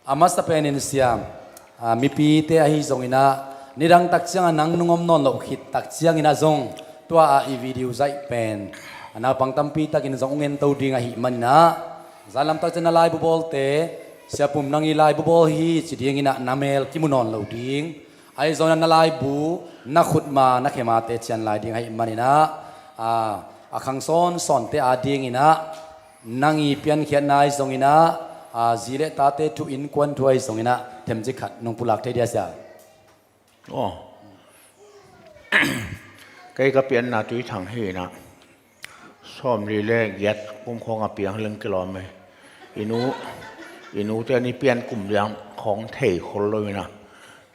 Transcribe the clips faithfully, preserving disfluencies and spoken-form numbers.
A masa penin siam, a, mipite ahi zonginah, nidang tak ciangah nang nungom nawn loh khit tak cianginah zong, tua a i video zaih pen, a, naupang tampi takin zong ung ento ding ahi maninah, zanlam tak ciang na laibu bawlte, siapum nang i laibu bawl hi ci dinginah na mel kimu nawn lo ding, ahi zonginah na laibu, na khutma, na khemate cian lai ding ahi maninah, a, a khang sawnsawnte a dinginah, nang i piankhiatna ahi zonginah, a, zi le tate thu innkuan thu ahi zonginah, themcik khat nong pulak thei dia sia. Aw. Kei ka pianna Tui Thang hi inah. Sawmli le giat kum khawng a piang leng kilawm ei. I nu, i nute ni pian kum liang khawng thei khol lo inah.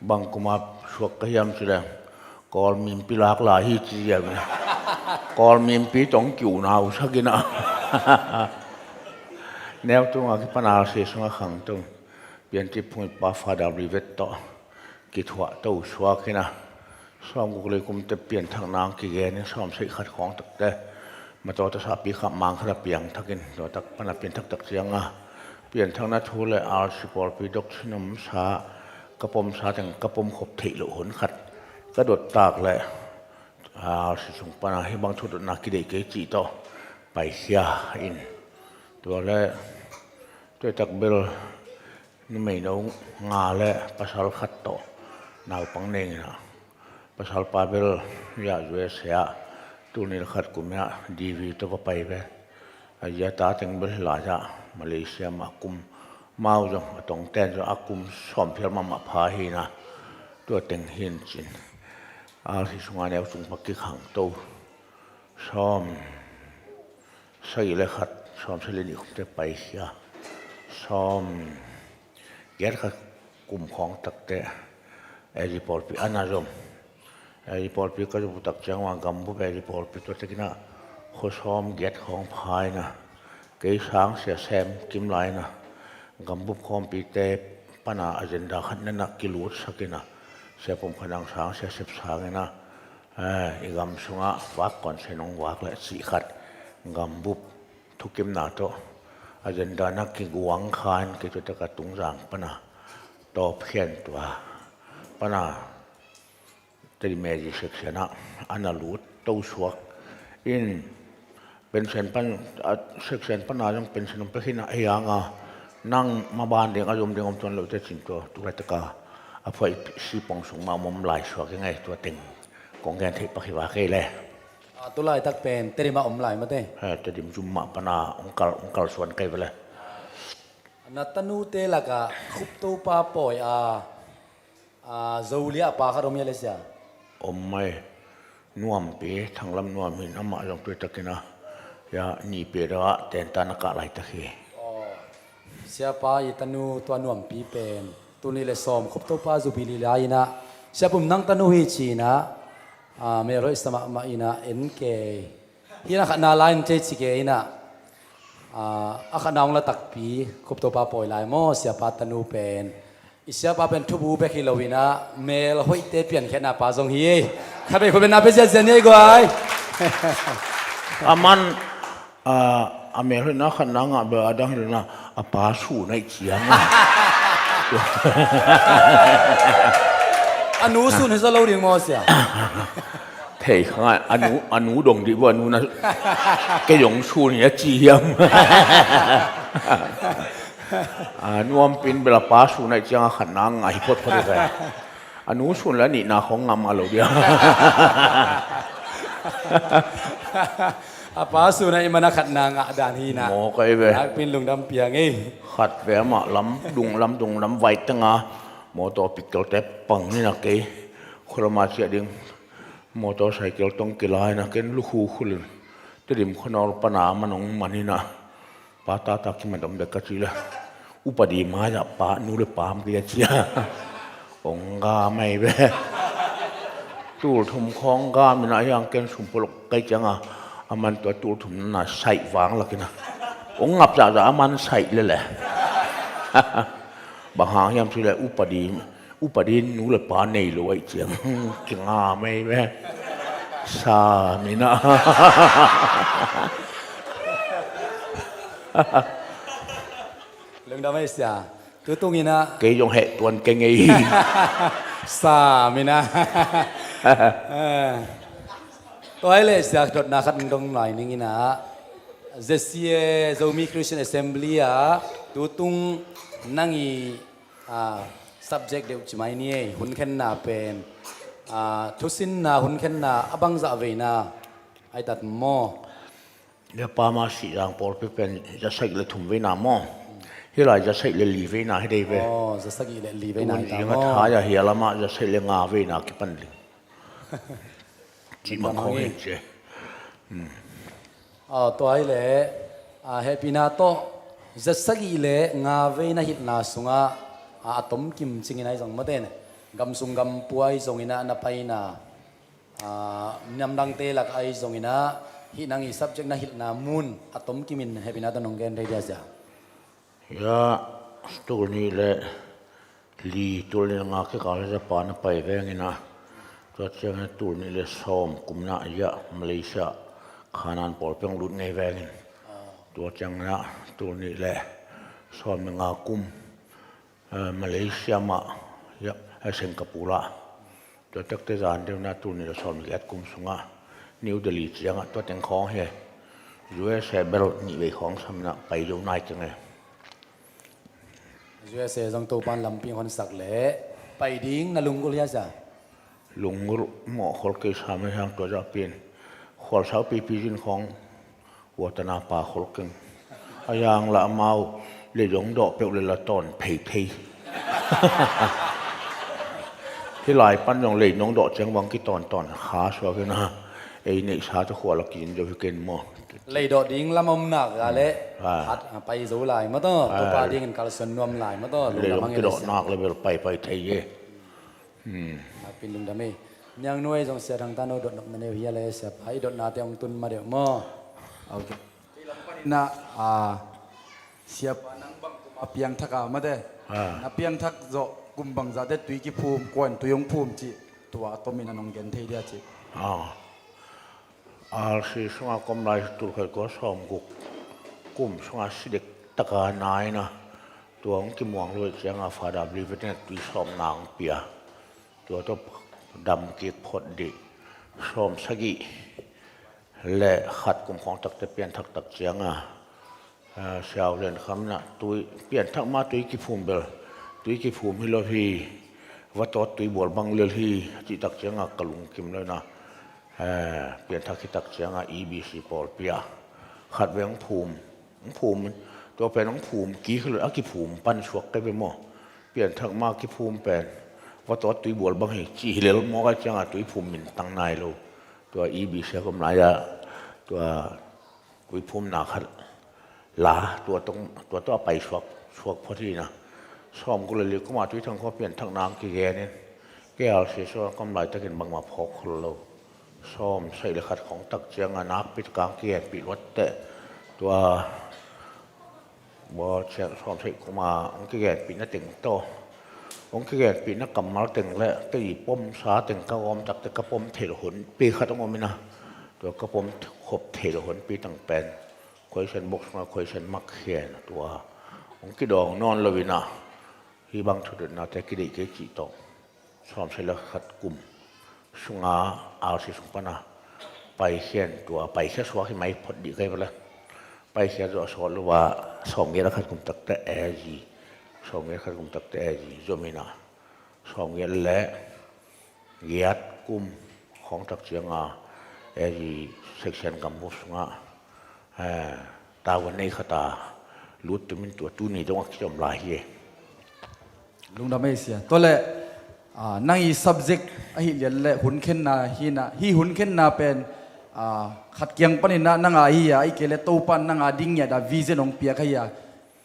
Bang kuma suak ka hiam ci leng. Kawlmimpi lak lai hi ci ziau inah. Kawlmimpi tawh kiu na uh sak inah. Neu tunga kipan a si sungah khangto. Pianti phung i pa Father Rivet tawh kithuah to suak inah. Sawmguk le kumte pianthakna ang kigen in sawmsagih khat khawng takte. Matawta sahpi khat mang khat a piangthakin, tua tak pana pianthak tak cianga. Pianthakna thu le R C pawlpi dok chin omsa, ka pomsa teng ka pom khop theih loh hun khat. Ka dot tak le, R C sung pana hih bang thu dotna kideih kei cih tawh. Paikhia in. Tua le, tua tak bel, numeino nga le pasal khat tawh naupang nei inah. Pasal pa bel ya U S A ah tul nih le khat kum ah D V tawh va pai ve. A ya ta teng bel hi lai ah Malaysia mah kum mau zong a tongten zong a kum sawm phial mahmah pha hi inah. Tua teng hi in cin. R C sunga neu cung pa kikhangto. Sawm sagih le khat, sawm sagih le nih kumte paikhia. Sawm giat khat kum khawng takte. Eri pawlpi ana zom. Eri pawlpi ka zom tak ciang ua gambup eri pawlpi tua takinah. Khuasawm giat khawng pha inah. Kei sang sia sem kim lai inah. Gambup khawmpite pana agenda khat nanah kilutsak inah. Sia pum khat nang sang sia sep sang inah. Eh, i gam sungah vak konsen hong vak le cih khat gambup thukimna tawh agenda na kiguang kha in kei tua taka tungzang pana tawpkhian tua pana Tedim A G section ah ana lut to suak in pension pan, a, section pana zong pension om pekhin a hianga nang maban ding a zom ding om tuan lote cin tua tulai taka a phuai sipong sung mah om lai suak i ngai tua teng kong gen theih pak hi va kei le. A, tulaitak pen Tedim ah om lai mate. He, Tedim zum mah pana ong kal, ong kal suan kei vele. Na tanute lakah Khuptopa pawi a, a, Zolia a pa khat om hia le sia? Om mai. Nuampi, Thanglam Nuam hin amah zong tuitakin a, ya, nihpih deuh ah tenta na kah laitak hi. Aw. Siapa i tanu tua Nuampi pen tul nih le sawm Khuptopa Jubilee lai inah, Siapum nang tanu hi cinah, a, melhoih sa mahmah inah en kei. Hi inah khatna lai in cei ci kei inah, a, a khatna hong la takpi Khuptopa pawi lai maw, Siapa tanu pen. I siapa pen thubu bek hi lo inah, melhoihte piankhiatna pa zong hi ei. Khatvei khut beng na pia ziazia ni ei guai. A man, a, a melhoihna khatna ngah bel a dang hi lo inah, a pa sun aih ciang a. A nu sun hi zaw lo ding maw sia? Thei kha ngai, a nu, a nu dong dih bua, a nu na kei zong sun hi a ci hiam? A, Nuampi in bel a pa sun aih ciang a khatna ngah hi photphot hi ve. A nu sun le a nihna khong ngam a lo dia. A pa sun aih mana khatna ngah dan hi na. Maw kai ve. Nakpin lungdam piang ei. Khat ve amah lam dung lam dung lam vai tanga. Mawtaw pikkelte pang ni na kei. Khualama ciah ding. Mawtaw cycle tong kilai na ken lukhu khulin. Tedim khuanawl pana manong manina. Pa tata kimadom dek ka cih le. Upadi mai-ah pa, nu le pa om kei a cia. Ong ga mai ve. Tul thum khawng ga mina hiang ken sum pulok kai cianga. A man tua tul thum na saih vang lakina. Ong ngap zahzah a man saih lele. Bang hang hiam cih le upadi. Upa din nu le pa nei lo aih ciang kinga mai ve. Sa mina. Lungdam ei sia. Tutung in ah kei zong heh tuan keng ei. Sam in ah. Eh. Tua hi leh sia, dotna khat dong lai ning in ah, Z C A, Zomi Christian Assembly ah tutung nang i, ah, subject deuh ci mai ni ei, hun khenna pen, ah, thusinna hun khenna a bangzah veina ai tat maw? Lepa ma sih zang pawlpi pen za sagih le thum veina maw? Hih lai za sagih le li veina hi dei ve. Aw, za sagih le li veina hi ta maw? Tha ya hi a lamah za sagih le nga veina kipan ding. Cih ma khawng hi ci. Aw, tua hi leh, ah, hehpihna tawh za sagih le nga veina hilhna sungah, ah, a tomkim cingin ai zong mate, gam sung gam pua ai zongin ah na paina, ah, namdangte lak ai zongin ah hih nang i subject na hilhna mun a tomkimin hehpihna tawh nong gen thei dia sia. Ya, tul nih le li, tul nih le nga kikal le Japan a pai vengin ah, tua ciangin tul nih le sawm kumna ya Malaysia Khanan pawlpi hong lut ngei vengin, tua ciangin ah tul nih le sawm le nga kum, eh, Malaysia mah ya, eh, Singapore ah. Tua takte zan deuh na tul nih le sawm le giat kum sungah New Delhi ciangah tua teng khawng hi. U S A bel nih vei khawng sam in ah pai zo nai keng e. U S A zong Topan lampi hong honsak leh pai ding na lunggulh hia sia? Lunggulh mawh khol kei sam e, hiang tua zah pin khualsau pipi zin khawng Watana pa khol keng. A yang la amau lei zong dawh peuh le la tawn phei phei. Hih lai pan zong lei nong dawh ciang bang kitawn tawn kha suak hi na. Ei neihsa tawh khua la kizin zo hi ken maw? Lei dawh ding lam om nak a le, ah, khat, ah, pai zo lai maw taw? Ah. Topa dingin kalsuan nuam lai maw taw? Lei zong kidawh nak le bel pai pai thei e. Hmm. Nakpin lungdam ei. Niang nuai zong sia thang ta no dot nop na neu hia le sia pa i dotnate hong tun ma deuh maw? Ok. Kei lam panin ah, ah, sia pa nang bang kum a piangthak a mate. Ah. Na piangthak zawh kum bangzahte tui kiphum, kuan tui hong phum cih tua a tomin a nong gen thei dia cih. Ah. R C sunga ka om lai tul khat kua sawm guk kum sunga si dek taka na in ah, tua hong kimuang lo cianga Father Blivet in tui sawm nang pia. Tua tawh dam kik phot dih. Sawm sagih le khat kum khawng takte pianthak tak cianga, ah, siau lian kham in ah tui, pianthak ma tui kiphum bel, tui kiphum hi lo hi, va tawt tui bual bang lel hi, cih tak cianga ka lungkim lo in ah, eh, pianthak hi tak cianga E B C pawlpi ah khat vei hong phum, hong phum, tua pen hong phum kik hi lo, a kiphum pan suak kei ve maw? Pianthak ma kiphum pen va tawt tui bual bang hi, cih hi lel mawk ai cianga tui phum min tang nai lo. Tua E B C ka om lai ah, tua tui phumna khat la, tua tawh, tua tawh a pai suak, suak phot hi na. Sawm guk le li kuma tui thang khua pianthak nang kigen in, K R C sunga ka om laitakin bangmah phawk khol lo. Sawm sagih le khat khawng tak cianga nakpi taka hong kigenpih luat teh. Tua Bawlsiat sawm sagih kuma hong kigenpihna teng tawh, hong kigenpihna kammal teng le kei i pomsa teng ka gawm takte ka pom theih loh honpi khat hong om in ah, tua ka pom khop theih loh honpi teng pen question box sungah question mark khia in ah, tua hong kidawng nawn lo in ah, hih bang thudotnate kideih kei cih tawh sawm sagih le khat kum sunga R C sung pana paikhia in, tua paikhia suak hi mai phot dih kei vala. Paikhia zawh a sawt lo a, sawm giat le khat kum takte A G, sawm giat le khat kum takte A G zom in ah, sawm giat le giat kum khawng tak cianga A G section gambup sungah, eh, tavuan nei khat a lut tumin tua tuni dong a kizom lai hi. Lungdam ei sia. Tua leh, ah, nang i subject ahi lian le hun khenna hi na, hih hun khenna pen, ah, khat kiang panin ah nang a hi a, ahih kei le Topan nang a ding ngiat a vision hong piak ahi a.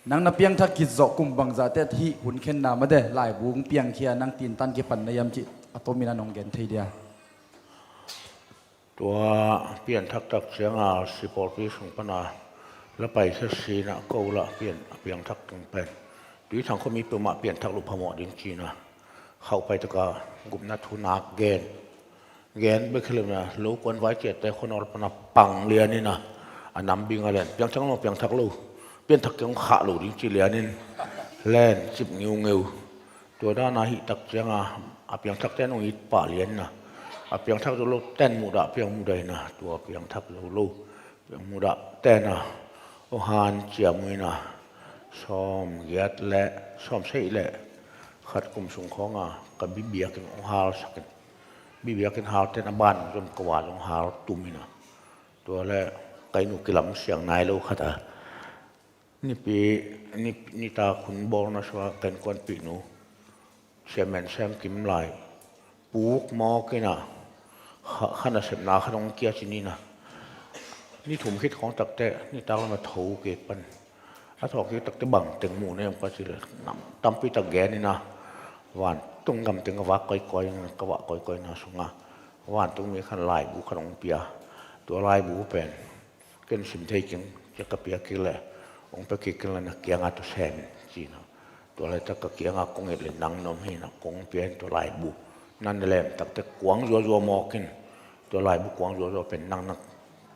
Nang na piangthak khit zawh kum bangzahte hih hun khenna mate laibu hong piangkhia nang tintan kipan na hiam cih a tomin a nong gen thei dia. Tua pianthak tak cianga sipawlpi sung pana la paikhia sinah ko lah pian, a piangthak tung pen tui thang khuami peuhmah pianthak lo phamawh ding cina khauh pai taka gupna thu nak gen. Gen bek hi lo na lo kuan vai ciatte khuanawl pana pang lian ina a nam bing a lian piangthak lo, piangthak lo, pianthak keng khah lo ding ci lian in Len cip ngiungeu. Tua dana hih tak cianga a piangthak ten hong it pah lianna, a piangthak zo lo ten mudah piang mudaina, tua piangthak zo lo piang mudah tena hong han ciamuina, sawm giat le sawm seih le khat kum sung khawnga ka bibiakin hong halsakin, bibiakin hal ten a ban zong ka wa zong hal tumina, tua le ka inn uh kilam siang nai lo khat a nipi, ni, nitak hun bawlna sua ka innkuanpihnu Siamen Sem Kim lai puk mawkina, kha, kha nasepna kha dong kia cinina, ni thum khit khawng takte nitak lama tho kik pan, a thawk kik takte bang teng muh ne om ka ci le, nam tampi tak genina, vantung gam teng ka vak koikoi, ka vak koikoina sunga vantung mi khan laibu kha dong pia, tua laibu pen ken sim thei keng, cia ka pia kik le hong pia kik keng le na kianga tawh sem in cina. Tua laitak ka kianga kong et le nang na om hina, kong pia in tua laibu. Nan na lem takte kuang zuazua mawkin, tua laibu kuang zuazua pen nang na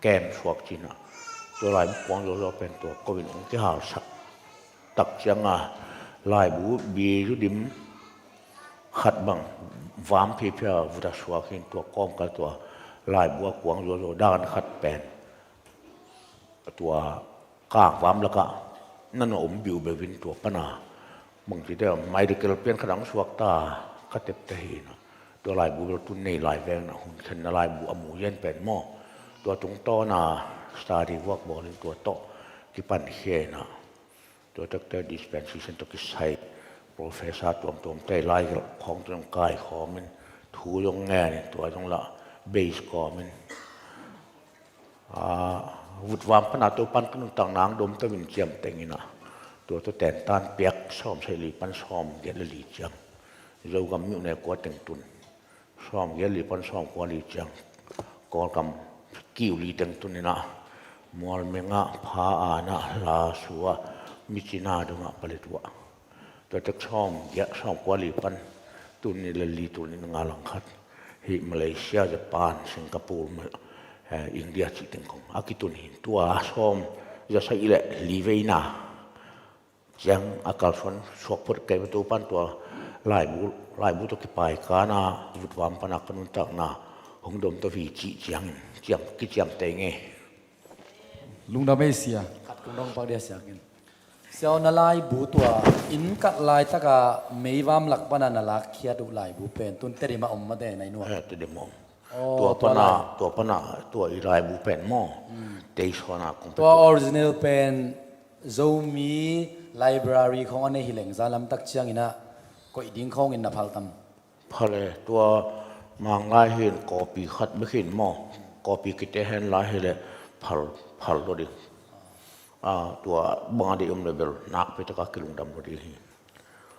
kem suak cina. Tua laibu kuang zuazua pen tua kovin hong kihalsak tak cianga laibu bizu dim khat bang vam phiphia vuta suak hin, tua kawmkal tua laibu a kuang zuazua dan khat pen tua kangvam lakah nan a om biubeu in tua pana bangci te medical pian khat ang suakta ka tepte hina. Tua laibu bel tun nei lai vengna hun khenna laibu a mu yen pen maw, tua tungtawna study vuak bawlin tua tawh kipan khiena. Tua takte dispensation tawh kisai professor tuamtuamte lai khawng tawh zong kaikhawmin, thu zong ngenin, tua zong lah base kawmin, vutvam pana Topan ka nuntakna ang domto in ciamtengina, tua tawh tentan piak sawm seih li pan sawm giat le li ciang Zogam miuh ne kua teng tun. Sawm giat li pan sawm kua li ciang Kawlgam kiu li teng tunina, Mualmenga, Pha Ana, Lasua, Micina dongah paletua. Tua tek sawm giat sawm kua li pan tuni le li tuni nga langkhat hi Malaysia, Japan, Singapore, India cih teng kong a kitun hi. Tua sawm za sa i le li veina ciang a kalsuan suak phot kei mah Topan tua laibu, laibu tawh kipai kana vutvam pana ka nuntakna hong domto hi cih ciangin ciam, kiciamteng e. Lungdam ei sia. Khat kong dong pak dia sia kin. Sia aw, na laibu tua inn kat laitaka meivam lak pana na lakkhiat uh laibu pen tun Tedim ah om mate na inn uah. Eh, Tedim ah om. Tua pana, tua pana tua i laibu pen maw, tei sawnah kong pia tua original pen Zomi library khawng a nei hi leng zan lamtak cianginah koih ding khawngin na phal tam? Phal e, tua Manglai hin copy khat bek hin maw, copy kite hen lai hileh phal, phal lo ding. Tua banga dei om le bel nakpi taka kilungdam lo ding hi.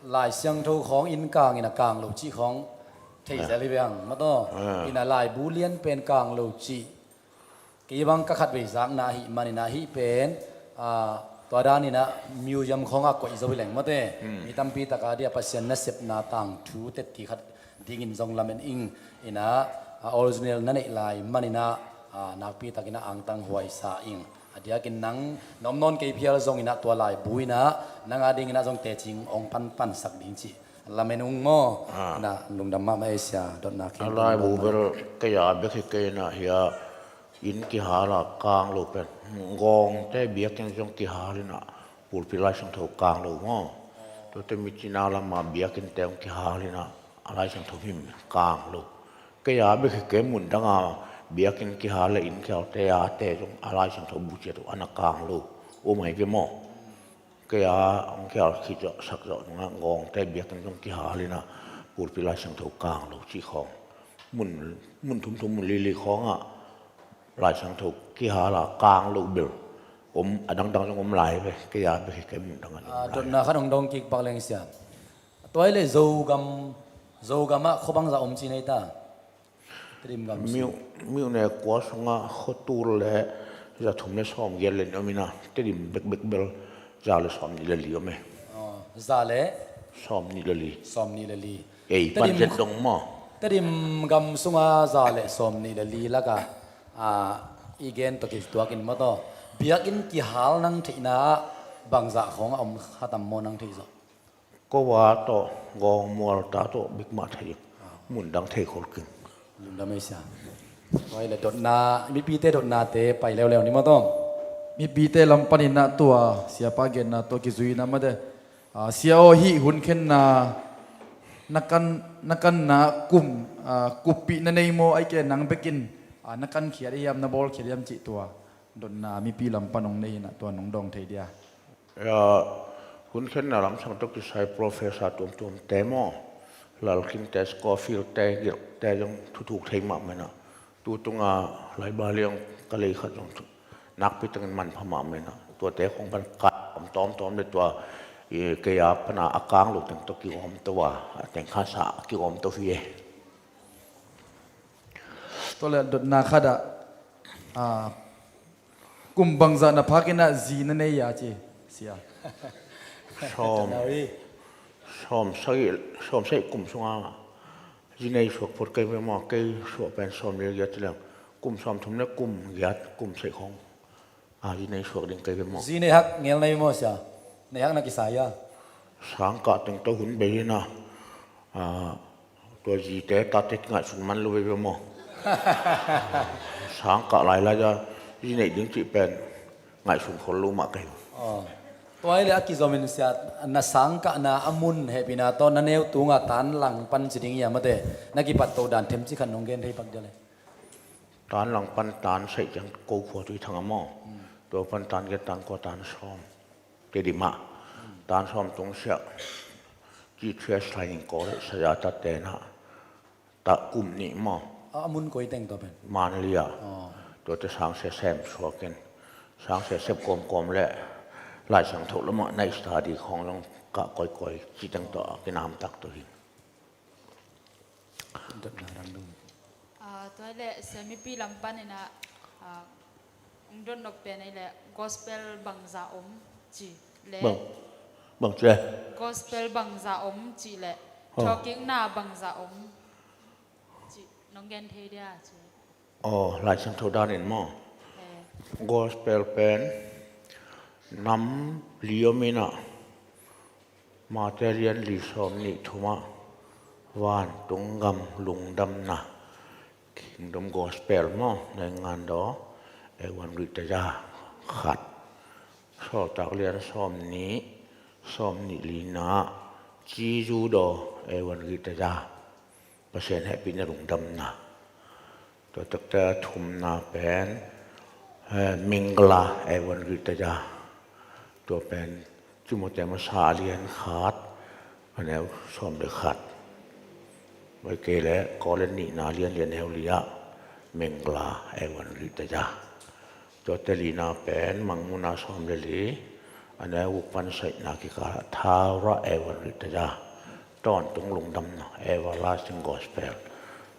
Lai Siangtho khawng inn kangin a kang lo cih khawng thei zel hi veng mataw. Ina laibu lian pen kang lo cih kei bang ka khatvei zakna ahih maninah hih pen tua daninah museum khawngah koih zo hi leng mate. Mi tampi taka dia Pasian nasepna tangthu tetti khat dingin zong lamen ing. Inah a original na neih lai maninah nakpi takinah angtang huaisa ing. A diakin nang na om nawn kei phial zonginah tua laibu inah nang a dinginah zong tecing ong panpansak ding cih lamen ung maw? Inah lungdam mahmah ei sia, dotna khen a laibu bel kei a bek hi kei inah hia inn kihala kang lo pen Gawngte biakinn zong kihalinah pulpit Lai Siangtho kang lo maw? Tuate Micina lama biakinnte zong kihalinah a Lai Siangtho him kang lo. Kei a bek hi kei, mun danga biakinn kihal le inn kihalte ate zong a Lai Siangtho buciat uh ana kang lo. Um ai ve maw? Kei a hong kihal khit zawh sak zawh nungah Gawngte biakinn zong kihalinah pulpit Lai Siangtho kang lo cih khawng. Mun, mun thumthum mun lili khawngah Lai Siangtho kihala kang lo bel om, a dangdang zong om lai ve. Kei a bek hi kei, mun dangah zong om lai. Dotna khat hong dong kik pak leng sia. Tua hileh Zogam, Zogam ah khuabangza om ci nei ta? Tedim gam sung. Miuh, miuh ne kua sungah khuatul le za thum le sawm giat le nih om inah Tedim bekbek bel za le sawm nih le li om e. Za le? Sawm nih le li. Sawm nih le li. Ei pan zet dong maw? Tedim gam sunga za le sawm nih le li laka i gen tawh kituakin mataw, biakinn kihal nang theihna ah bangzah khawng a om khatam maw nang theih zawh? Kowa tawh, Gawng Mual ta tawh bikmah thei, mun dang thei khol keng. Lungdam ei sia. Tua hi leh dotna, mipite dotnate pai leuleu ni maw tawh. Mipite lam panin ah tua siapa genna tawh kizui in ah mate. Ah, sia aw, hih hun khenna na kan, na kanna kum, ah, kuppih na nei maw, ahih kei leh nang bekin, ah, na kankhia ding hiam, na bawlkhia ding hiam cih tua dotna mipi lam pan hong nei in ah tua nong dawng thei dia. Ya, hun khenna lamsang tawh kisai professor tuamtuamte maw, Lalkinte, Scofield-te, Gilkte zong thuthuk thei mahmah in ah. Tu tunga Laibaliang ka lei khat zong thu, nakpi tengin manpha mahmah in ah. Tuate khong pan ka om tawmtawm le tua, i, kei a pana a kang lo teng tawh kigawm to a, a teng kha sa kigawm to hi e. Tua le dotna khat ah, ah, kum bangzah na phak in ah zi na nei a ci, sia. Sawm, sawm sagih, sawm sagih kum sunga zi nei suak phot kei ve maw, kei suah pen sawm le giat ci leng. Kum sawm thum le kum giat, kum sagih khong a zi nei suak ding kei ve maw. Zi nei hak ngel na hi maw sia? Nei hak na kisa hia? Sangkah teng tawh hun bei in ah, ah, tua zite tate kingaihsun man lo veve maw. Sangkah lailai a zi neih ding cih pen ngaihsun khol lo mah ka hi. Aw. Tua hi leh a kizom in sia, na sangkahna a mun hehpihna tawh na neu tunga Tanlang pan ci ding hiam mate, na kipat to dan themcik khat nong gen thei pak dia le. Tanlang pan Tan Saih ciang ko khua Tuithang a maw. Hmm. Tua pan Tan giat, Tan kua, Tan sawm. Tedim ah, Tan sawm tung siah, G T S Training College Sayatat te na, ta kum nih maw. A, a mun koi teng tua pen? Manli ah. Aw. Tuate sangsia sem suak in, sangsia sep kawmkawm le Lai Siangtho lamah na study khong zong kah kawikawi cih teng tawh a kinamtak to hi. Dotna dang dong. Ah, tua hi leh sia, mipi lam panin ah, ah, hong dot nop pen hi leh gospel bangzah om cih le. Bang, bang ci le. Gospel bangzah om cih le. Oh. Thawhkikna bangzah om cih nong gen thei dia cih. Aw, Lai Siangtho danin maw. Eh. Gospel pen nam li om in ah, Mate lian li sawm nih thum ah, vantung gam lungdamna, Kingdom Gospel maw, Naingandaw, Evangelia khat. Sawltak lian sawm nih, sawm nih lina, Jesu daw, Evangelia, Pasian hehpihna lungdamna. Tua takte a thumna pen, eh, Mingla Evangelia. Tua pen Timote masa lian khat, a neu sawm le khat. Vai kei le Korin nihna lian li, a neu li ah, Mingla Evangelia. Tuate lina pen Mangmuhna sawm le li, a neu guk pan sagihna kikal ah, Thaura Evangelia, tawntung lungdamna, Everlasting Gospel.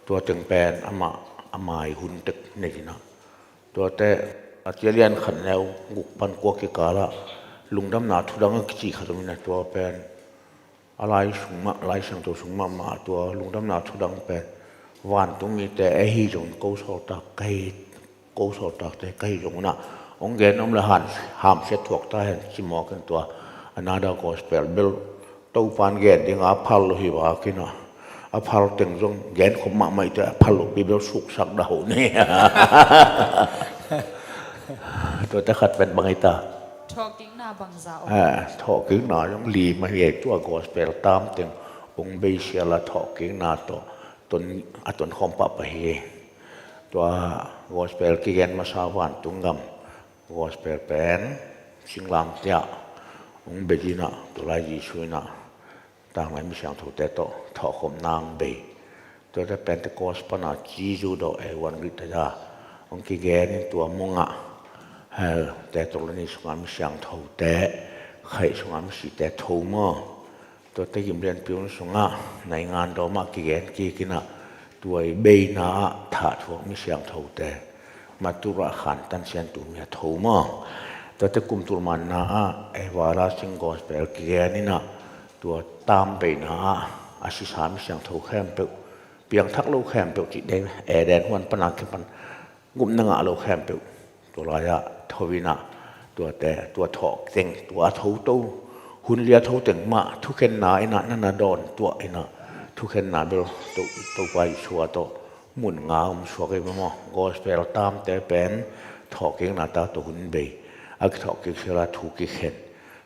Tua teng pen amah a mai hun tek nei in ah. Tuate a tia lian khat, neu guk pan kua kikal ah, lungdamna thudang a kici khat om in ah, tua pen a Lai sung mah, Lai Siangtho sung mahmah, tua lungdamna thudang pen vantung mite ahi zong, ko sawltak ka hi, ko sawltakte ka hi zong un ah, hong gen om le han, hamsia thuak ta hen ci mawk in, tua Another Gospel bel Topa'n gen ding a phal lo hi vak in ah, a phal teng zong gen khop mahmah i te, a phal lo pi bel suksak dah ho ni. Tuate khat pen bang hi ta? Thawhkikna bangzah om. Eh, thawhkikna zong li mah hi, tua Gospel tam teng hong beisial a, thawhkikna tawh ton, a tonkhawm pahpah hi. Tua Gospel kigen masa vantung gam Gospel pen singlamteh ah hong bei in ah, tua lai Jesu in ah tanglai misiangthote tawh thawhkhopna hong bei. Tuate Pentecost pana Jesu daw, Evangelia hong kigen in, tua mong ah, eh, Thesalonika sunga misiangthote, Khrih sunga misite tho maw. Tuate gim lianpi hun sungah Naingandaw mah kigen kik in ah, tua i beina ah thah thuak misiangthote, martyr ah khantan sian tu mi a tho maw. Tuate kum tul manna ah Everlasting Gospel kigen in ah, tua tam beina ah a sisa misiangtho khempeuh, piangthak lo khempeuh cih dei, Eden huan pana kipan gupna ngah lo khempeuh, tua lai-ah tho in ah, tuate, tua thawh teng, tua a thoto Hun liat ho teng mah thukhenna in ah na na dawn tuah in ah, thukhenna bel To, Topa Jesuh tawh mun nga om suak ei ve maw. Gospel tamte pen thawhkikna ta tawh hun bei. A kithawhkik siala thu kikhen,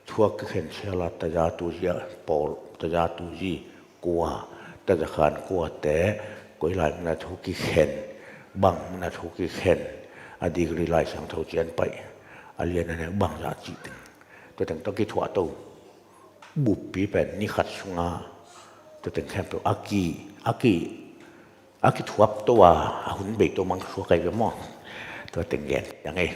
thu a kikhen siala taza tuzi a pawl, taza tuzi kua, tazakhan kuate, koi lai mun a thu kikhen, bang mun a thu kikhen, a degree Lai Siangtho cian paih, a lian a neu bangzah cih teng, tua teng tawh kithuah to. Buppi pen ni khat sunga tua teng khempeuh a ki, a ki, a kithuap to a, a hun bei to mang suak ei ve maw. Tua teng gen ciang ei.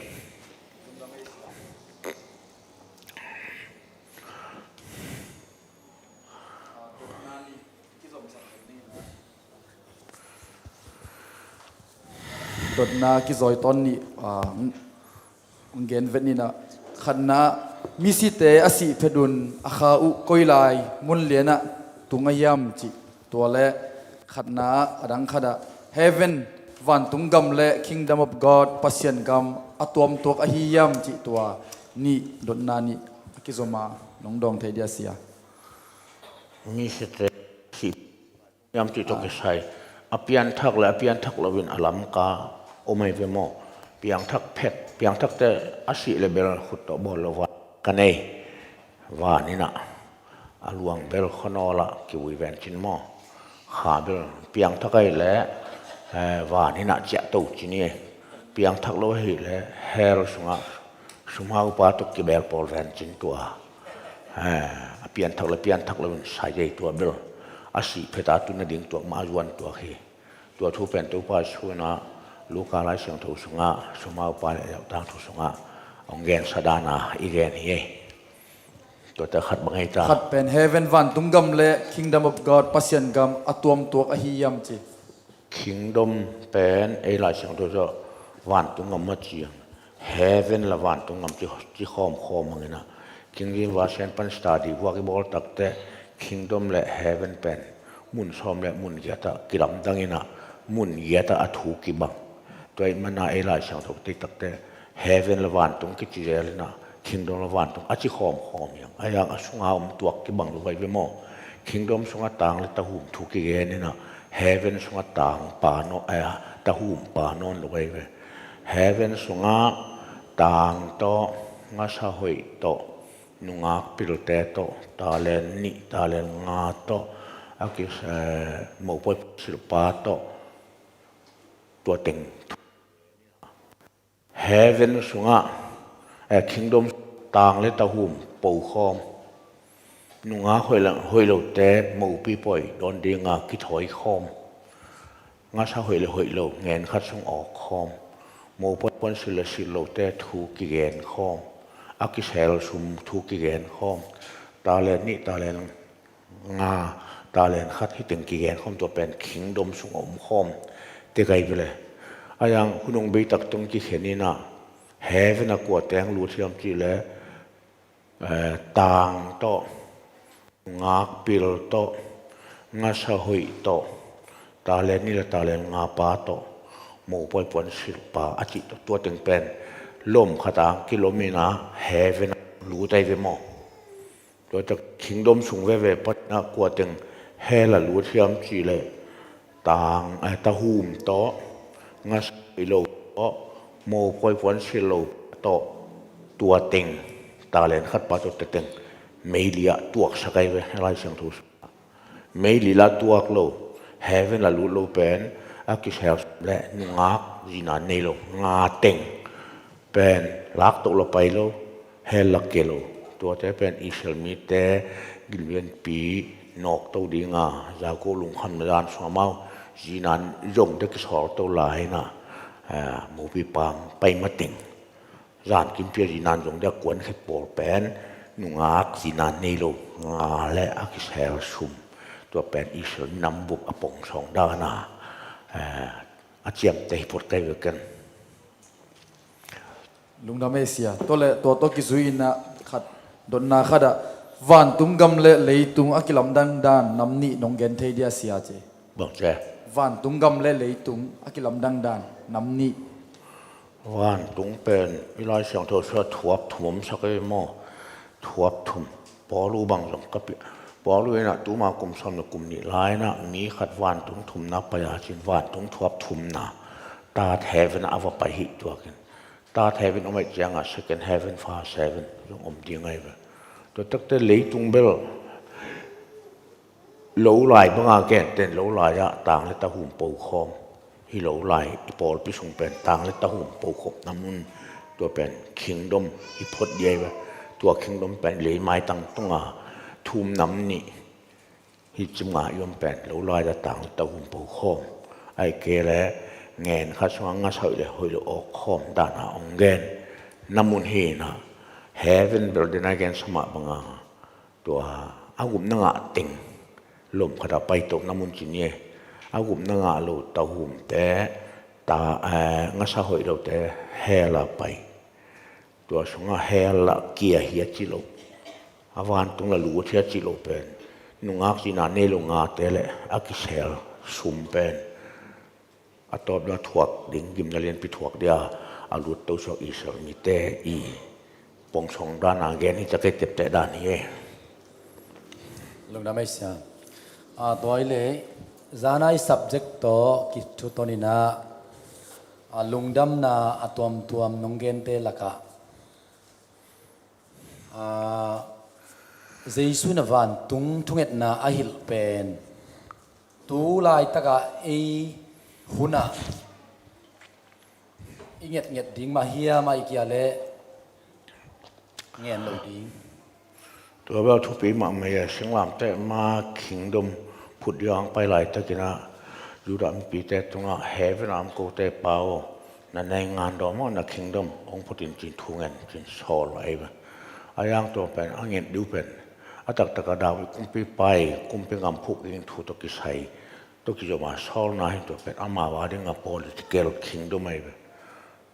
Dotna kizawi tawn nih, ah, gen vet ni in ah, khatna, misite a sih phet un a kha uh koi lai mun lian ah tung a hiam cih tua le, khatna, a dang khat ah, heaven, vantung gam le kingdom of God, Pasian gam a tuamtuak ahi hiam cih tua nih, dotna nih a kizom a nong dawng thei dia sia. Misite sih hiam cih tawh kisai, a pianthak le a pianthak loin a lamka om ei ve maw. Piangthak phet, piangthakte a sih le bel khut tawh bawl lo van ka nei. Van in ah a luang bel khuanawl ah kivui ven cin maw. Kha bel piangthak ahih leh, eh, van in ah ciah to ci ni ei. Piangthak lo ahih leh hell sungah sumhaupa tawh kibel pawl ven cin tua. Eh, a pianthak le pianthak loin sai ei tua bel. A sih phet a tun nading tuak mah a zuan tuak hi. Tua thu pen Topa Jesuh in ah Luka Lai Siangtho sungah, sumhaupa le a yauh tangthu sungah hong gensa dan a i gen hi ei. Tuate khat bang ei ta. Khat pen heaven, vantung gam le kingdom of God, Pasian gam a tuamtuak ahi hiam ci. Kingdom pen ei Lai Siangtho sungah vantung gam a ci ang. Heaven le vantung gam ci, ci khawmkhawm ang in ah. King James Version pan study vuak i bawl takteh kingdom le heaven pen mun sawm le mun giat ah kilamdang in ah, mun giat ah a thu kibang. Tua ahih manin ei Lai Siangtho tei takteh heaven le vantung kici zel in ah, kingdom le vantung a ci khawmkhawm hi ang. Ahi hang a sunga om tuak kibang lo ei ve maw. Kingdom sungah tang le tahum thu kigen in ah, heaven sungah tang pa nawn, eh, tahum pa nawn lo ei ve. Heaven sungah tang tawh, ngasa hoih tawh, nungak pilte tawh, talent nih, talent nga tawh, a ki, eh, mopawi silpa tawh, tua teng. Heaven sungah, eh, kingdom tang le tahum pokhawm. Nungak hoih le hoih lote mopi pawi dawn dinga kithawi khawm. Ngasa hoih le hoih lo ngen khat sung awk khawm. Mopawi puansilh le silh lote thu kigen khawm. A kisel sum thu kigen khawm. Talent nih, talent nga, talent khat hi teng kigen khawm, tua pen kingdom sung a om khawm. Te kai vele. Ahi hang hun hong bei tak tawh kikhen in ah, heaven ah kua teng lut hiam cih leh, eh, tang tawh, ngakpil tawh, ngasa hoih tawh, talent nih le talent nga pa tawh, mopawi puansilh pa a cih tawh, tua teng pen lom khat a kilom in ah heaven ah lut ei ve maw. Tua tak kingdom sung veve pan in ah kua teng hell ah lut hiam cih leh, tang, eh, tahum tawh, ngasa hoih lo tawh, mopawi puansilh lo tawh, tua teng, talent khat pa tawh tua teng meili ah tuaksak ei ve, Lai Siangtho. Meili la tuak lo, heaven la lut lo pen, a kisel le nungak zinan nei lo, nga teng pen lak toh la pai lo, hell la ke lo. Tuate pen Israel mite gilveng pi nawk to dinga, Jakob lungkhamna dan sungah amau zinan zong te kisawl to lai in ah, eh, mopi pang pai mateng. Zan kimpi a zinan zong dia kuan khet pawl pen, nungak zinan nei lo, nga le a kisel sum. Tua pen Israel nam bup a pong sawng dan a, eh, a ciamteh hi phot kei ve ken. Lungdam ei sia. Tua le, tua tawh kizui in ah khat, dotna khat ah, vantung gam le leitung a kilamdang dan nam nih nong gen thei dia sia ci. Bang ci? Vantung gam le leitung a kilamdang dan nam nih. Vantung pen i Lai Siangtho sungah thuap thum om sak ei maw. Thuap thum. Paul uh bang zong ka pi, Paul uh inah tuma kum sawm le kum nih lai inah mi khat vantung thumna pai a cin vantung thuap thumna third heaven ah a va pai hi tuakin. Third heaven om aih ciangah second heaven, first heaven zong om ding ahi ve. Tua takte leitung bel lo lai banga genten lo lai-ah tang le tahum po khawm. Hi lo lai i pawlpi sung pen tang le tahum po khawmna mun, tua pen kingdom i phot diai ve. Tua kingdom pen leimai tang tunga thum nam nih hi cimnga i om pen lo lai-ah tang le tahum po khawm. Aih kei le ngen khat sungah ngasa hoih le hoih lo awk khawm dana ong gen na mun hi na. Heaven bel dena gen samah banga tua a gupna ngah teng lom khata paito na mun ci ni e. A gupna ngah lo tahumte ta, eh, ngasa hoih lote hell a pai. Tua sungah hell a kia hi a ci lo, a vantung la lut hi a ci lo pen nungak cina nei lo ngate le a kisel sum pen a tawp dong a thuak ding, gimna lianpi thuak dia a lut to suak Israel mite i pawngsawng dana gen hi ca kei tepteh dan hi e. Lungdam ei sia. A, tua i le zana i subject tawh kithutoninah a lungdamna a tuamtuam nong gente lakah, a, Jesu na vantung thungetna a hilh pen tu laitakah ei hunah i ngetnget ding mah hiam, a i kia le ngen lo ding. Tua bel thupi mahmah a, singlamteh ma kingdom phut ding a pai laitakinah Judah mipite tungah heaven a om kote Pa aw, na nei ngan dawm aw, na kingdom hong phut in cin thu ngen cin sawl ahi ve. A yang tua pen a nget ding pen a taktakah David kumpipa i kumpi gam phuk ding thu tawh kisai tawh kizom a sawlna hi tua pen amau a dingah political kingdom ahi ve.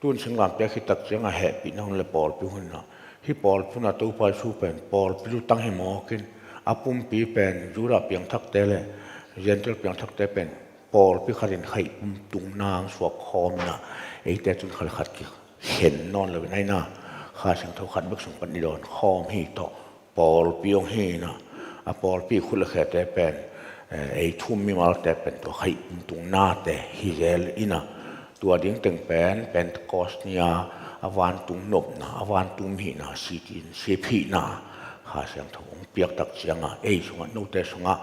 Tun singlamteh a khittak ciangah hehpihna hun le pawlpi hunah, hih pawlpi hunah Topa Jesu pen pawlpi lutang hi mawkin a pumpi pen Judah piangthakte le Gentile piangthakte pen pawlpi khatin khaihpum tung nang suak khawm inah eite tun khat le khat kikhen nawn loin aina Kha Siangtho khat bek sung pan i dawn khawm hi tawh pawlpi hong hi inah, a pawlpi khut le khete pen, eh, ei thu mimalte pen tua khaihpum tung nate hi zel inah, tua ding teng pen Pentecost ni-a a vantung nopna, a vantung hihna, sitin sip hihna Kha Siangtho hong piaktak ciangah ei sungah, note sungah,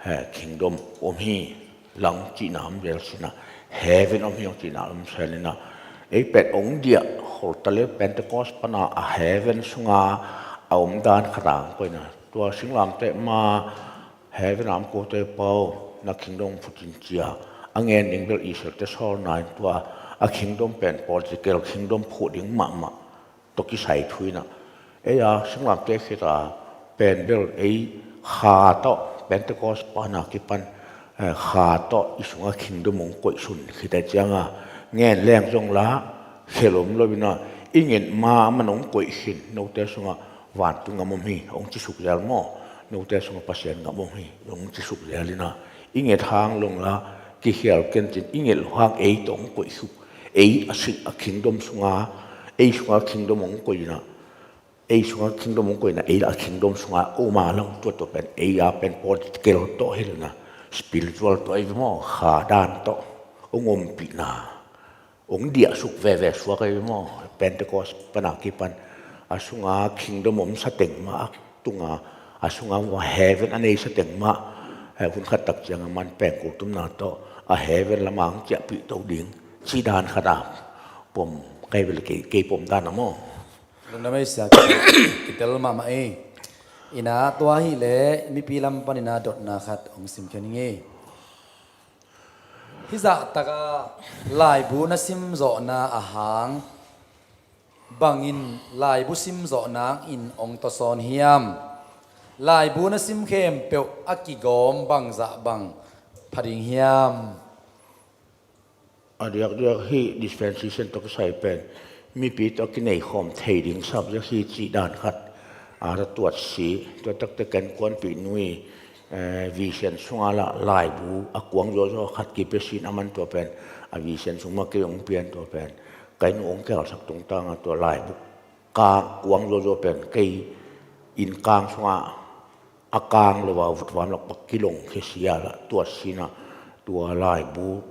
eh, kingdom om hi. Lang cihna om zel sinah, heaven om hi hong cihna om sel inah, ei pen hong diah holta le Pentecost pana a heaven sunga a om dan khata hong koihna. Tua singlamteh ma heaven a om kote Pa aw, na kingdom phut in cia a ngen ding bel Israelte sawlna in tua a kingdom pen political kingdom phut ding mahmah tawh kisai thu inah, ei a singlamteh khita pen bel ei Kha tawh Pentecost pana kipan, eh, Kha tawh i sungah kingdom hong koihsun khita cianga ngen leng zong la khel om lo inah, i nget ma man hong koih khin, note sungah vantung gam om hi hong ci suk zel maw, note sungah Pasian gam om hi hong ci suk zel inah, i nget hang long la kikhial kencin, i nget lo hang ei tawh hong koih suk, ei a sik a kingdom sunga, ei sunga kingdom hong koih inah, ei sunga kingdom hong koihna, ei a kingdom sunga oma lang tua tua pen ei a pen political tawh hi lo inah, spiritual tawh ahi ve maw, Kha dan tawh hong ompihna hong diahsuk veve suak ahi ve maw. Pentecost pana kipan a sunga kingdom om sateng mah a tunga a sunga heaven a nei sateng mah, eh, hun khat tak cianga man pengkul tumna tawh a heaven lama hong ciahpih to ding cih dan khata pom kai ve le kei, kei pom dan a maw. Lungdam ei sia, kitel mahmah ei. Ina tua hi le mipi lam panina dotna khat hong sim khen hi ngei. Hih zahtaka laibu na simzawhna a hang bangin laibu simzawh nangin hong tawsawn hiam? Laibu na sim khempeuh a kigawm bangzah bang pha ding hiam? A diakdiak hih dispensation tawh kisai pen mipi tawh kineikhawm thei ding subject hi cih dan khat a ra tuat si. Tua takte ken kuanpih nui, eh, vision sunga lah laibu a kuang zuazua khat kipia sin a man tua pen a vision sung mah kei hong pian tua pen kai nu hong kelsak tungtanga tua laibu ka kuang zuazua pen kei Inn kang sungah a kang lo a vutvam lak pak kilong khe sia la tuat sinah tua laibu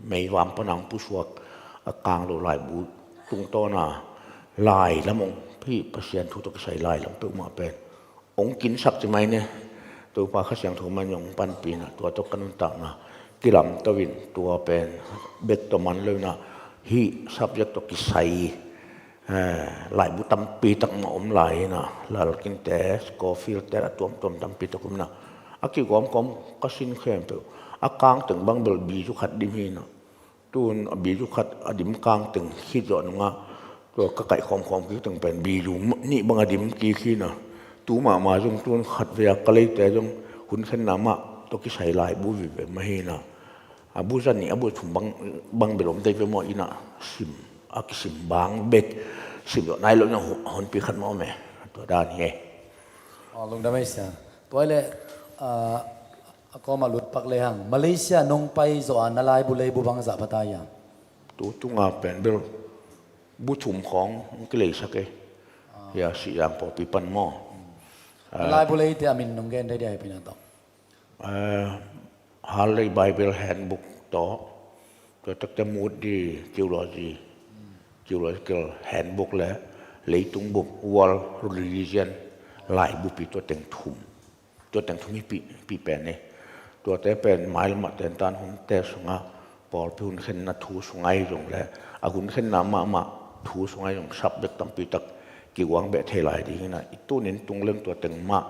meivam pana hong pusuak a kang lo laibu tungtawna lai lam hong phi Pasian thu tawh kisai lai lam peuhmah pen hong kinsak ci mai ne. Topa Kha Siangtho man hong panpina tua tawh ka nuntakna kilamto in tua pen bek tawh man lo inah hih subject tawh kisai laibu tampi tak mah om lai inah Lalkinte, Scofield te a tuamtuam tampi tak om inah a kigawmkawm ka sin khempeuh a kangteng bang bel bizu khat dim hi inah tun a bizu khat a dim kangteng khit zawh nungah tua ka kaih khawmkhawm kik teng pen bizu nih bang a dim kik hi inah tu mahmah zong tun khat vei a ka leite zong hun khenna mah tawh kisai laibu vive mah hi inah a bu zan nih a bu thum bang bel om dei ve maw inah sim a kisim bang bek sim zawh nai lo inah honpi khat mah om e. Tua dan hi e. Lungdam ei sia. Tua ile a kawma lutpak le hang Malaysia nong pai zawh a na laibu leibu bang zah pata hiam? Tu tunga pen bel bu thum khawng hong kileisak e. Hia sih zang pawlpi pan maw? Na laibu leite a min nong gen dai dia hi pina tawh. Harley Bible Handbook tawh tua takte Moody Theology, Theological Handbook le Leitung Book, World Religion laibupi tua teng thum. Tua teng thum hi pih pen e. Tuate pen mailamah tentan hunte sungah pawlpi hun khenna thu sungah hi zong le a hun khenna mahmah thu sungah hi zong subject tampi tak kiguang beh thei lai ding inah i tunin tungleng tua teng mah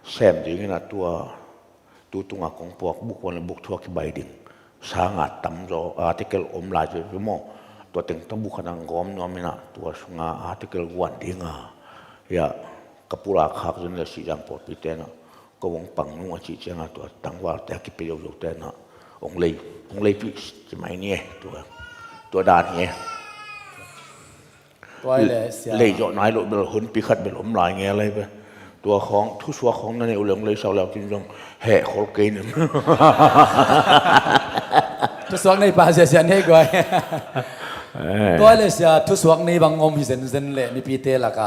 sem ding inah tua tu tunga kong puak buk wan le buk thua kibai ding sanga tamzaw article om lai ve maw? Tua teng tawh buk khat ang gawm nuam inah tua sunga article guan dinga hia ka pulak khak zun le sih zang pawlpi tenah ko hong pang nung a cih cianga tua tangvalte a kipe zozo tenah hong lei hong leipih ci mai ni e. Tua dan hi e. Tua ile sia. Lei zawh nai loh bel hunpi khat bel om lai nge lai ve. Tua khawng thusuak khawng na neih uh le hong leisak leu cin zong heh khol kei ning. Thusuak nei pa sia sia nei guai. Tua ile sia thusuak nei bang om hi zenzen le mipite laka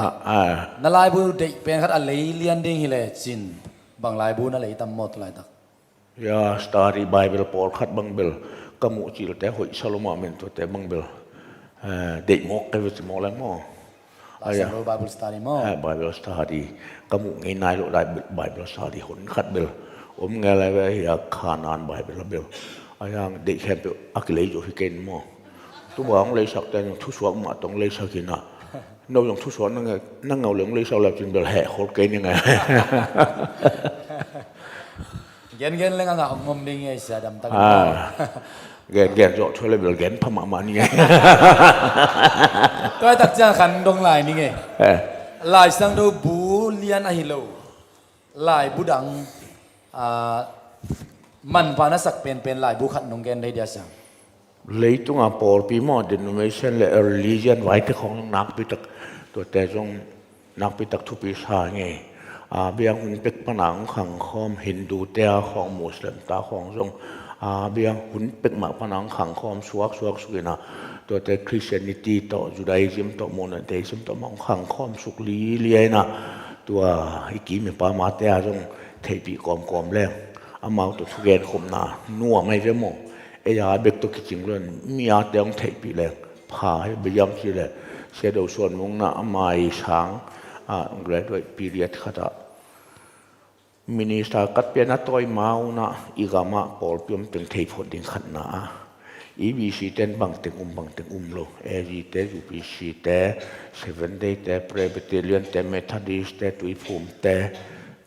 na laibu deih pen khat a lei lian ding hi le cin bang laibu na lei tam maw tu laitak? Ya study Bible pawlkhat bang bel ka muh cilte hoih saloma men tuate bang bel deih mawk ka ve ci mawk leng maw? Bible study maw? Bible study ka muh ngei nai loh lai Bible study hun khat bel om ngei lai ve hia Khanan Bible a bel a yang deih khempeuh a kilei zo hi kei maw? Tuba hong leisak te thusuak mah tong leisak hinah no zong thusuak na ngau le hong leisak le cin bel heh khol kei ni ngai. Gen gen leng a ngah ngom ding ngai sia dam tak. Gen gen zawh thua le bel gen pha mahmah ni ngai. Tua tak ciang khan dong lai ni ngai. Lai sang do bu lian ahi lo. Lai bu dang manpha na sak penpen lai bu khat nong gen dei dia siang. Leitunga pawlpi maw denomination le religion vaite khawng nakpitak tuate zong nakpitak thupi sa ngei. A biang hun pek pana hong khangkhawm Hindu te a khawng Muslim ta khawng zong a biang hun pek mah pana hong khangkhawm suaksuak sukina tuate Christianity tawh Judaism tawh Monotheism tawh mah hong khangkhawm suk lilia ina tua i kim i pamate a zong theihpih kawmkawm leng amau tawh thugen khopna nuam ahi ve maw? Ei a bek tawh kicing lo in mi ate hong theihpih leng pha hi beiam ci le Sia Do Suan Mung na amai sang a graduate period khatah minister katpian a tawi mau na i gamah pawlpi om teng thei phot ding khatna a E B C ten bangteng um bangteng um lo A G te U P C te Seven Day te Presbyterian te Methodist te Tuiphum te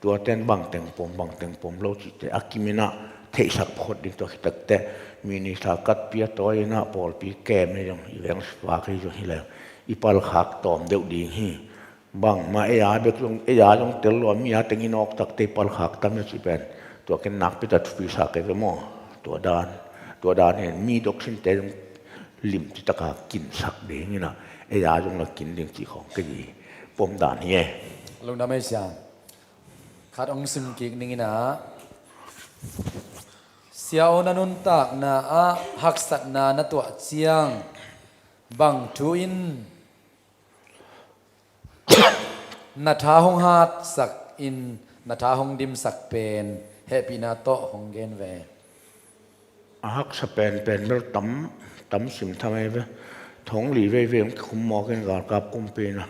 tuaten bangteng pom bangteng pom lo cihte a kiminah theihsak phot ding tua khitakte minister katpi a tawi inah pawlpi kem ei zong i veng vak ei zong hileng i palkhak tawm deuh ding hi. Bangmah ei a bek zong ei a zong tel lua mi a tengin awk takte i palkhak tam ia cih pen tua ken nakpita thupi sa kei ve maw? Tua dan tua dan hen mi doksinte zong limci taka kinsak ding inah ei a zong la kin ding cih khawng kei hi. Pom dan hi e. Lungdam ei sia. Khat hong sim kik ning inah Sia aw na nuntakna ah haksatna na tuah ciang bang thu in Na tha hong hatsak in na tha hong dimsak pen hehpihna tawh hong gen ve. A haksa penpen bel tam, tam sim tham ei ve. Thong li veivei hong kikhum mawk in galkap kumpi na.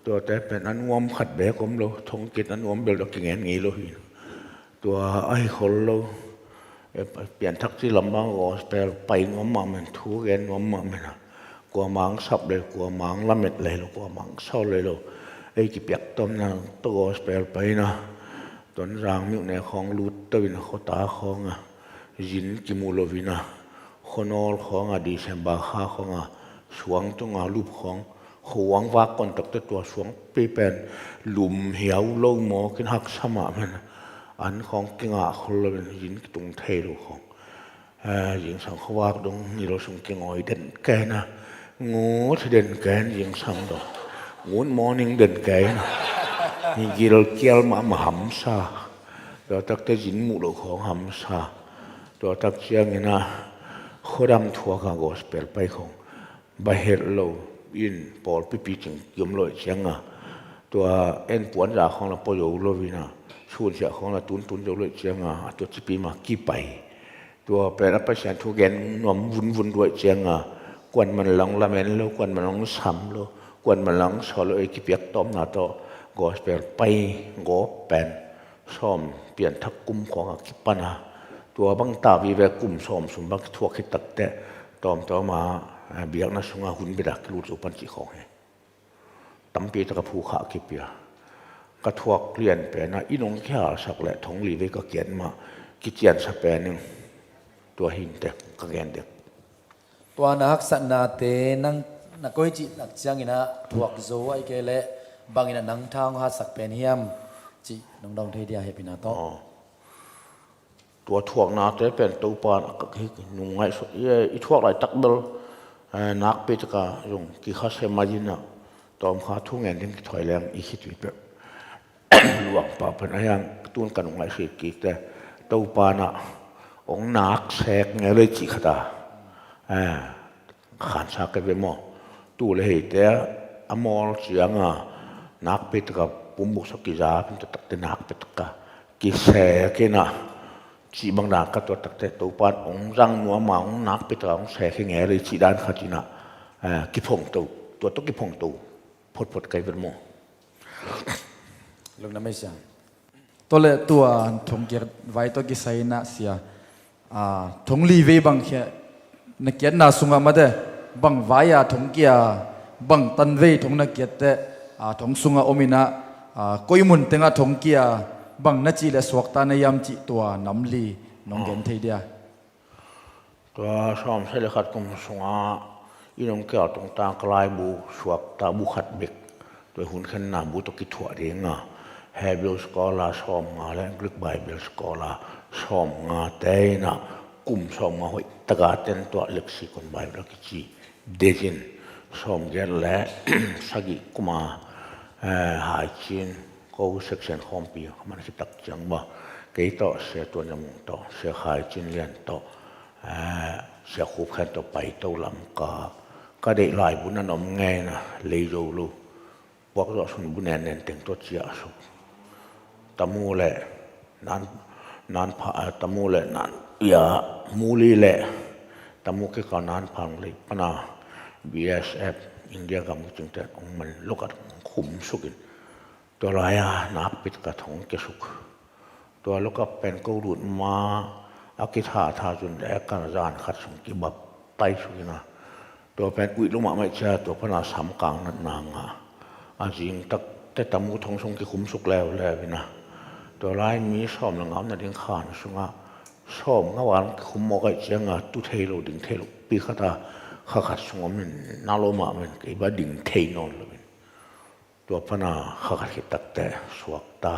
Tuate pen a nuam khat beek om lo, thong kit a nuam bel a kingen ngei lo hi. Tua ahi khol lo. E, pianthak ci lam bang gospel pai nuam mah men, thu gen nuam mah men a. Kuamah ang sap lei, kuamah ang lamet lei lo, kuamah ang sawl lei lo. Ei kipiak tawmna tawh gospel pai na. Tonzang miuh ne khawng lut to in a khuata khawng a. Zin kimu lo in a. Khuanawl khawng a December kha khawng a. Suang tung a lup khawng. Khuang vak kon takte tua suang pi pen lum hiau lo mawk in haksa mah men. An khawng kingah khol lo in zin kitung thei lo khawng. Eh, zingsang khuavak dong ni lo sung kingawi den kei na. Ngut hi den kei na zingsang dong. Good morning den kei na. Ni gil kial mah mah hamsa. Tua takte zin muh lo khawng hamsa. Tua tak ciangin a khuadam thuak a gospel pai khawng. Ba het lo in pawlpipi cing kiom lo ciang a. Tua en puan za khawng la pua zo lo in a. Sun siah khawng la tuntun zo lo ciang a. A tua cipi ma kipai. Tua pen a Pasian thu gen nuam vunvun duai ciang a. Kuan man long lamen lo, kuan man long sam lo, kuan man long sawl lo ei kipiak tawmna tawh. Gospel pai gawp pen. Sawm pianthak kum khawng a kipan a. Tua bang ta vive kum sawm sum bang thuak hi takte. Tawmtawm a, eh, biakna sung a hun beda kilut zo pan cih khawng hi. Tampi taka phu kha kipia. Ka thuak lian pen a, i nong kihalsak le thong li vei ka kian mah, kiciansa pen in. Tua hing te, ka gen dek. Tua na haksatnate, nang na koi cih tak ciangin a thuak zo a i kei le, bangin a nang tha hong hatsak pen hiam, cih nong dong thei dia hehpihna tawh. Aw. Tua thuaknate pen Topa in a kak hi nung ngaihsut i, i thuak laitak bel, eh, nakpi taka zong kikha se mai in a tawm kha thu ngen ding kithawi leng i khitui peuh. Luang pah pen a hiang tun ka nung ngaihsut kikte Topa in a ong nak sek nge lei cih khata. Eh, khansa kei ve maw? Tu le heite a mawl ciang a nakpi taka pumbuk sa kiza pin takte nakpi taka kisek in a cih bang dan ka tua takte Topa in ong zang nuam a ong nakpi taka ong sek hi nge lei cih dan khat in a, eh, kiphongto, tua tawh kiphongto photphot kei ve maw? Lungdam ei sia. Tua le tua thongkiat vai tawh kisai in a sia. Ah, thong li vei bang khia na kiatna sungah mate, bang vai a thong kia, bang tan vei thong na kiatte, ah, thong sungah om in a, ah, koi mun tengah thong kia, bang na cih le suakta na hiam cih tua nam li nong gen thei dia. Tua sawm sia le khat kum sungah i nong kial tungtang ka laibu suakta bu khat bek. Tua hun khenna bu tawh kithuah ding a. Hebrew scholar sawm nga le Greek Bible scholar sawm nga te in a kum sawm nga hoih taka ten tua lexicon Bible kici. Dezin sawm giat le sagih kuma, eh, Haicin ko section khawmpi khaman a kitak ciang ba kei tawh sia Tuan Zam Mung tawh sia Haicin Lian tawh, eh, sia Khup Khen tawh pai to lam ka, ka deih laibu nan om ngei na lei zo lo. Puak zawh sun bu nen nen teng tawh ciah suk. Tamu le nan, nan pha, ah, tamu le nan, ia, muli le tamu kikal nan phang lei pana B S F India gam kicing ten ong man lokat khum sukin. Tua lai a nakpi taka thong kia suk. Tua lokap pen ko lut ma a kitha tha cun le kan zan khat sung kibap tai suk in a. Tua pen uih lum ah maih cia tua pana sam kang natna ngah. A zing tak te tamu thong sung kikhum suk leuleu in a. Tua lai mi sawm le nga om nading khan sungah sawm nga val kikhum mawk aih cianga tu thei lo ding thei lo pi khat a kha khat sung om in na lo mah men kei ba ding thei nawn lo in. Tua pana kha khat khit takte suakta.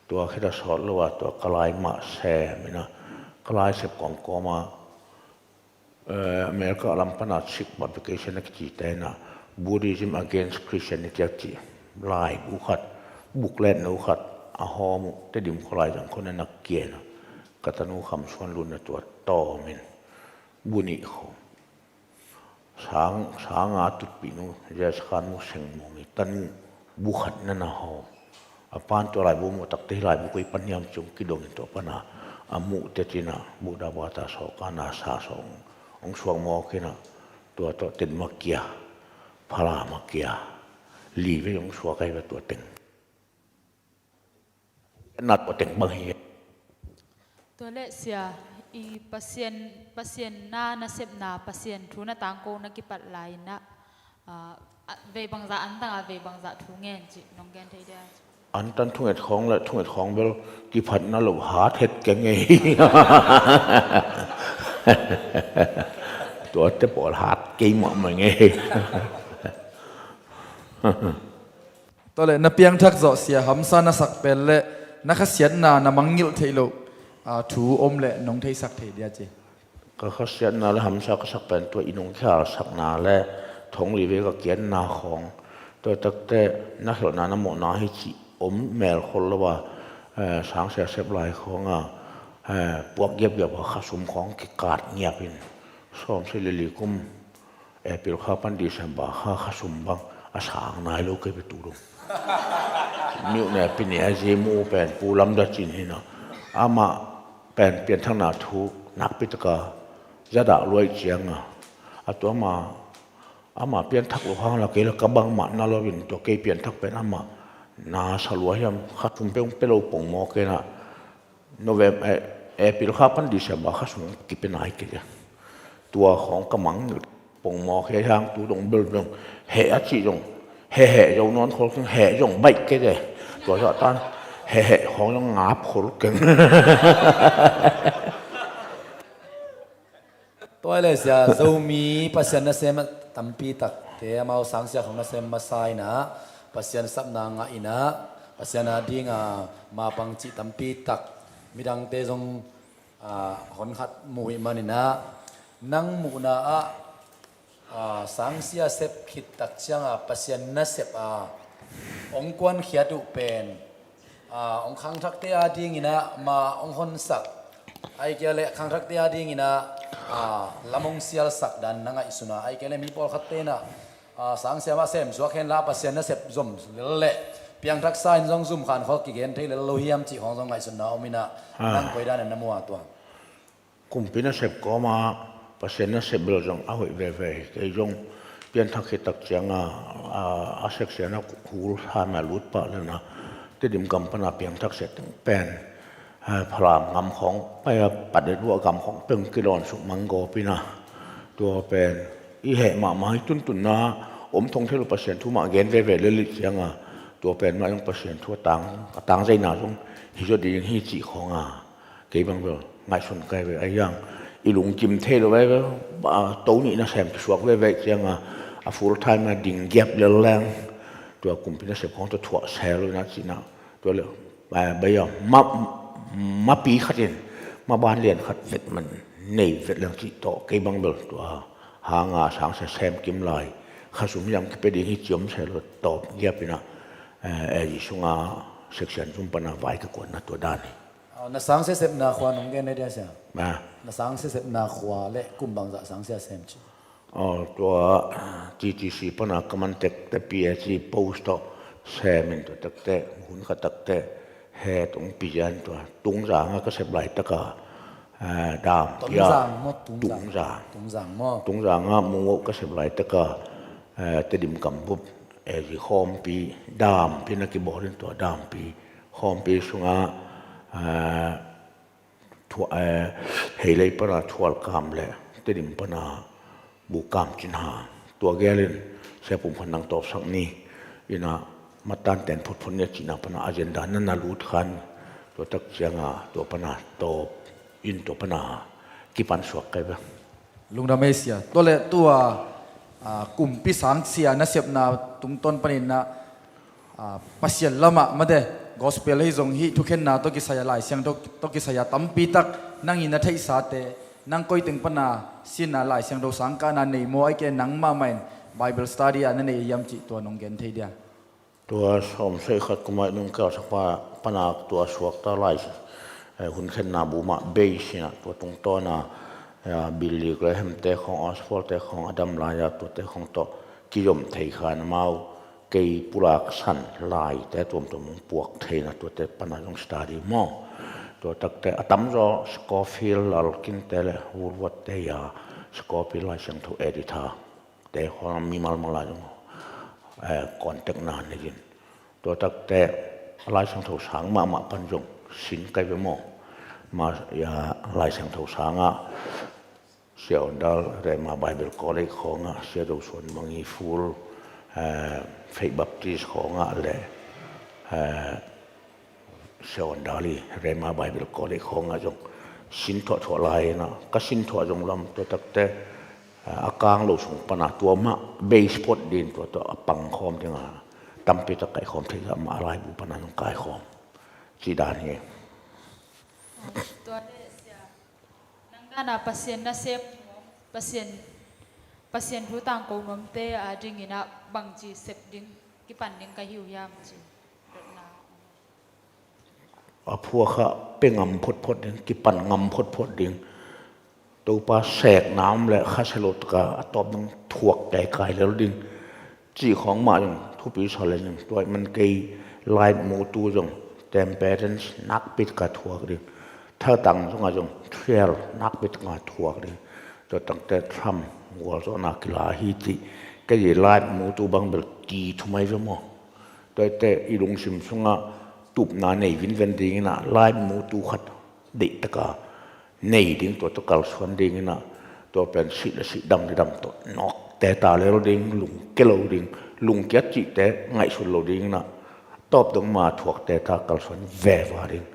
Tua khita sawt lo a tua ka lai mah sem in a ka lai sep kawmkawm a, eh, America lam pana Sikh publication a kici te in a Buddhism Against Christianity a ci laibu khat, booklet no khat a hawm uh Tedim khualai zang khawng in a kian a ka tanu Kham Suan Lun a tua tawm in bu nih khawm. Sang, sanga tutpih nu, Jes Khan Mu Seng Mung i tanu, bu khat na na hawm. A pan tua laibu muh takte, hih laibu koi pan hiam ci hong kidong in, tua pana a muh teci-in ah, Buddha bata sawk a, na sa sawk hong suak mawk in ah, tua tawh ten makia, phala makia, li vei hong suak ahi ve tua teng. Na tua teng bang hi. Tua leh sia, i Pasian, Pasian na, nasepna, Pasian thu na tangko na kipat lai-in ah, ah, ah, vei bangzah an tang a, vei bangzah thu ngen cih nong gen thei dia? An tang thunget khawng le thunget khawng bel kiphatna lo hat het keng ei. Tuate pawl hat kei mahmah ngei. Tua leh na piangthak zawh sia hamsa na sak pen le na khasiatna na mangngilh theih loh, aa, thu om leh nong theisak thei dia ci. Ka khasiatna le hamsa ka sak pen tua i nungkhial sakna le thong li vei ka kiatna khawng, tua takte na khelhna na mawhna hi cih om melkhol lo a, eh, sangsia sep lai khawng a, eh, puak giapgiap a khasum khawng kikat ngiap in, sawmsagih le li kum April kha pan December kha, khasum bang a sang nai lo kei ve tu dong. Miuh ne pini a zi mu pen Pu Lam Da Cin hi na. Amah pen pianthakna thu nakpi taka za dah luai ciang a, a tua ama, ama pianthak lo hang la kei la ka bangmah na lo in, tua kei pianthak pen amah na sa lua hiam, khasum pe hong pe lo pongmawk in ah, November, eh, April kha pan December khasum kipia nai kei a. Tua khawng ka mang pongmawk hi hang tu dong bel dong, heh a cih dong, heh heh zo nawn khol keng, heh zong baih kei a. Tua zah tan heh heh khawng zong ngap khol keng. Tua leh sia, Zomi Pasian nasem tampi takte, amau sangsia khawng nasem masa in ah, Pasian sapna ngah in ah, Pasian a ding a mapang cih tampi tak midangte zong, ah, honkhat mu ih man in ah, nang muhna ah, ah, sangsia sep khit tak ciang a Pasian nasep a hong kuankhiat uh pen, ah, hong khangthakte a ding in ah ma hong honsak, ahih kei leh khangthakte a ding in ah, ah, lam hong sialsak dan na ngaihsun a, ahih kei leh mi pawlkhatte in ah, ah, sangsia mah sem suak hen la Pasian nasep zom lel leh piangthaksa in zong zum khan khawng kigen thei lel lo hiam cih khawng zong ngaihsutna om in ah, ah, nang koi dan in na mu a tua? Kumpi nasep kawm a Pasian nasep bel zong a hoih veve hi. Kei zong pianthak khit tak ciang a, a, a seksia na hul thaim a lut pah leh na, Tedim gam pan a piangthak seh teng pen, a, Falam gam khawng pai a, Patdet vuah gam khawng peng kilawn suk mang gawp in ah, tua pen i heh mahmah hi. Tuntunna om thong thei lo, Pasian thu mah gen veve lel ih ciang a, tua pen mah zong Pasian thu a tang, a tangzaina zong hi zaw ding hi cih khawng a, kei bang bel ngaihsun kai ve. Ahi hang i lungkim thei lo ve, a, to nih nasem kisuak veve ciang a, a full time a ding giap lel leng, tua kumpi nasep khawng tua thuah sel lo in ah cih na, tua leh, a, bai a, ma, mapi khat in maban lian khat vet man nei vet leng cih tawh, kei bang bel tua hang a sangsia sem kim lai, khasum hiam kipia ding hi ci om sel lo, tawp giap in ah, eh, eh, sung a seksia zum pan a vai ka kuanna tua dan hi. Aw, na sangsia sepna khua nong gen thei dia sia? Ah. Na sangsia sepna khua le kum bangzah sangsia sem ci? Aw, tua T T C pan a ka man tektek P H D post tawh sem in, tua tektek hun khat tektek het hong pia in, tua Tungzang a ka sep laitak a, ah, dam pia. Tungzang maw? Tungzang. Tungzang. Tungzang maw? Tungzang a Mungoh ka sep laitak a, ah, Tedim gam bup, eh, zi khawmpi, dampi na kibawl in, tua dampi khawmpi sung a, eh, thua-, eh, Heilei pan a Thualkam le Tedim pan a Bukam Cin Ha, tua gel in Sia Pum Khan nang tawpsak ni in ah, matan ten phutphut ni a cihna pan a agenda na na lut khan, tua tak ciang a tua pan a tawp in, tua pan a kipan suak kai ve. Lungdam ei sia. Tua leh tua, ah, kumpi sangsia nasepna tungtawn panin ah, ah, Pasian lamah mate, gospel hi zong hi, thukhenna tawh kisai a, Lai Siangtho tawh kisai a tampi tak nang in na theihsate, nang koi teng pan a sinna, Lai Siangtho sangkahna nei maw, ahih kei leh nang mahmah in Bible study a na nei hiam cih tua nong gen thei dia? Tua sawmsagih khat kum a i nungkhial sak pan a tua suakta lai, eh, hun khenna bu mah bei sin a, tua tungtawn a, eh, Billy Graham te khawng, Oswald te khawng a dam lai a, tuate khawng tawh kizom thei khan amau, kei pulak san laite tuamtuam hong puak theihna tuate pana zong study maw. Tua takte a tamzaw Scofield, Larkin te le Woodward te a, Scofield Lai Siangtho editor te khawng mimal mala zong contact na nei in. Tua takte a Lai Siangtho sang mahmah pan zong sin kai ve maw. Ma, Lai Siangtho sangah Sia Awn Dal Rhema Bible College khawngah, Sia Do Suan Mangi Full Faith Baptist khawngah le Sia Awn Dal i Rhema Bible College khawngah zong sin thuah thuah lai inah, ka sin thuah zong lam tua takte a kang lo sung pana tua mah base phot din tua tua a pang khawm dinga tampi tak kai khawm thei zah mah a laibu pana zong kai khawm ci dan hi. Tua le sia, nang dana Pasian nasem nuam, Pasian, Pasian thu tangko nuamte a dingin ah bangci sep ding, kipan ding ka hiu hiam ci. A phuakha pe ngam photphot ding, kipan ngam photphot ding. Topa sekna om le khasia lo taka a tawp dong thuak te kai lel ding. Cih khawng mah zong thupi sa le zong tua man kei lai mutu zong temperance nakpi taka thuak ding. Thatang zongah zong thrial nakpi taka thuak ding. Tua tangte tham gualzawhna kila hi cih kei lai mutu bang bel ti thumai ve maw. Tuate i lungsim sungah tupna nei vinven dinginah lai mutu khat deih taka nei ding, tua tawh kalsuan dinginah tua pen sih le sih, dam le dam tawh nawkte ta lel ding, lungke lo ding, lungkiat cihte ngaihsut lo dinginah tawp dong ma thuakte ta kalsuan veva ding.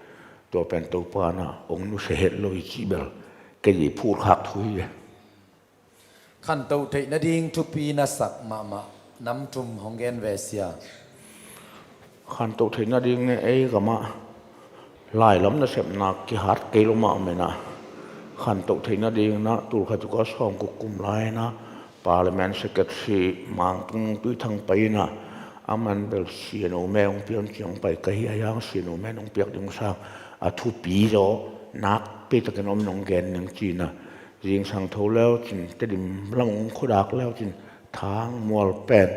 Tua pen Topa na ong nusia het lo hi cih bel kei i phurkhak thu hi. Khantoh theih nading thupi na sak mahmah nam thum hong gen ve sia. Khantoh theih nading ne ei gamah lailam nasepna kihat kei lo mah om inah, khantoh theih nading na tulkhat tuka sawm kukum lai na Parliament Secretary Mangtung Tuithang pai inah, aman bel sianu me ong piak ciang pai ka hi a, yang sianu me ong piak ding sang a thupi zaw nakpi takin om nong gen ning cina. Zingsang tho leucin, Tedim lam ong khudak leucin, Thang Mual pen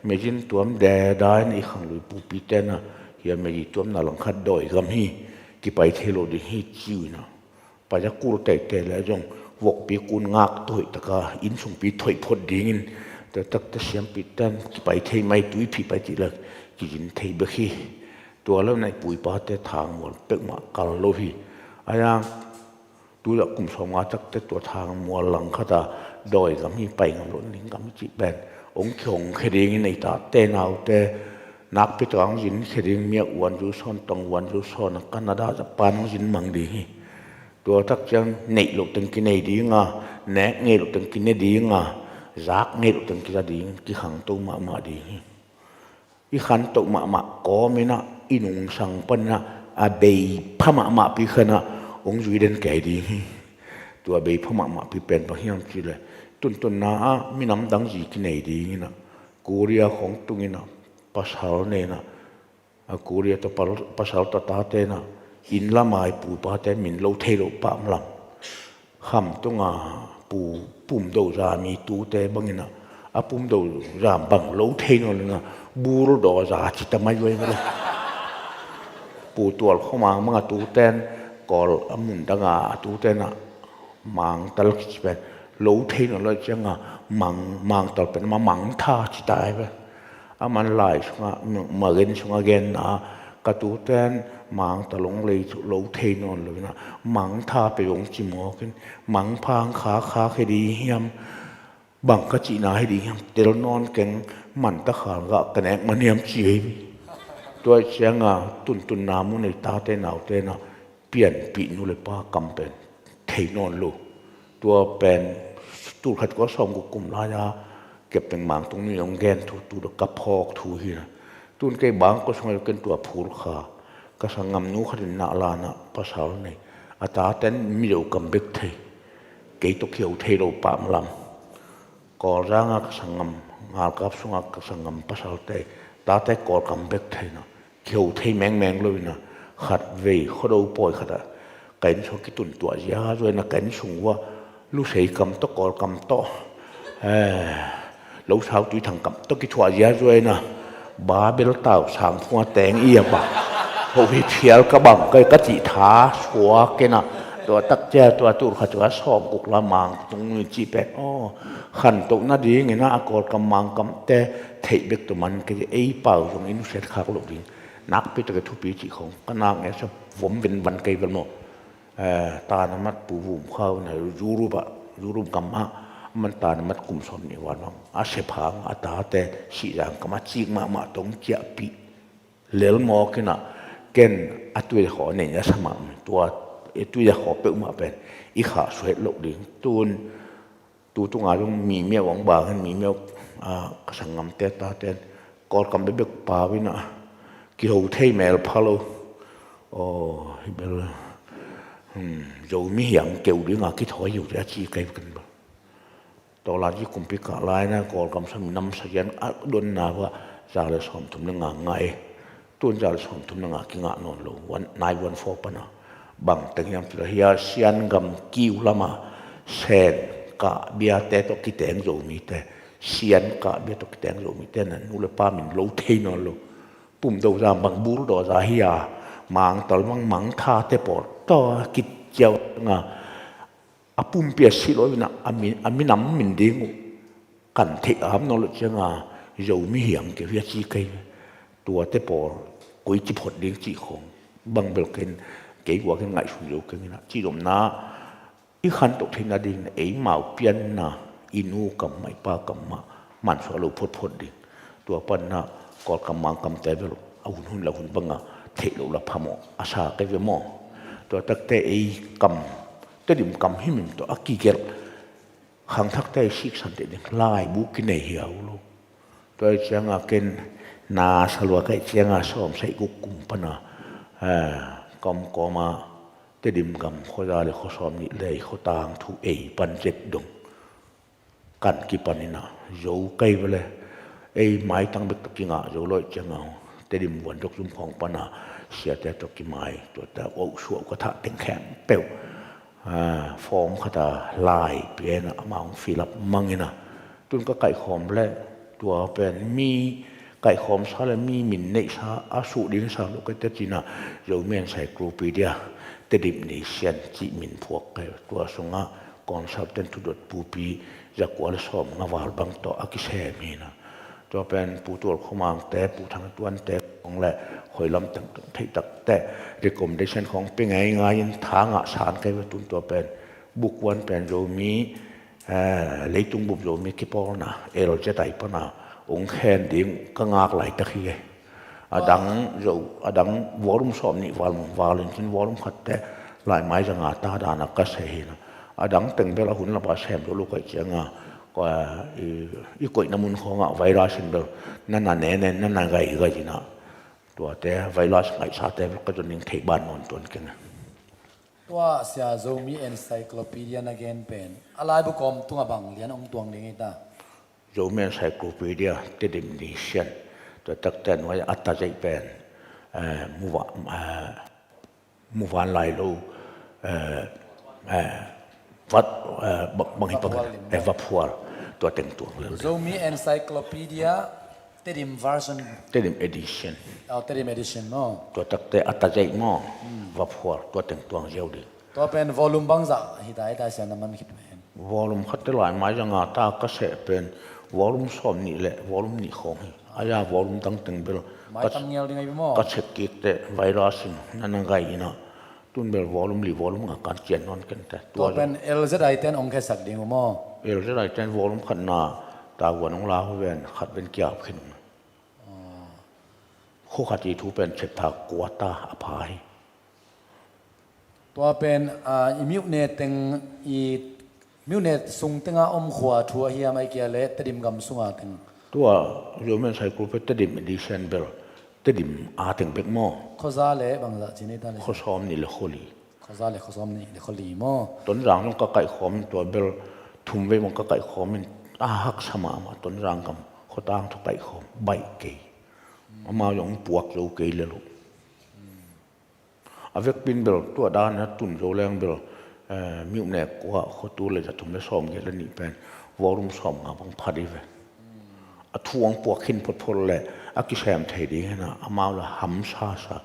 mezin tuam deda in i khanglui pupi tena hia mezi tuamna langkhat dawi gam hi, kipai thei lo ding hi ciu ina. Pai a kul teitei le zong vokpi kun ngak toih taka inn sungpi thoih phot dingin, tua takte siampi ten kipai thei mai, tuiphih pai cih le kizin thei bek hi. Tua lo nai puipate Thang Mual pek mah kal lo hi. A yang Tuiah kum sawmnga takte tua Thang Mual langkhata dawi gam hi, pai ngam lo ding gam hi cih pen ong kihong khe dingin, ei tate naute nakpi taka ong zin khe ding, miak uan zu sawn, tong uan zu sawn a Canada, Japan ong zin mang ding hi. Tua tak ciang neih loh teng kinei dinga, nek ngei loh teng kine dinga, zak ngei loh teng kiza ding, kikhangto mahmah ding hi. I khantoh mahmah kawm inah, i nungsang pan inah a bei pha mahmahpi khanah ong zui den kei ding hi. Tua bei pha mahmahpi pen bang hiam cih le, tuntunna ah minam dang zi kinei ding inah, Korea khong tung inah pasal nei inah, a Korea tawh pasal tawh tate inah inn lam a i pu i pate min lo thei lo pah lam. Kham tunga pu pumdo za mi tute bangin ah, a pumdo za bang lo thei nawn lo inah, bul daw za ci ta mai vai vai. Pu Tual Khua Mang bang a tuten, Kawl a mun danga a tuten ah Mangtal kici pen lo thei nawn lo cianga, Mang, Mangtal pen ma Mangtha ci ta ai ve. Aman lai sungah, Maren sungah genna, ka tuten Mangtal ong lei lo thei nawn lo inah, Mangtha pei ong ci mawkin, Mangpha ang kha kha khe ding hiam, bang ka cihna hi ding hiam, tel nawn keng, man ta khal gah ka nek man hiam ci hi. Tua cianga tuntunna mun ei tate naute inah, pianpih nu le pa kam pen thei nawn lo. Tua pen tulkhat kua sawmguk kum lai-a Captain Mangtung ni ong gen thu, tu da ka phawk thu hi na. Tun kei bang kua sungah ken tua phul kha, ka sanggam nu khatin na lana pasal nei, a taten mido kam bek thei, kei tawh kiheu thei lo pah malam. Kawlzanga ka sanggam, ngalkap sunga ka sanggam pasalte, tate Kawlkam bek thei na, kiheu thei mengmeng lo ina, khat vei Khuado pawi khat ah ka inn sung kitun tuah ziazua ina, ka inn sung uah Lusei kam tawh, Kawlkam tawh, eh, Losau Tuithang kam tawh kithuah ziazua ina, Babel tau sang phunga teng i a bang. Ho hi phial ka bang kai ka cih tha suak kena. Tua tak cia tua tur kha tua sawm kuk la mang tung cih pek. Aw, khantoh nadingin a Kawlkam Mangkam te theih bek tu man kei ei pau zong i nusiat khak loh ding. Nakpi tak i thupi cih khong ka nak nge sa vom ven van kei vel maw. Eh, tanamat Pu Vum Khau na Europe ah, Europe gam ah, man tanamat kum sawm nih val bang a sephang a tate sihzang kam a cik mahmah tong ciahpih lel mawk inah ken a tuiakhaw nei a sa mahmah tua, i tuiakhaw peuhmah pen i khah suhet loh ding tun. Tu tunga zong mi miau ang bang hen mi miau, ah, ka sanggamte taten Kawlkam bebek pau inah kiho thei mel pha lo. Aw, hi bel, hmm, Zomi hiam keu dinga kithawi hi uh te a ci kai kan bel. Tawlan ci kumpi kah lai na Kawlkam sa minam sa hian a donna va za le sawm thum le nga ngai. Tun za le sawm thum le nga kingah nawn lo. One, nine one four pana. Bang teng hiam tila hia Sian gam kiu lama Sen kah biate tawh kiteng Zomite. Sian kah bia tawh kiteng Zomite na nu le pa min lo thei nawn lo. Pum do zam bang bul do za hia. Mang tal bang mang tha te pawl. Taw kit ciau nga. A pumpi a si lo ina a min, a minam min ding uh. Kan theih am nawn lo cianga Zomi hiam keu hi a ci kei ve. Tuate pawl koi ci phot ding cih khong bang bel ken kei guakin ngaihsun zo keng ina cih domna i khantoh theihna ding na eimau pianna i nu kam mah i pa kam mah mansuah lo photphot ding. Tua panna Kawlkam Mangkam te bel a hun hun la hun banga theih lo la phamawh a sa kei ve maw. Tua takte ei kam Tedim kam himim tawh a kigelh khangthakte i siksan teh ding laibu kinei hiau lo. Tua i cianga ken na salua kaih cianga sawm saih guk kum pana, eh, kawmkawma Tedim gam khuaza le khuasawm nih le i khuatang thu ei pan zet dong kan kipan ina zo kai vele. Ei maitang bek tawh kingah zo lawih cianga Tedim vuan dok zum khawng pana siate tawh kimai tuate auh suah ka thah teng khempeuh. Ah, form khata lai piena amah hong fill up mangina tun ka kaihkhawm le tua pen mi kaihkhawm sa le mi min neihsa a suh ding sa lo ka te cina Zomi Encyclopedia Tedim Nation cih min phuak kai tua sunga consultant thudot pupi zakua le sawm nga val bang tawh a kisem hina. Tua pen Pu Tual Khua Mangte, Pu Thang Tuante khong le hoilam tengteng theih takte recommendation khong pe ngei ngai in tha ngah san kai ve tun tua pen bukwan pen Zomi, eh, leitung bup Zomi kipawlna L Z I pana ong khen ding ka ngak lai tak hi e. A dang zo, a dang volume sawm nih val mong val in cin volume khatte lai mai zanga ta dana ka se hina. A dang teng bel a hun lapa sem zo lo kai cianga i, i koihna mun khawngah virus in bel na na ne ne na na gai gai ina tuate virus ngaihsate bel ka zon ning thei ban nawn tuan keng. Tua sia Zomi Encyclopedia na gen pen a laibu kawm tunga bang lian ong tuang ding ita. Zomi Encyclopedia Tedim Nation tua takte nuai a ta zei pen, eh, muva, eh, muvan lai lo, eh, eh, vat, eh, bang, bang hi pang, eh, vaphual tua teng tuang lel. Zomi Encyclopedia Tedim version. Tedim edition. Oh, Tedim edition, no? Tua takte a ta zei maw? Hmm. Vaphual tua teng tuang ziau ding. Tua pen volume bangzah hita hita sia na man khit pen. Volume khatte lai mai zanga ta ka seh pen volume sawm nih le volume nih khawng hi. Aya volume dang teng bel mai tam ngel ding ai maw? Ka check kik te virus in na na gai ina. Tun bel volume li volume nga kan cian non ken te. Tua pen L Z I ten ong khesak ding uh maw? L Z I ten volume khatna ta guan ong la hu ven khat ven kiap khin. Khua khat i thu pen chapter kua ta a pha hi. Tua pen, ah, i miuhne teng i miuhne sung tenga om khua thu a hiam ai kia le Tedim gam sunga teng. Tua Zomi Encyclopedia Tedim edition bel Tedim a teng bek maw? Khuaza le bangzah cin ei ta le. Khuasawm nih le khuali. Khuaza le khuasawm nih le khuali maw? Tonzang zong ka kaihkhawm tua bel thum vei bang ka kaihkhawm in a haksa mahmah Tonzang gam khuatang thu kaihkhawm baih kei. Amau zong puak zo kei le lo. A vekpin bel tua dan a tun zo leng bel, eh, miuhnek kua khuatu le za thum le sawm gel le nih pen volume sawm nga bang phat i ve. a thu hong puak khin photphot le a kisem thei ding hi na, amau la hamsa sa.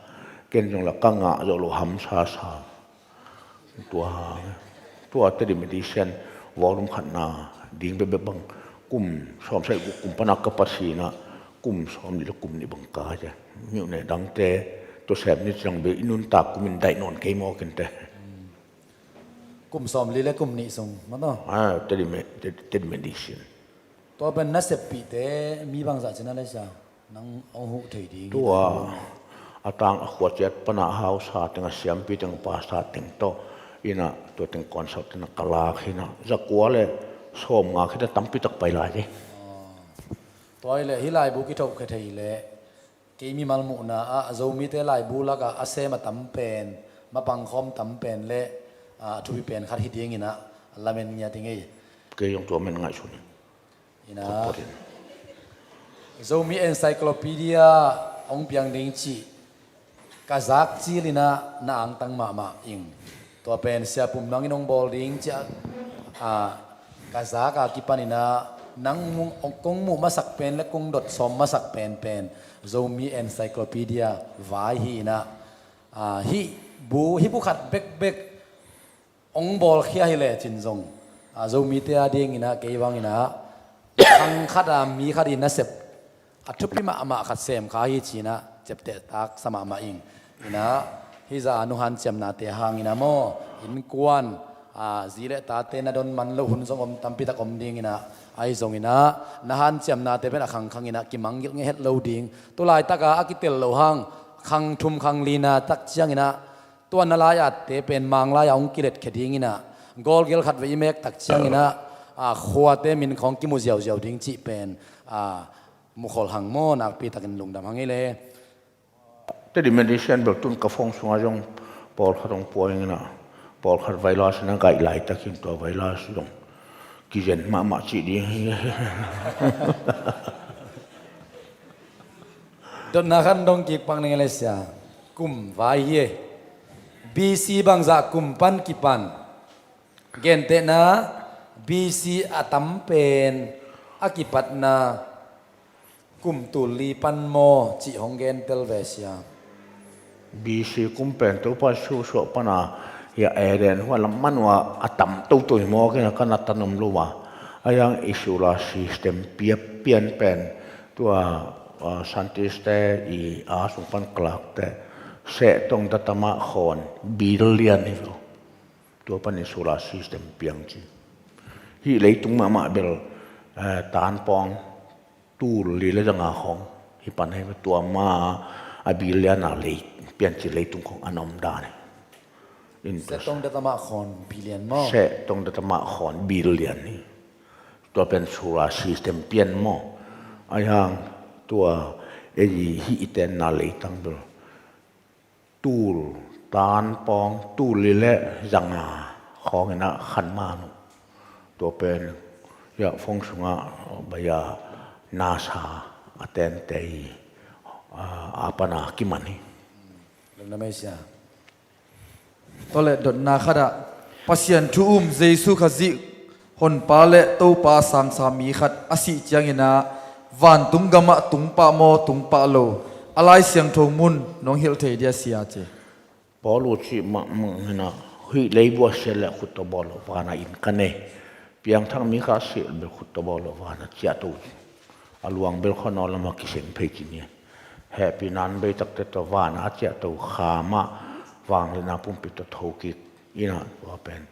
Ken zong la ka ngah zawh loh hamsa sa. Tua, tua Teddy Medicine volume khatna ding bekbek bang kum sawm sagih guk kum pana ka pasi na, kum sawm li le kum nih bang ka ja. Miuh ne dangte tua sem ni ciang be i nuntak kum in daih nawn kei maw kente. Kum sawm li le kum nih sung maw taw? Ah, Teddy Me-, Teddy, Teddy Medicine. Tua pen na seppihte mi bangzah cina le sia nang hong huh thei ding hi. Tua a tang a khua ciat pana a hausa teng, a siampi teng, a pasta teng tawh ina, tua teng concert tena ka lak hi na, zakua le sawmnga khita tampi tak pai lai hi. Tua hi le hih laibu kithohkhia thei le kei mimal muhna ah Zomite laibu lakah a sem a tam pen, mapang khawm tam pen le, ah, a thupi pen khat hi dingin ah lamen ngiat i ngei. Kei zong tua men ngaihsun hi. Ina, Zomi Encyclopedia hong piang ding cih ka zak cil ina na angtang mahmah ing. Tua pen Sia Pum Nang in hong bawl ding ciah, ah, ka zak a kipan ina nang mu-, kong muh masak pen le kong dot sawm masak pen pen Zomi Encyclopedia vai hi ina, ah, hih bu, hih bu khat bekbek hong bawlkhia hi lecin zong, a, Zomite a dingin ah kei bangin ah khang khat a mi khat in a sep a thupi mahmah khat sem kha hi ci-in ah ciapteh taksa mahmah ing. Ina, hih zah a nu hanciamnate hangin ah maw, innkuan, a, zi le tate na don man loh hun zong om tampi tak om dingin ah, ahi zongin ah na hanciamnate pen a khangkhangin ah kimanggilh ngei het lo ding. Tulaitak a a kitel loh hang khang thum khang lina tak ciangin ah tua na lai-atte pen Manglai ah hong kiletkhia dingin ah, gawlgel khat vei i mek tak ciangin ah, a, khuate min khawng kimu ziauziau ding cih pen, a, mukhol hang maw, nakpi takin lungdam hang ei le. Teddy Medicine bel tun ka phone sungah zong pawlkhat hong pua ing ina, pawlkhat virus ina gaih laitakin tua virus zong kizen mahmah cih ding hi. Dotna khat dong kik pak ning le sia. Kum vai hi e. B C bangzah kum pan kipan. Gentehna B C a tam pen a kipatna kum tul li pan maw cih hong gentel ve sia. B C kum pen Topa Jesu suah pana hia Eden huan lam man ua a tam toto hi maw kina ka na tan om lo a. A yang i solar system piapian pen tua, ah, scientist te i a sung pan kalak te seh tong datama khawn billion hi lo. Tua pan i solar system piang ci. Hih leitung mahmah bel, eh, tanpawng tul li le zanga khawng hi pan hi, tua ma a billion a lei pian ci leitung khawng an om dan hi. Seh tong datama khawn billion maw? Seh tong datama khawn billion hi. Tua pen solar system pian maw? A yang tua ei hih i tenna leitang bel tul tanpawng tul li le zanga khawng ina khan man uh. Tua pen ya phone sungah baya NASA a tente hi, a, a pana kiman hi. Lungdam ei sia. Tua le dotna khat ah Pasian thu um Jesu Khazih Honpa le Topa sangsa mi khat a sih ciangin ah vantung gamah tung pah maw tung pah lo, a Lai Siangtho mun nong hilh thei dia sia ci. Paul uh cih mahmah hi na, hih leibu a sia le khut tawh bawl lo vana inn ka nei. Piangthak mi kha a sih bel khut tawh bawl lo vana ciahto. A luang bel khuanawl lamah kiseng phei ci ni. Hehpihna an bei takte tawh vana a ciahto kha mah vangliatna pumpi tawh thokik ina tua pen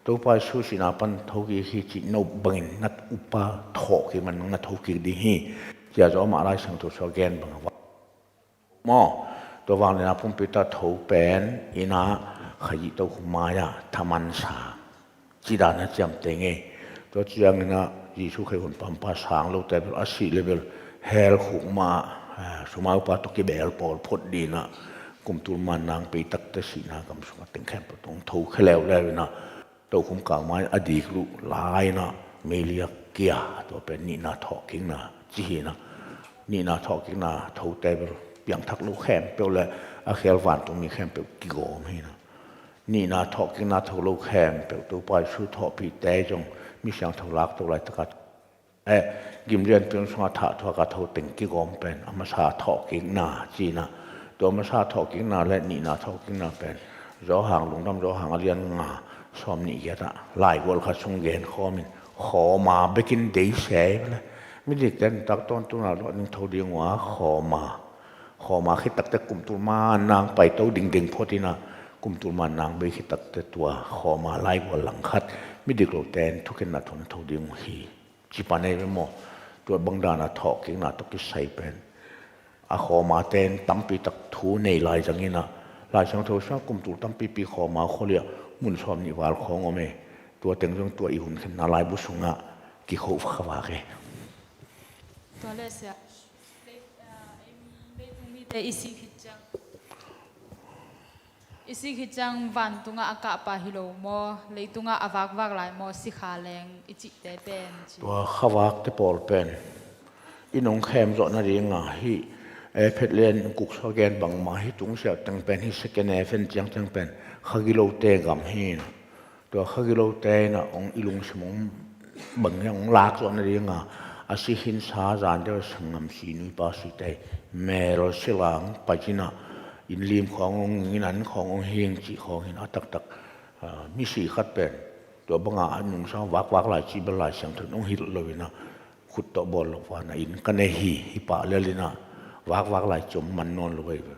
Topa Jesu sihna pan thokik hi cih no bangin na upa thawhkik man na thokik ding hi. Cia zaw mah Lai Siangtho sua gen bang a va maw? Tua vangliatna pumpi tawh tho pen ina Khazih tokhom mai-ah thamansa ci dan a ciamteh ngei. Tua ciangin ah Jesu Khazih hun pampa sang lote bel a sih le bel hell khuk mah, eh, sumaupa tawh kibel pawl phot dina kum tul man nang peitakte sihna gam sungah teng khempeuh tawh hong tho khe leuleu ina tokhom kangmai a dik luh lai ina meiliak kia tua pen nihna thawhkikna ci hi na. Nihna thawhkikna thote bel piangthak lo khempeuh le a khel vantungmi khempeuh kigawm hi na. Nihna thawhkikna tho lo khempeuh Topa Jesu thawhpihte zong mi siangtho lak to laitaka Eh, gimlian pian sungah thah thuak a tho teng kigawm pen a masa thawhkikna cinah, tua masa thawhkikna le nihna thawhkikna pen Johan, Lungdam Johan a lian nga, sawm nih giatah laigual khat sung genkhawmin khawma bekin deisia hi le. Midikte nuntak tawntungah luah ning tho ding uh a, khawma, khawma khitakte kumtul man nang paito dingding phot inah, kumtul man nang bei khitakte tua khawma laigual langkhat midik lote in thukhenna thawh ning tho ding uh hi. Ci pan ei ve maw? Tua bangdana thawhkikna tawh kisai pen a khawmate in tampi tak thu nei lai zanginah, Lai Siangtho sungah kumtul tampipi khawma khualiah mun sawm nih val khawng om e. Tua teng zong tua i hun khenna laibu sungah kikho khavak e. Tua le sia, lei-, ah, ei mi, leitung mite i sik khit ciang, i sik khit ciang vantungah a kahpa hi lo maw, leitungah a vakvak lai maw, sikha leng i cihte pen ci. Tua khavakte pawl pen i nong khem zawh nadinga hih, eh, Phetlian kuksuak gen bangmah hih tungsiah teng pen, hih second heaven ciangteng pen khagilote gam hi. Tua khagilote inah hong i lungsim hong bang hiang hong lak zawh nadinga a si khinsa zan deuh a sanggam si nuipa site mel sila hong pai cinah, inn lim khawng hong hing, inn an khawng hong hing cih khawng hin a taktak, ah, misi khat pen tua banga a nungsang vakvak lai cih bel Lai Siangtho in hong hilh lo inah, khut tawh bawl lo vana inn ka nei hi, hi pah lel inah vakvak lai ciom man nawn lo ei ve.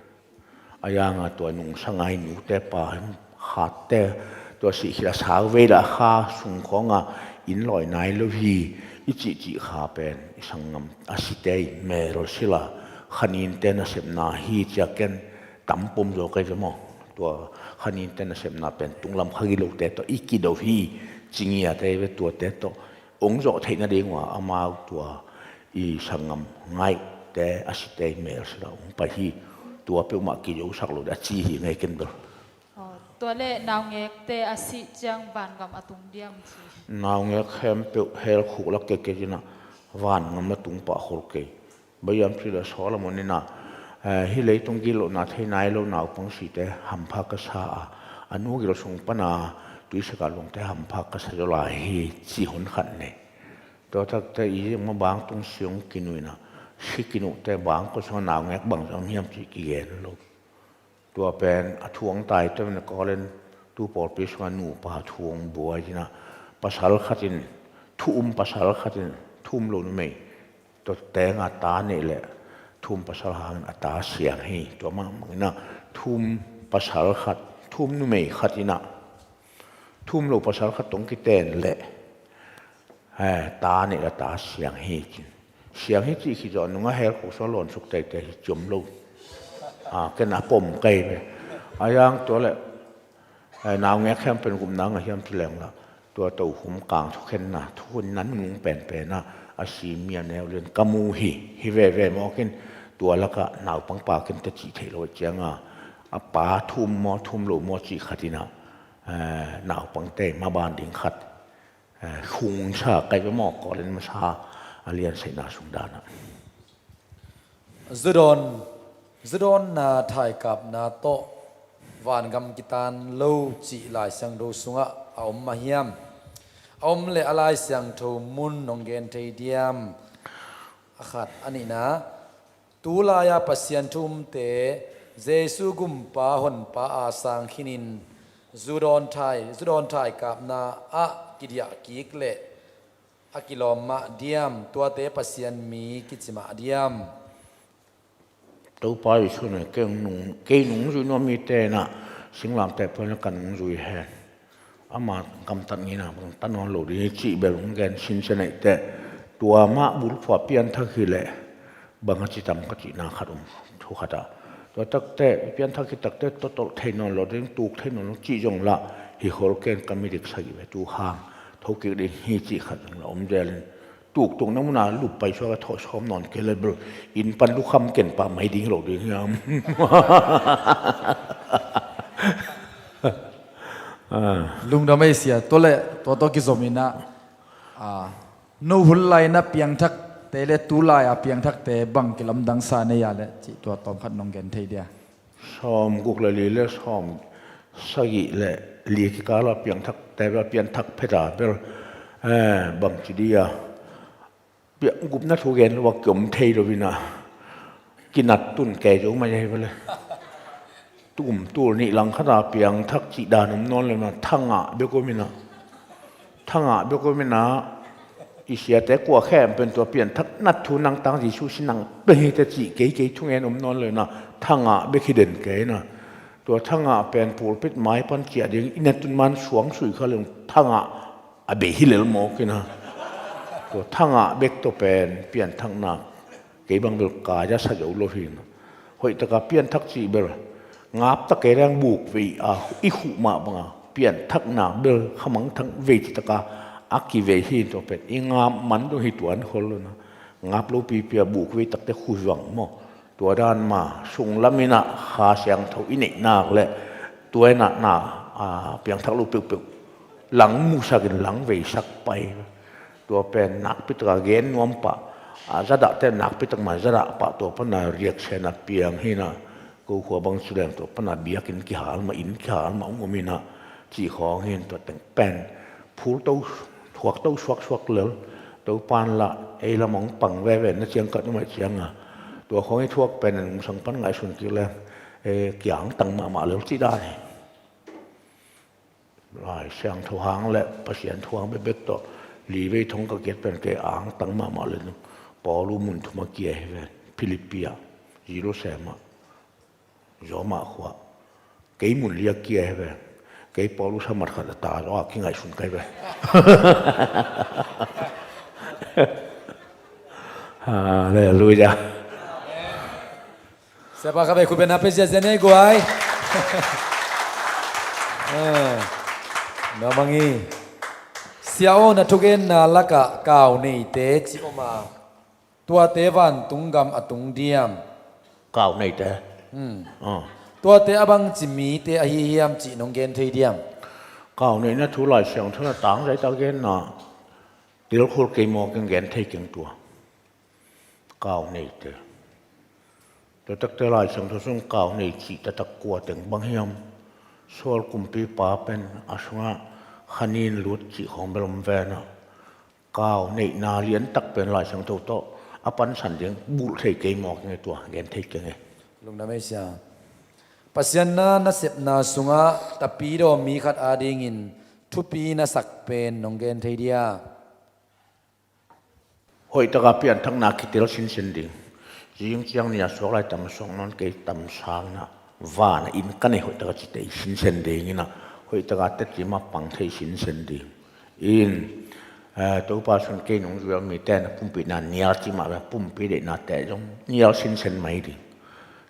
A yanga tua nungsanga i nute pa khatte tua sih khit a sau vei dah kha sung khawnga inn lawi nai lo hi i cihcih kha pen i sanggam a site i mel sila khaninte nasepna hi cia ken tam pom zaw kei ve maw? Tua khaninte nasepna pen tunglam khagilote tawh i kido hi, cingiate ve tuate tawh hong zawh theih nading uh a amau tua i sanggam ngaihte a site i mel sila hong pai hi. Tua peuhmah kidosak lo ding a ci hi ngei ken bel. Aw, tua le naungekte a sih ciang vangam a tung diam ci. Naungek khempeuh hell khuk lak keke cinah vangam a tung pah khol kei. Bang hiam cih leh Solomon inah, eh, hih leitung gitlohna thei nai lo naupang site hampha ka sa a, a nu gil sung pana tuisaka lungte hampha ka sa zaw lai hi ci hun khat nei. Tua takte i zingma bangtung siung kinuh inah, si kinuhte bangkua sungah naungek bang zong hiam cih kigen lo. Tua pen a thu hong taito in a Korin tu pawlpi sungah nupa thu hong buai inah, pasal khat in thu um pasal khat in thu um lo numei tua tenga ta neih leh thu um pasal hangin a ta siang hi. Tua mahmah inah thu um pasal khat, thu um numei khat inah thu um lo pasal khat tawh kiten leh, eh, ta neih leh a ta siang hi cin. Siang hi cih khit zawh nungah hell khuk sungah lawnsuk teitei hi ciom lo. Ah, ken a pom kei ve. A yang tua leh, eh, naungek khempeuh in gupna ngah hiam ci leng lah, tua tokhom kang thukhenna, thukhenna nunung penpen ah a si mi a neu lian ka mu hi, hi veve mawk in, tua lakah naupang pa kente cih theih lo cianga a pa thu um maw thu um lo maw cih khat inah, eh, naupangte maban ding khat, eh, hong sa kei ve maw, Korin masa a lian sagihna sung danah. Zudawn, zudawnna thaikapna tawh vangam kitan lo cih Lai Siangtho sungah a om mah hiam? A om leh a Lai Siangtho mun nong gen thei diam? A khat, a nihna, tulai-a Pasian thu umte Jesu gumpa honpa a sang khinin zudawn thai, zudawn thaikapna ah kidiah kik leh a kilawm mah diam, tuate Pasian mi kici mah diam? Topa Jesu in kei nung, kei nungzui nuam mite inah singlamteh pawl inah ka nungzui hen. Ama gamtat ngina bang ta nawn lo ding hi cih bel hong gen sinsen ahih teh, tua mah bulphuh a pianthak hileh bang a ci tam ka cihna khat om thu khatah. Tua takte pianthak hi takte totolh thei nawn lo ding, tuk thei nawn lo cih zong lah hi khol ken, ka midik sagih ve tu hang thokik ding hi cih khat zong lah om zelin, tuktukna muna lup paisuak a thawh sawm nawn kei le bel inn pan lukham ken pah mai ding lo ding hiam? Ah. Lungdam ei sia, tua le tua tawh kizom inah, ah, no hun lai na piangthakte le tu lai a piangthakte bang kilamdang sa nei a le cih tua tawmkhat nong gen thei dia? Sawm guk le li le sawm sagih le li kikala piangthakte bel, pianthak pheta bel, eh, bangci dia? Gupna thu gen lo a kiom thei lo inah kinat tun kei zo mai ahi vele. Tum tul nih lang khata piangthak cih dan om nawn lo inah thangah bek om inah, thangah bek om inah i siate kua khempeuh in tua pianthak nat thu nang tang Jesu si nang pei hi teh cih kei kei thungen om nawn lo inah thangah bek hi den kei inah. Tua thangah pen pulpit mai pan ciah ding i na tun man suang sui kha leng thangah a bei hi lel mawk inah. Tua thangah bek tawh pen pianthakna kei bang bel kai a sa zo lo hi inah. Hoih taka pianthak cih bel ngap ta kei leng buk vei a i khuh mah banga pianthakna bel khamangthang vei ci taka a kivei hi. Tua pen i ngap man dong hi tuan khol lo inah. Ngap lo pipi a buk vei takte khuzuang maw? Tua dan mah sunglam inah Kha Siangtho i neih nak le tua inah na, a, piangthak lo peuhpeuh lang musak in lang veisak pai. Tua pen nakpi taka gen nuam pah, a, zadahte nakpi tak mah zadah pah tua pana riaksen a piang hi inah, ko khua bang ci leng tua pana biakinn kihal mah, inn kihal mah ung om inah cih khawng hi inah tua teng pen phul to, thuak to suaksuak lel. Topa in lah ei lam hong pang veve na ciang ka nuam ahih cianga tua khawng i thuak pen a nungsang pan ngaihsun kik leng, eh, kiangtang mahmah lel cih dan hi. Lai Siangtho hang le Pasian thu hang bekbek tawh li vei thong ka kiat pen kei angtang mahmah lel. Paulu mun thum a kia hi ve. Philippi ah, Jerusalem ah, Roma khua. Kei mun li a kia hi ve. Kei Paulu samat khat a ta zaw a kingaihsun kai ve. Halleluiah. Siapa kha vei khut beng na pe ziahziah ni ei guai. Eh, na mang hi. Sia aw, na thugenna lakah kau neite ci om a, tuate vantung gam a tung diam? Kau neite. Hmm. Ah. Tuate a bangci mite ahi hiam cih nong gen thei diam? Kau neihna thu Lai Siangtho na tang zai ta genna tilkhul kei mawk in gen thei keng tua. Kau neite. Tua takte Lai Siangtho sung kau nei cih taktak kua teng bang hiam? Saul kumpipa pen a sungah khanin lut cih khawng bel om ve inah. Kau neihna lian tak pen Lai Siangtho tawh a pansan ding bulh thei kei mawk ing e tua, gen thei keng e. Lungdam ei sia. Pasian na nasepna sungah tapidaw mi khat adingin thupi na sak pen nong gen thei dia? Hoih taka pianthakna kitel sinsen ding. Zing ciang ni a suak lai tam suak nawn kei tam sang inah van a inn ka nei hoih taka ci tei sinsen ding inah hoih taka teci mah pang thei sinsen ding. In, eh, Topa sun kei nung zual mite na pumpihna nial ci mah ve, pumpi deihnate zong nial sinsen mai ding.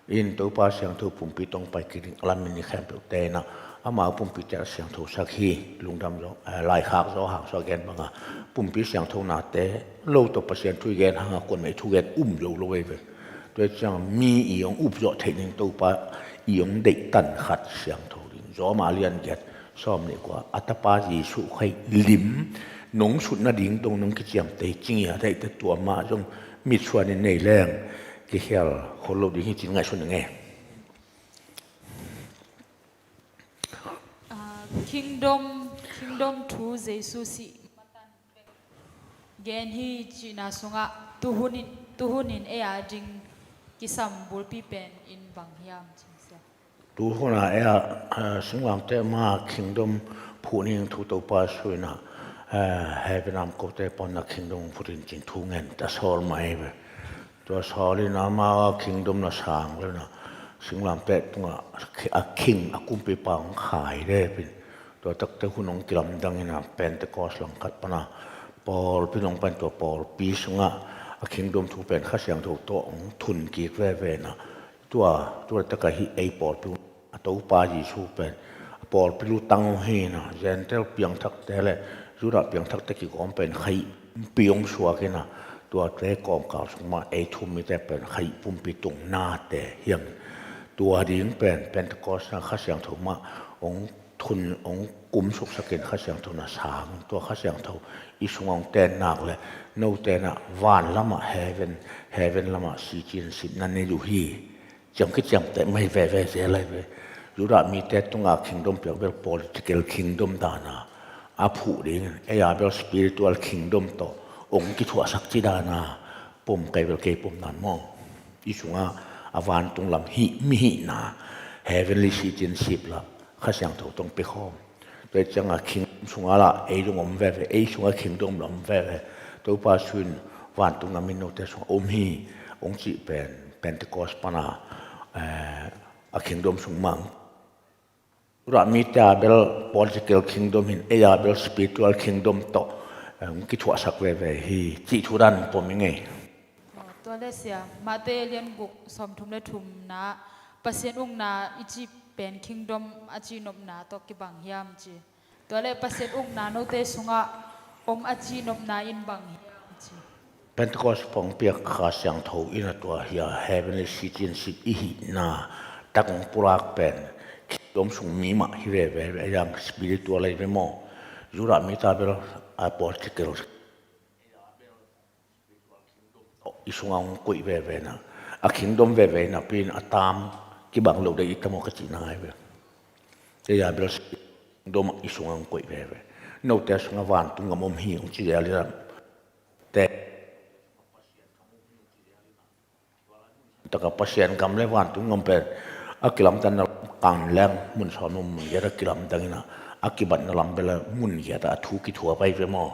In Topa Siangtho pumpi tawh pai kik ding a lam in i khempeuhte inah amau pumpite a siangtho sak hi. Lungdam zaw, eh, laikhak zaw hang suah gen banga pumpi siangthonate lo tawh Pasian thu i gen hanga kuan mah i thugen um zo lo ei ve. Tua ciang mi i hong upzawh theih ding Topa i hong deihtan khat siangtho ding. Zawma lian giat sawm nih kua a tapa Jesuh Khrih lim nong sut nading dong nong kiciamteh hi ci ngiat ahihte tua mah zong mitsuan in nei leng kikhial khol lo ding hi cin ngaihsun ing e. Ah, kingdom, kingdom thu Jesu sih matan gen hi cihna sungah tuhunin, tuhunin ei a ding kisam bulpi pen in bang hiam cin sia? Tuhuna ei a, eh, singlamteh ma kingdom phuh ning thu Topa suina, eh, heaven am kote ponna kingdom phutin cin thu ngen ta Saul mai ve. Tua Saul in ama kingdom na sang lena singlamteh tunga a king a kumpipa hong khai lepin tua takte hun hong kilamdang ina Pentecost langkhat pana pawlpi nong pan tua pawlpi sunga a kingdom thu pen Kha Siangtho tawh hong thun kik vevena tua, tua taka hi ei pawlpi a Topa Jesu pen a pawlpi lutang uh hi ina Gentile piangthakte le Judah piangthakte kigawm pen khaihpi hong suak ina tuate kawmkal sung mah ei thu mite pen khaih pumpi tung nate hiang tua ding pen Pentecost na Kha Siangtho mah hong thun hong kumsuksakin Kha Siangtho na sang tua Kha Siangtho i sungah hong ten nak le note na van lamah heaven, heaven lamah sicin sipna nei uh hi. Ciam kiciamteh mai veve zel lai ve. Judah mite tunga kingdom piak bel political kingdom dana a phuh dingin ei a bel spiritual kingdom tawh hong kithuahsak ci dan a pom kei bel kei pom dan maw. I sungah a vantung lam hih, mi hihna, heavenly citizenship lah Kha Siangtho tawh hong pia khawm. Tua ciangah kingdom sungah lah ei zong om veve, ei sungah kingdom lah om veve. Topa Jesu in vantung gam in note sungah om hi hong cih pen Pentecost pan a, eh, a kingdom sung mah hong Judah mite a bel political kingdom hi in, ei a bel spiritual kingdom tawh, eh, hong kithuahsak veve hi cih thu dan pom i ngei. Tua le sia, Mate lian guk sawmthum le thumna, Pasian ukna i cih pen kingdom a cihnopna tawh kibang hiam ci. Tua le Pasian ukna note sungah om a cihnopna in bang hiam ci. Pentecost pong piak Kha Siangtho in a tua hi a, heavenly citizenship i hihna tak hong pulak pen kingdom sung mi mah hi veve, a yang spiritual ahi ve maw. Judah mite a bel a political i sungah hong koih veve na, a kingdom veve napi in a tam kibang lo dei i tam aw ka cihna ahi ve. Ei a bel kingdom i sungah hong koih veve. Note a sungah vantung gam om hi hong ci zel in a, te taka Pasian gam le vantung gam pen a kilamdanna lam kan leng mun sawm mun giat a kilamdang in a, a kibatna lam bel a mun giat a thu kithuah pai ve maw.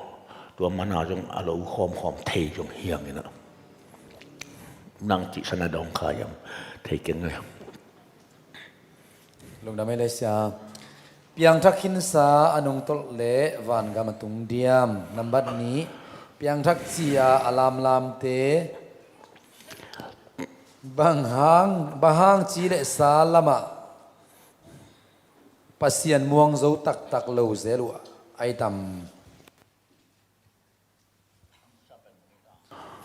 Tua mana zong a lo khawmkhawm thei zong hi hang in a, nang cihsan a dawng kha hiam thei keng le. Lungdam ei le sia. Piangthak khinsa a nungtolh le vangam a tung diam. Nambat nih, piangthak ci-a a lamlamte bang hang, bang hang ci le sa lamah Pasian muang zo taktak lo zel uh a i tam.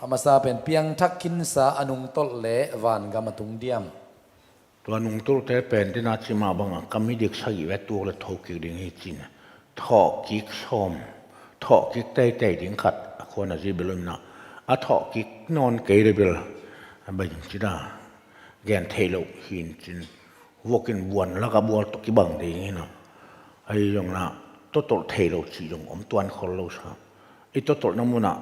A masa pen piangthak khinsa a nungtolh le vangam a tung diam. Tua nungtolhte pen dena cimah bangah ka midik sagih ve tuak le thokik ding hi cin. Thawhkik sawm, thawhkik teitei ding khat a khuan a zi bel um na. A thawhkik nawn kei le bel a bai ding cida. Gen thei lo hin cin. Vuakin vuan laka bual tawh kibang ding hi na. Ahi zong na totolh thei lo cih zong om tuan khol lo sa. I totolhna munah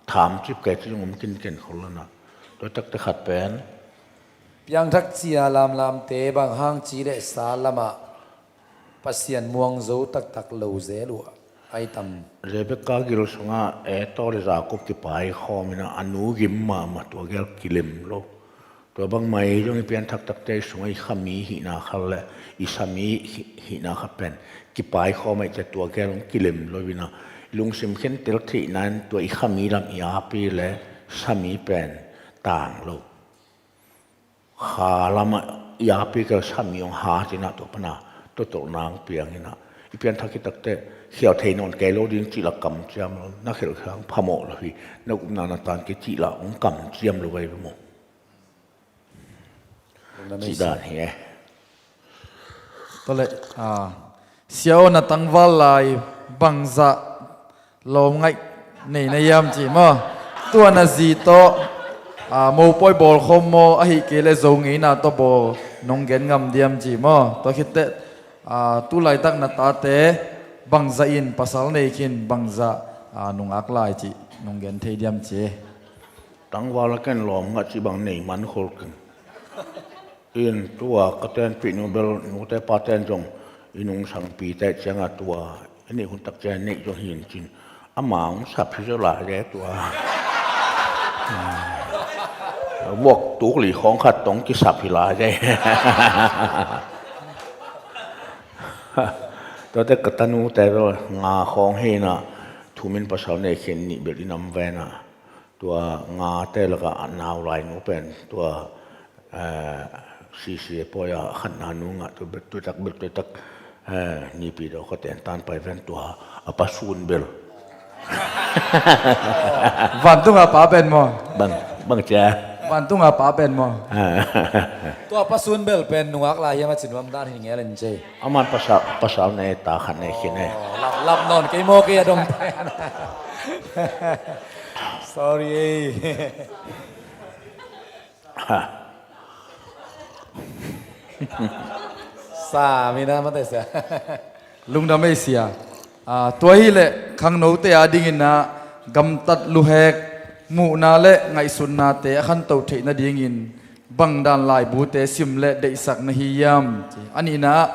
thamcip kei cih zong om kinken khol lo na. Tua takte khat pen piangthak cia lamlamte bang hang ci le sa lamah Pasian muang zo taktak lo zel uh a i tam. Rebekah gil sungah Esau le Jakob kipai khawm in a, a nu gim mahmah tua gel kilem lo. Tua bangmah i zong i pianthak takte i sungah i khami hihna kha le i sami hihna kha pen kipai khawm ahih ciang tua gel hong kilem lo in a, i lungsim khentel theihna in tua i khami lam i api le sami pen tang lo. Kha lamah i api kei le sami hong hat in a, tua pana totolhna hong piang in a, i pianthak hi takte khial thei nawn kei lo ding cih lah kamciam lo, na khelh khang phamawh lo hi, na upna na tan kei cih lah hong kamciam lo vei ve maw. Cih dan hi e. Tua leh, ah, sia aw na tangval lai bangzah lawm ngaih nei na hiam ci maw? Tua na zi tawh, ah, mopawi bawl khawm maw, ahih kei leh Zo ngeina tawh bawl nong gen ngam diam ci maw? Tua khit teh, ah, tu laitak na tate bangzah in pasal nei khin bangzah, ah, nungak lai cih nong gen thei diam ci. Tangval a ken lawm ngah cih bang nei man khol keng. In tua ka tenpih nu bel nute paten zong i nungsangpite ciangah tua i neih hun tak ciang neih zong hi in cin. Ama hong sap hi zaw lai e tua. Vuak tuk li khawng khat tong kisap hi lai e. Tuate ka tanute bel nga khawng hi na, thumin pasal nei khin nih bel i nam ve na. Tua ngate lakah a nau lai nu pen tua, eh, C C A pawi a khatna nu ngah tua bel tuitak bel tuitak, eh, nipi daw ka ten tan pai ven tua a pasun bel. Vantunga pa pen maw? Bang, bang cia. Vantunga pa pen maw? Ah. Tua pasun bel pen nungak lai hiam a ci nuam dan hi ngel in cei. Aman pasal, pasal ne ta khat ne khin e. Oh, lap, lap nawn kei maw kei a dong pen. Sorry ei. Sa mi na mate sia. Lungdam ei sia. Ah, tua hi leh khangnote a dingin ah Gamtat luhek, muhna le ngaihsutnate a khantoh theih nadingin bangdan laibute sim le deihsak na hi hiam? Ci. A nihna ah,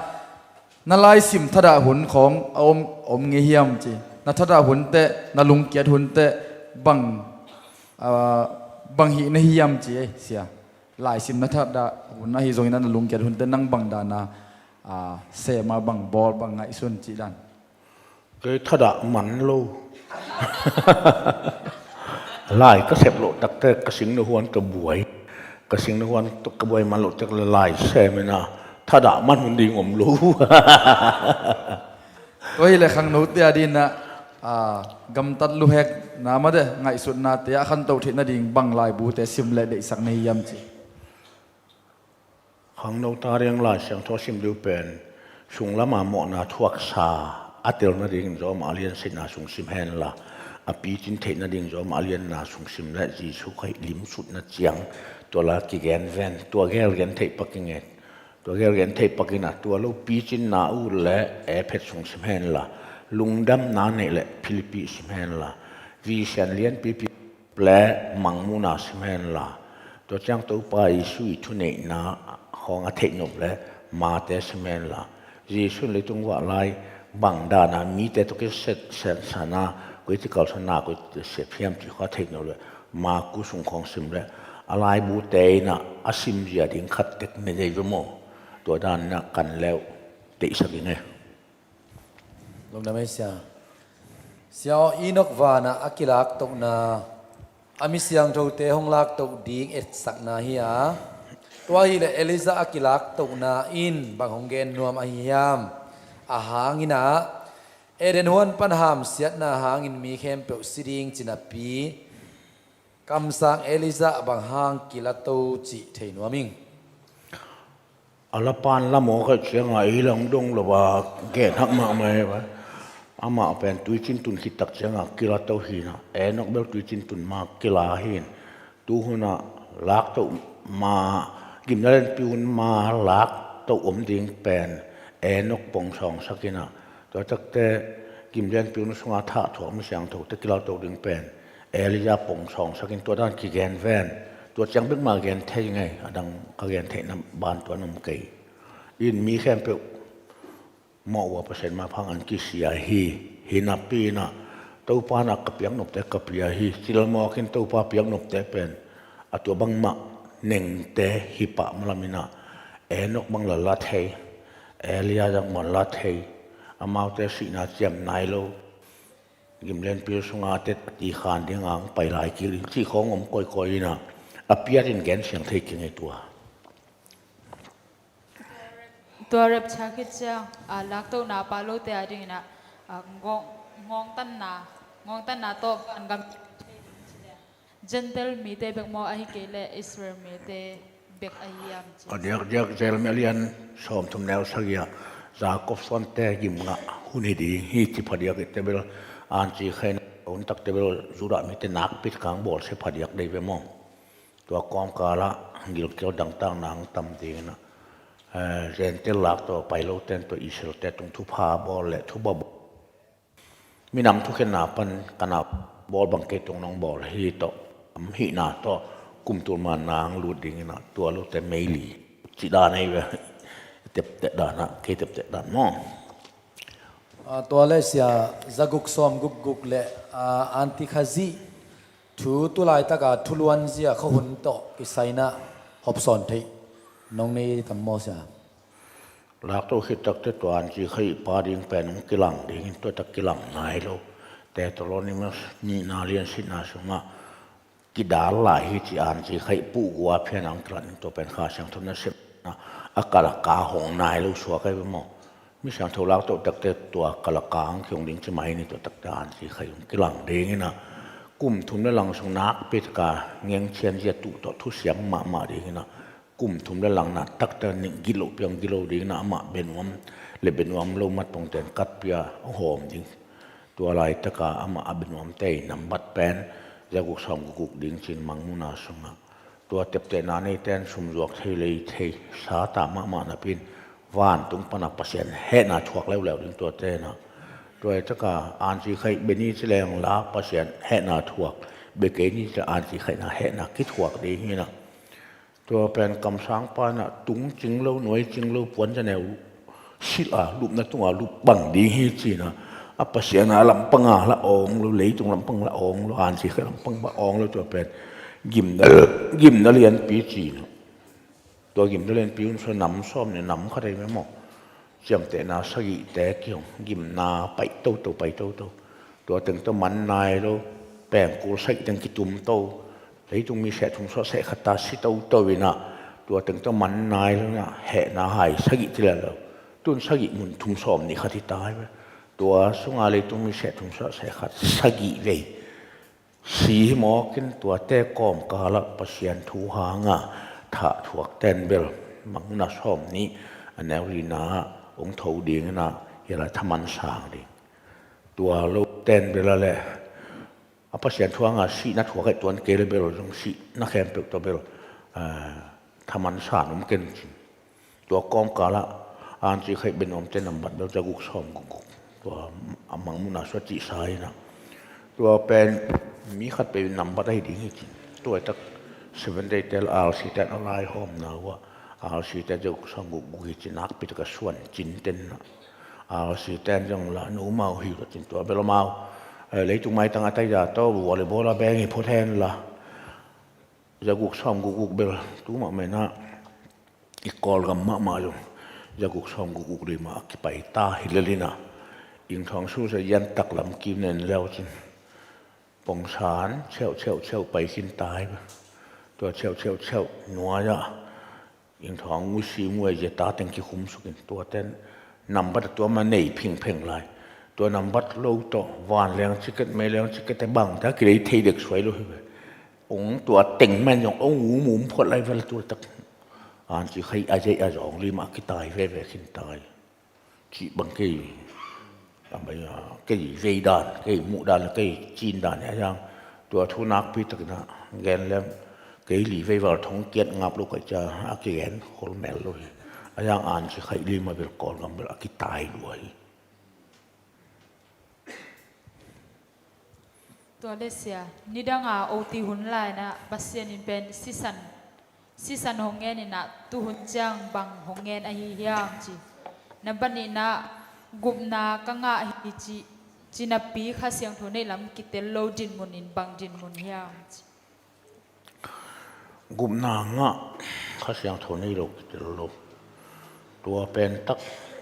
na laisim thadah hun khawng a om, om ngei hiam? Ci. Na thadah hun teh, na lungkiat hun teh bang, ah, bang hih na hi hiam? Ci ei, sia. Laisim na thadah hun ahi zongin na lungkiat hun teh nang bangdan a, ah, sem a, bang bawl, bang ngaihsun cih dan. Kei thadah man lo. Lai ka sep loh takte ka singna huan ka buai. Ka singna huan ka buai man loh tak le lai sem ina thadah man hun ding om lo. Tua hi le khangnote a dingin ah, gamtat luhek na mate ngaihsutnate a khantoh theih nading bang laibute sim le deihsak na hi hiam? Ci. Khangno ta ding Lai Siangtho sim ding pen sunglam a mawhna thuaksa a tel nadingin Rom a lian sitna sung sim henla, a picin theih nading Rom a lianna sung sim le Jesuh Khrih limsutna ciang tua la kigen ven, tua gel gen theih pak ing e. Tua gel gen theih pak ina tua lo picinna uh le Efesa sung sim henla, lungdamna neih le Philippi sim henla, Pasian lianpipi le Mangmuhna sim henla, tua ciang Topa Jesuh i thuneihna khawng a theih nop le Mate sim henla, Jesuh in leitung vah lai bangdana mite tawh kiset, set sana, koi tikal sana, koi set hiam cih kha theih nop le Marku sung khawng sim le a laibute ina a simzia ding khat tek ne dei ve maw? Tua dan ina kan leu deihsak ing e. Lungdam ei sia. Sia aw, Enok vanah a kilaktohna a mi siangthote hong laktoh ding etsakna hi a, tua hileh Elijah a kilaktohna in bang hong gen nuam ahi hiam? A hangin ah Eden huan pan hamsiatna hangin mi khempeuh si ding cinapi kamsang Elijah bang hang kilato cih thei nuam ing. A lapan lam aw kaih cianga ei lang dong lo a gen hak mahmah e. Amah pen tuicin tun khittak cianga kilato hina, Enok bel tuicin tun ma kila hin. Tuhuna laktoh ma, gimna lenpi hun ma laktoh om ding pen Enok pong sawngsak ina, tua takte gimna lenpi hun sunga thah thuak mi siangthote kilato ding pen Elijah pong sawngsak in tua dan kigen ven. Tua ciang bek ma gen thei ngei, a dang ka gen theihna ban tua num kei. In mi khempeuh mawh ua Pasian ma phang an kisia hi. Hinapi ina Topa na ka piak nopte ka pia hi. Cilmawk in Topa piak nopte pen a tua bangmah nengte hi pah malam ina Enok bang la la thei, Elijah bang la thei, amaute sihna ciam nai lo. Gimlenpi sunga tet a ti khan ding ang pai lai kik ding cih khawng om koikoi ina a piatin gen siang thei kingei tua. Tua rapture khit ciang a laktohna palote a dingin ah, a ngawng, ngawngtanna, ngawngtanna tawh vangam Gentile mite bek maw, ahi kei leh Israel mite bek ahi hiam ci? A diakdiak Jeremiah lian sawmthum neu sagih ah Jakob suante gimngah hun hi ding hi ci phadiak i tebel, anci khaina hun tak tebel Judah mite nakpi kang bawlsia phadiak dei ve maw? Tua kawmkalah gilkial dangtakna hong tam dingin ah, eh, Gentile lak tawh pai lote tawh Israelte tung thupha bawl le thuba bawl, minam thukhenna pan kana bawl bang kei tung nong bawl hi tawh, am hihna tawh kumtul manna ang lut dingin ah tua lote meili cih dan ei ve. Tepteh dan ah kei tepteh dan maw? Ah, tua le sia, zaguk sawm gukguk le, ah, antikhazih thu tulaitaka thuluanzia khuahun tawh kisaina hopsawn theih nong nei tam maw sia? Laktoh khit takte tua antikhazih pa ding pen hong kilang dingin tua tak kilang nai lo. Thessalonians nihna lian sitna sungah kidal lai hi ci, antikhazih puh gua phian ang kilat in tua pen Kha Siangtho nasepna a kalaka hong nai lo suak ai ve maw? Mi siangtho laktoh takte tua kalaka ang kihong ding ci mai ni tua takte antikhazih hong kilang dingin ah kum thum le lang sung nakpi taka ngengchianzia tuh tawh thusiam mahmah dingin ah kum thum le langna taktak ning gilo piang gilo dingin ah amah benuam le benuam lo matpongten katpia hawm ding. Tua laitaka amah a benuamte i nambat pen zaguk sawm gukguk ding cin Mangmuhna sungah. Tua teptehna neiten sumzuak thei lei thei sata mahmah napin vantung pana Pasian hehna thuak leuleu ding tuate na. Tua hi taka anci khaih bia ni ci leng la Pasian hehna thuak, bia kei ni ci leng anci khaihna hehna kithuak ding hi na. Tua pen kamsang pa in ah tung cing lo, nuai cing lo, puan za neu silh a lupna tungah lup bang ding hi ci-in ah, a Pasian a lampang a la awng lo, leitung lampang la awng lo, anci khaih lampang la awng lo, tua pen gimna, gimna lianpi ci-in ah. Tua gimna lianpi hun sua nam sawm nih, nam khat ei memaw, ciamtehna sagihte kihong, gimna pai toto, pai toto. Tua teng tawh man nai lo, pengkul sagih teng kitum to, leitung mi seh thum suah seh khat ta si toto in ah, tua teng tawh man nai lo in ah, hehna hai sagih ci lel lo. Tun sagih mun thum sawm nih khat hi ta hi ve. Tua sunga leitung mi seh thum suah seh khat sagih vei si hi mawk in, tuate kawmkalah Pasian thu hanga thah thuak ten bel Mangmuhna sawm nih a neu lina ah hong tho ding in ah, hi lai thaman sang ding. Tua lo ten bel a le a Pasian thu hanga sihna thuak aih tuan kei le bel zong sihna khempeuh tawh bel, ah, thaman sang om ken cin. Tua kawmkalah anci khaih bia nuamte nambat bel za guk sawm guk guk. Tua a Mangmuhna sua cihsa in ah. Tua pen mi khat peuh nambat ahi ding hi cin. Tua hi tak Seventh Day te le R C te a laihawmna uh ah R C te za guk sawm guk guk hi cin, nakpi taka suan cin ten ah. R C ten zong la nu mau hi lo cin, tua bel amau, eh, leitung maitang a taida tawh volleyball a beng hi phot hen la. Za guk sawm guk guk bel tu mahmah in ah i Kawlgam mahmah zong za guk sawm guk guk lima a kipai ta hi lel in ah, Ingthawng sulsa Yantak lam kiu nen leu cin, Pongsan cheuh cheuh cheuh pai khin ta hi. Tua cheuh cheuh cheuh nuai ah Ingthawng Ngusi Muai zia ta teng kikhum suk in, tua ten nambat a tua ma nei phingpheng lai. Tua nambat lo tawh vanleng ciket, meileng ciket te bang ta kilei thei dek suai lo hi ve. Ong tua teng men zong ong um um phot lai vel, tua tak anci khaih a zeih a zawng lima a kitai veve khin ta hi. Cih bang kei, a bai a, kei vei dan, kei muh dan le kei cin dan hi a, a zang tua thu nakpi takin ah gen lem, kei li vei val thong kiat ngap lo kaih cia a kigen khol mel lo hi. A zang anci khaih lima bel Kawlgam bel a kitai lua hi. Tua le sia, nidanga oti hun lai-in ah Pasian in pen sisan, sisan hong ngen in ah, tuhun ciang bang hong ngen ahi hiam ci. Nambat nihna, gupna ka ngah hi ci, ci napi Kha Siangtho neih lam kitel lo dinmun in bang dinmun hiam ci. Gupna ngah Kha Siangtho nei lo kitel lo. Tua pen tak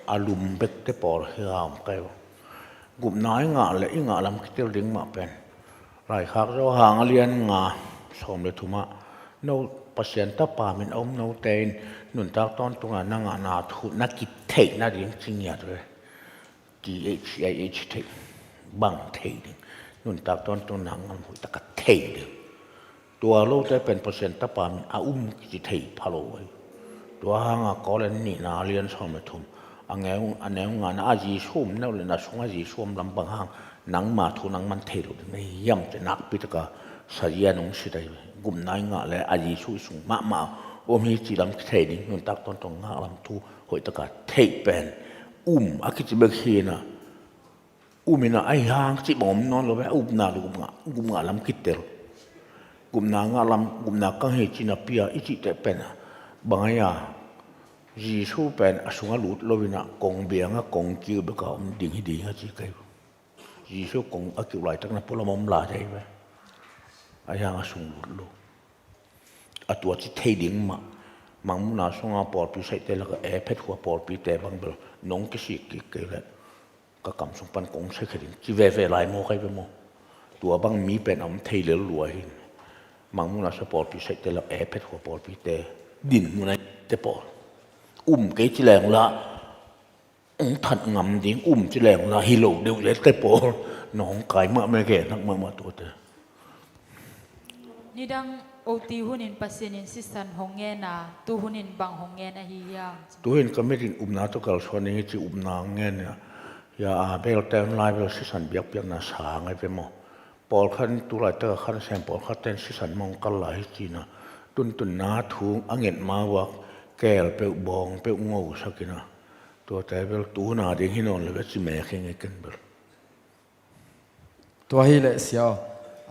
a lum bekte pawl hi a om kei uh. Gupna i ngah le i ngah lam kitel ding mah pen Laikhak Johan a lian nga, sawm le thum ah, no Pasian Tapa min a um note in nuntak tawntunga na ngahna thu na kitheihna ding ci ngiat ve. T H I H theih, bang theih ding. Nuntak tawntung na ngam hoih taka theih ding. Tua lote pen Pasian Tapa min a um kici thei pha lo hi. Tua hanga Korin nihna a lian sawm le thum, a neu, a neu ngana ah, Jesu om neu le na sunga Jesu om lam bang hang nangma thu nang man thei lo ding na hi hiam ci nakpi taka sazian hong sit ahi. Gupna i ngah le a Jesu i sung mahmah om hi cih lam kithei ding, nuntak tawntung ngah lam thu hoih taka theih pen um a kici bek hi na. Um in ah ahi hang cih bang om nawn lo ve, a upna le gupna, gupna lam kitel. Gupna ngah lam, gupna kang hi ci napi a i cih teh pen a bang ahi a, Jesu pen a sungah lut lo in ah kong biang a kong kiu bek a om ding hi ding a ci kei. Jesu kong a kiu laitak na pualam om lai thei ve. Ahi hang a sung lut lo. A tua ci thei ding mah. Mangmuhna sunga pawlpi saihte laka Efesa khua pawlpite bang bel nong kisik kik kei leh ka kam sung pan kong saikhe ding ci veve lai maw, kai ve maw? Tua bang mi pen a om thei lel lua hi. Mangmuhna sua pawlpi saihte laka Efesa khua pawlpite dinmun a te pawl um kei ci leng la, hong that ngam ding um ci leng la, hi lo deuh le te pawl na hong kai mahmah, gen hak mahmah tuate. Nidang oti hunin Pasian in sisan hong ngen a, tu hunin bang hong ngen ahi hiam? Tu hin ka mit in upna tawh kalsuan ing hi ci upna hong ngen a, ya a bel ten lai bel sisan biakpiakna sang ahi ve maw? Pawlkhat in tu laitak a khan sem pawlkhat ten sisan mong kal lai hi cina, tuntunna thu a nget ma uak, keel peuh bawng peuh ngosak ina, tuate bel tuna ding hi nawn lo ve ci mek hi ngei ken bel. Tua hi leh sia aw,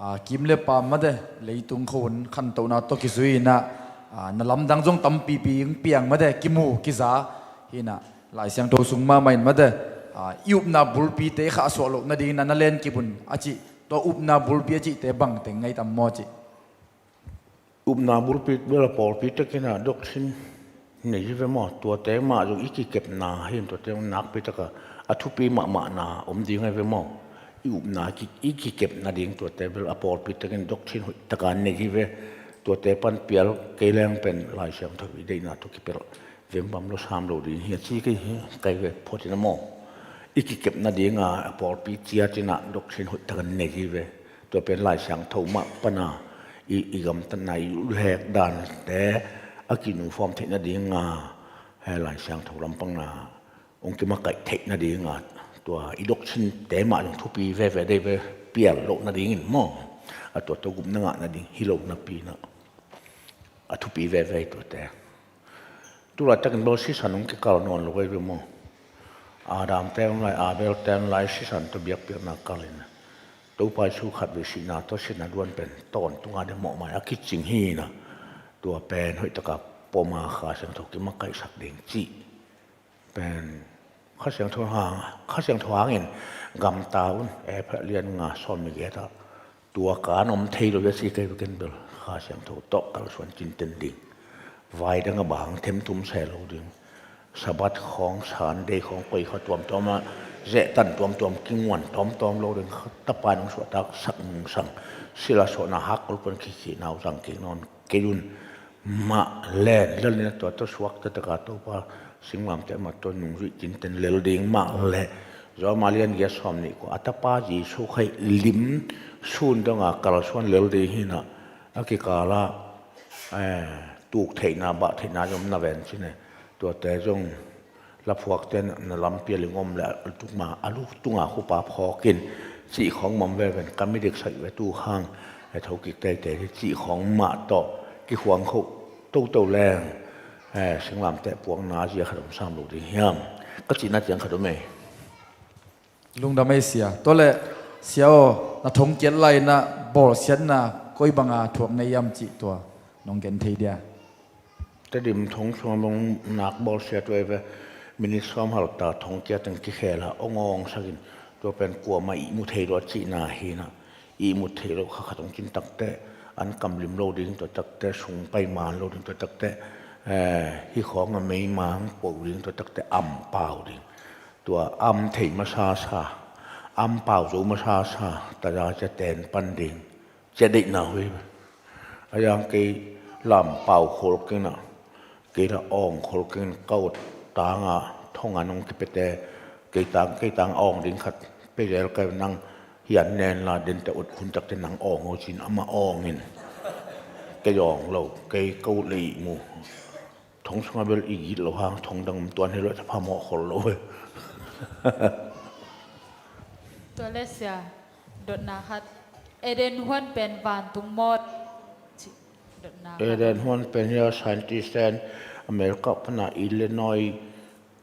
a, kim le pam mate leitung khua hun khantohna tawh kizui inah, a, na lamdang zong tampipi hong piang mate kimu kiza hi inah, Lai Siangtho sung mahmah in mate, a, i upna bulpite khahsuah loh nadingin na na len kip un a cih, tua upna bulpi a cihte bangteng ngai tam maw cih? Upna bulpi bel a pawlpi takin ah doctrine nei hi ve maw? Tuate mah zong i kikepna hi in, tuate zong nakpi taka a thupi mahmahna om ding ahi ve maw? I upna ki, i kikepna ding tuate bel a pawlpi takin doctrine hoih taka nei hi ve. Tuate pan pial kei leng pen Lai Siangtho i deihna tawh kipelh vembam lo sam lo ding hi a ci kei hi, kei ve phot in a maw? I kikepna dinga a pawlpi ciat inah doctrine hoih taka nei hi ve. Tua pen Lai Siangtho mah pana i, i gamtatna, i luhek dante a kinungfawm theih nadinga, he Lai Siangtho lampangna hong kimakaih theih nadinga tua i doctrine te mah zong thupi veve dei ve, pial loh nadingin maw? A tua tawh gupna ngah nading hi lo napi inah a thupi veve tuate. Tulaitakin bel sisan hong kikal nawn lo ahi ve maw? Adam te hong lai, Abel te hong lai sisan tawh biakpiakna kalin, Topa Jesu khatvei sihna tawh sihna luan pen tawntunga de mawhmai a kicing hi inah, tua pen hoihtaka poma Kha Siangtho kimakaihsak ding cih pen Kha Siangtho hang, Kha Siangtho hangin gamta un. Efesa lian nga sawm ni giat ah tua kan om thei lo a ci kei vekin bel Kha Siangtho tawh kalsuan cinten ding. Vai dang a bang themtum se lo ding. Sabbath khawng, Sunday khawng, koi kha tuamtuam ah zehtan tuamtuam, kinguan tuamtuam lo ding. Tapa in hong suahtaksak nungsang, sila suahna hakkol pan khikhihna uh zang kik nawn kei un. Mah len lel ni a tua tawh suakta taka Topa singlamteh mah tawh nungzuih cinten lel ding mah le, Rom a lian giat sawm nih kua a Tapa Jesu Khrih lim sun donga kalsuan lel ding hi inah, a kikalah, eh, tuk theihna, bah theihna zong na ven cine. Tuate zong laphuakte na lampi a lingom le a tunga, a lu tunga khupa phawkin cih khawng mah om veve in ka mi diksak ve tu hang, eh, thokik teitei hi cih khawng mah tawh kihuang khoh toto leng, eh, singlamteh puakna a zia khat om sam lo ding hiam? Ka cihna ciang khat om ei. Lungdam ei sia. Tua leh sia aw, na thongkiat lai inah bawlsiatna koi banga thuak na hiam cih tua nong gen thei dia? Tedim thong sungah bang nak bawlsiat uh ei ve. Minit sawm halta thongkiat in kikhel a hong awngsakin, tua pen kuamah ihmu thei lo a cihna hi inah, ihmu thei lo kha khat hong cin takteh an kamlim lo ding, tua takteh sung pai man lo ding, tua takteh, eh, hi khawng a meima hong po ding, tua takteh am pau ding. Tua am thei masasa, am pau zo masasa taza cia ten pan ding cia deihna uh hi. A yang kei lam pau khol keng inah, kei la awng khol keng in, ka ut tanga thonga nong kipete, kei tang, kei tang awng ding khat pe zel kei, nang hian nen la dente ut hun takte nang awng aw cin amah awngin, kei awng lo, kei ka ut le ihmu. Thong sungah bel i git lo hang thong dang om tuan hi lo, a phamawh khol lo. Tua le sia, dotna khat. Eden huan pen vantung mawt, ci, dotna khat. Eden huan pen hi a, scientist ten America pana Illinois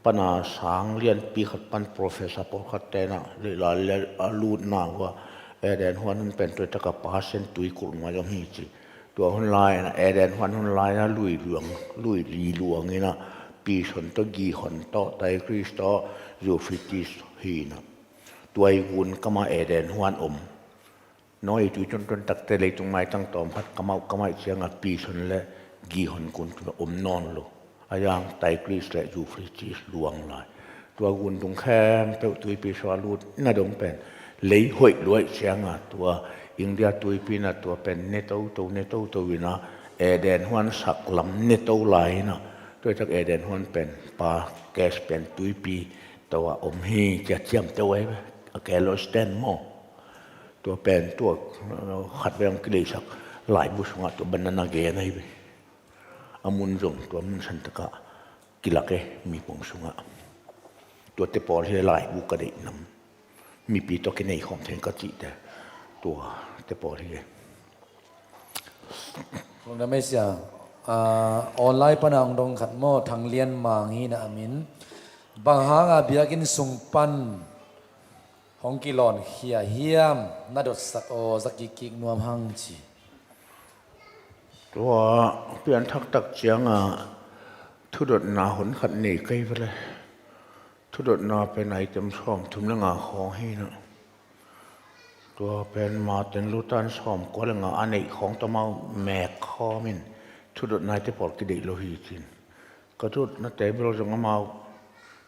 pana sang lianpi khat pan professor pawlkhat tenah leila le a lutna hua, Eden huan hun pen tuitaka pasen tuikulh nuai om hi ci. Tua hun lai inah, Eden huan hun lai inah lui luang, lui li luang inah, pison tawh, gihon tawh, Tigris tawh, Euphrates hi inah, tua i gun kama Eden huan om. Noah i tui tonton takte leitung maitang tawm khat kamauh kamaih cianga pison le gihon gun tuna om nawn lo. A yang Tigris le Euphrates luang lai. Tua gun dung khempeuh tuipi sua lut na dong pen lei hoih luaih cianga tua India tuipi na tua pen ne toto, ne toto ina Eden huan sak lam ne to lai ina. Tuaitak Eden huan pen pa Caspian tuipi to a om hi cia ciamteuh ahi ve. A Kelostan maw? Tua pen tua, uh, khat vei hong kileisak laibu sungah tua banana gen ahi ve. A mun zong tua mun santakah kilak e, mipong sungah. Tuate pawl hi laibu ka deih nam. Mipi tawh kinei khawm theng ka cihte. Tuate pawl hi e. Lungdam ei sia. Ah, online pana hong dong khat maw, Thang Lian Mang hi na a min. Bang hanga biakinn sung pan Hong kilawnkhia hiam, na dotsak aw, za kikkik nuam hang ci. Tua pianthak tak cianga thudotna hun khat nei kei vele. Thudotna pen item sawmthum le nga khawng hi na. Tua pen maten lutan sawmkua le nga a neih khawng tawh amau mek khawmin thudotna ite pawl kideih lo hi cin. Ka dotnate bel zong amau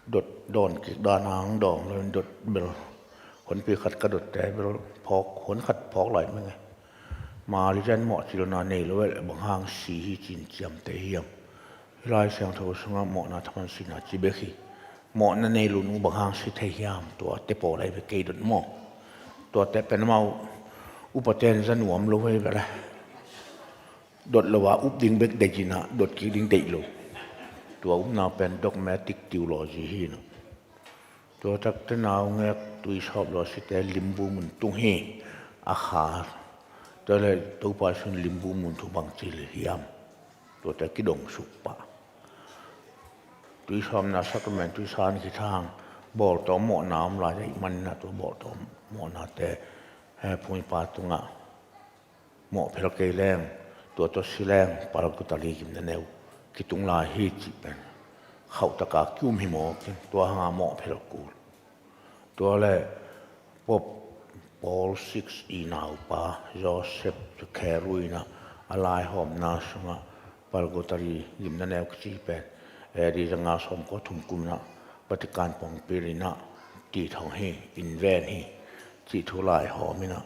dot dawn kik dan hang dawng loin dot bel honpi khat ka dotte bel phawk, hon khat phawk lai menge. Malian mawh cilna nei lo eh, bang hang si hi cin ciamteh hiam. Hih Lai Siangtho sungah mawhna thaman sina ci bek hi. Mawhna nei lo nung bang hang si thei hiam, tuate pawl ahi ve kei dot maw. Tuate pen amau upaten za nuam lo ahi ve le. Dot lo a up ding bek deih in ah dot kik ding deih lo. Tua upna pen dogmatic theology hi na. Tua takte naungek tuisawp lo a site limbu mun tung hi a kha. Tua le Topa sun limbu mun thu bang ci le hiam. Tuate kidong suk pah. Tuisawpna sacrament tuisan khit hang bawltawm mawhna om lai ahih manin ah tua bawltawm mawhnate, eh, phungpa tungah mawh phel kei leng, tua tawh si leng, Purgatory gimna neu kitung lai hi cih pen khauhtaka kium hi mawk in, tua hanga mawh phel kul. Tua le Pope Paul six i naupa Joseph Zacharu in ah a laihawmna sungah Purgatory gimna neu kici pen A D zanga sawmkua thum kum in ah Vatican pongpil in ah tithong hi, inven hi cih thu laihawm in ah,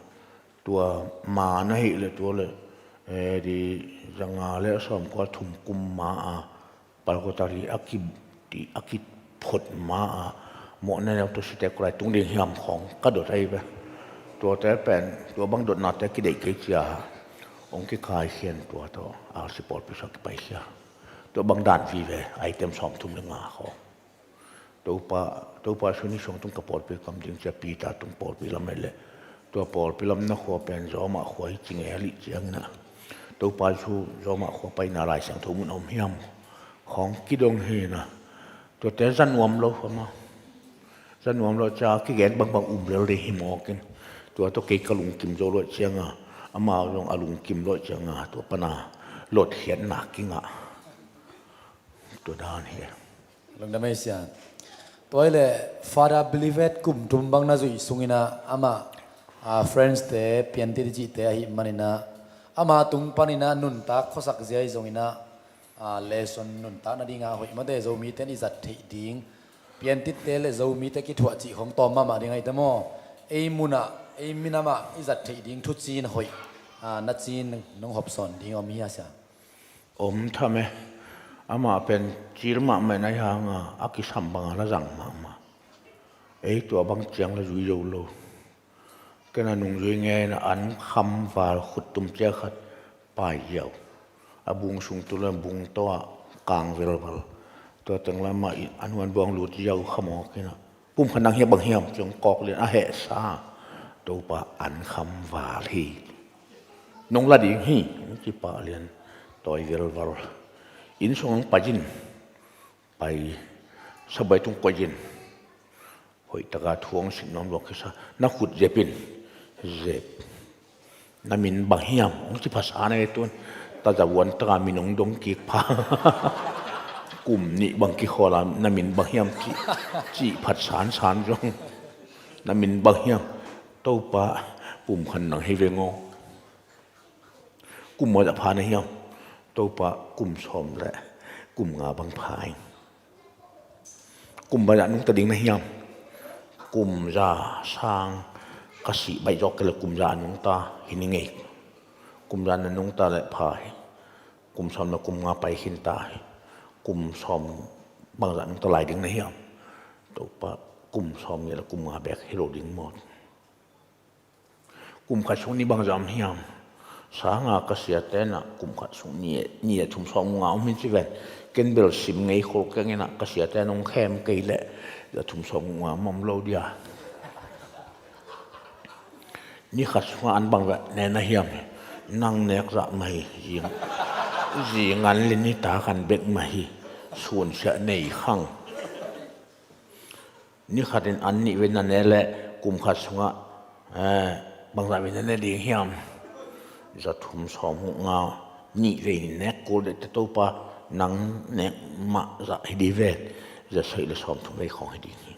tua ma na hih le tua le A D zanga le sawmkua thum kum ma a Purgatory a ki, a kiphut ma a mawhna neu tawh site kua lai tung ding hiam khawng ka dot ahi ve. Tuate pen tua bang dotnate kideih kei cia hong kikhaikhian tua tawh arsi pawlpi sua kipaikhia. Tua bang dan vive item sawmthum le nga khawng. Topa, Topa sun i suang tung ka pawlpi kam ding cia Peter tung pawlpi lam eh le. Tua pawlpi lam na khua pen Roma khua hi ci ngei a lih ciangin ah Topa Jesu Roma khua paina Lai Siangtho mun a om hiam khawng kidong hi na. Tuate za nuam lo khua ma. Za nuam lo cia kigen bangbang um lel ding hi mawk in. Tua tawh kei ka lungkim zo lo cianga amau zong a lungkim lo cianga tua pana lotkhiatna kingah. Tua dan hi. Lungdam ei sia. Tua hi le Father Blivet kum thum bang na zuih sungin ah amah, a, French te piantit i cihte ahih manin ah ama tung panin ah nuntak khuasak zia hi zongin ah, a, lesson nuntak nading a hoih mate Zomite in i zat theih ding, piantitte le Zomite kithuah cih khawng tawm mahmah ding ahite maw. Ei munah ei minamah i zat theih ding thucin hoih, a, na cin nong hopsawn ding om hi a sia. Om tham e. Amah pen cil mahmah na hi hanga a kisam banga la zang mahmah. Ei tua bang ciang la zui zo lo. Ken a nungzui ngeina an kham val khuttum cia khat pai ziau. A bung sung tu le bung tawh a kang velval. Tua teng lamah a nuan buang lut ziau khamawk inah. Pumkhat nang hiah bang hiam ciang kawk lian a hehsa. Topa an kham val hi. Nong la ding hi, nong cipah lian tawi velval. Inn sung ang pai in, pai sabai tung koih in. Hoih taka thuang sin nuam luak kisa, na khut zep in, zep. Na min bang hiam, hong ci phasa na e tun. Tazavuan taka min hong dong kik pha. Kum nih bang kikhawl a, na min bang hiam ci, ci phat sansan zong. Na min bang hiam, Topa, pumkhat nang hi veng aw. Kum mawzah pha na hiam, Topa, kum sawm le kum nga bang pha ing. Kum bangzah nungta ding na hiam, kum za sang ka sih baih zawk kei le kum za a nungta hi ni ngei. Kum za na nungta le pha hi. Kum sawm na kum nga pai khin ta hi. Kum sawm bangzah nungta lai ding na hiam, Topa, kum sawm nih le kum nga bek hi lo ding maw. Kum khat sung nih bangzah om hiam, sanga ka siate na kum khat sung nih, nih a thum sawm nga om hi ci ven. Ken bel sim ngei khol keng inah ka siate nong khem kei leh a thum sawm nga om lo dia. Ni khat sungah an bang veh ne na hiam hi. Nang nek zah mah hi. Zi ngan le ni ta khan bek mah hi. Sunsiah nei khang. Ni khatin an nih vei na ne leh Kum khat sungah, eh, bangzah vei na ne ding hiam? Za thum sawm guk nga, nih vei nek kul dek te Topa, nang nek mah zah hi ding ven. Za sagih le sawm thum vei khawng hi ding hi.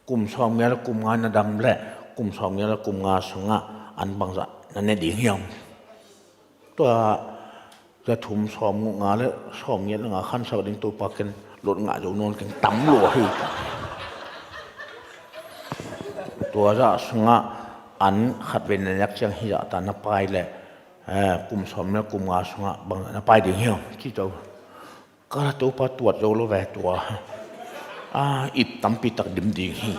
Kum sawm giat le kum nga na dam leh, kum sawm giat le kum nga sungah an bangzah na ne ding hiam? Tua za thum sawm guk nga le sawm giat le nga khansak ding Topa ken lot ngah zo nawn keng, tam lua hi. Tua zah sungah an khat vei na nek ciang hih zah ta na pai leh, eh, kum sawm le kum nga sungah bangzah na pai ding hiam? Ci to. Ka la Topa tuat zo lo ve tua. A, ip tampi tak dim ding hi.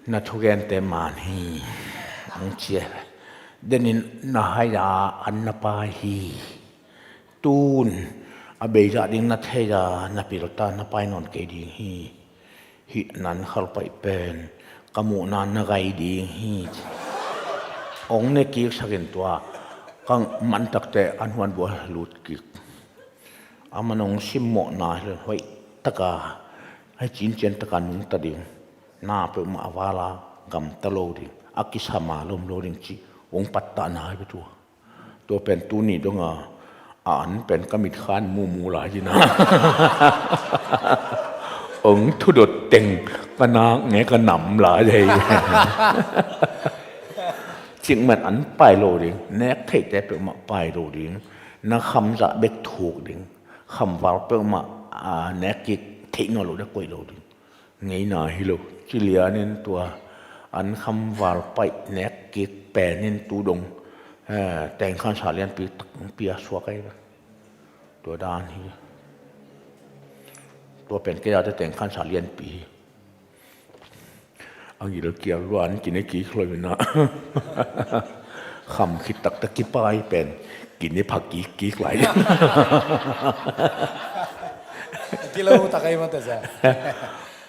Na thugente man hi. Ang cia. Denin na hai a an na pai hi. Tun a beizah ding na thei a na pilta na pai nawn kei ding hi. Hih nan khalpaih pen ka muhna na gai ding hi. Ong ne kik sakin tua ka man takte an huan bua lut kik. A man ong simmawhna hi hoih taka, hei cincian taka nungta ding. Na peuhmah a vala gamta lo ding, a kisama lom lo ding ci. Ong pattahna hi tua. Tua pen tuni donga a an pen ka mitkhan mumu lai hi na. Ong thudot teng ka nak nge ka nam lai hi. Cikmat an pai lo ding, nek theihte peuhmah pai lo ding, na khamzah bek thuk ding, khamval peuhmah, a, nek kik theih nawn lo ding, koih lo ding. Ngeina hi lo. Ci lianin tua an khamval paih nek kik penin tu dong, eh, tengkhansa lianpi takpi a suak ahi ve. Tua dan hi. Tua pen kei a te tengkhansa lianpi hi. A gilkial luan kine kik hloi na. Kham khit taktak kipai pen kine pha kik kik lai. Kilo tak ai mate sa.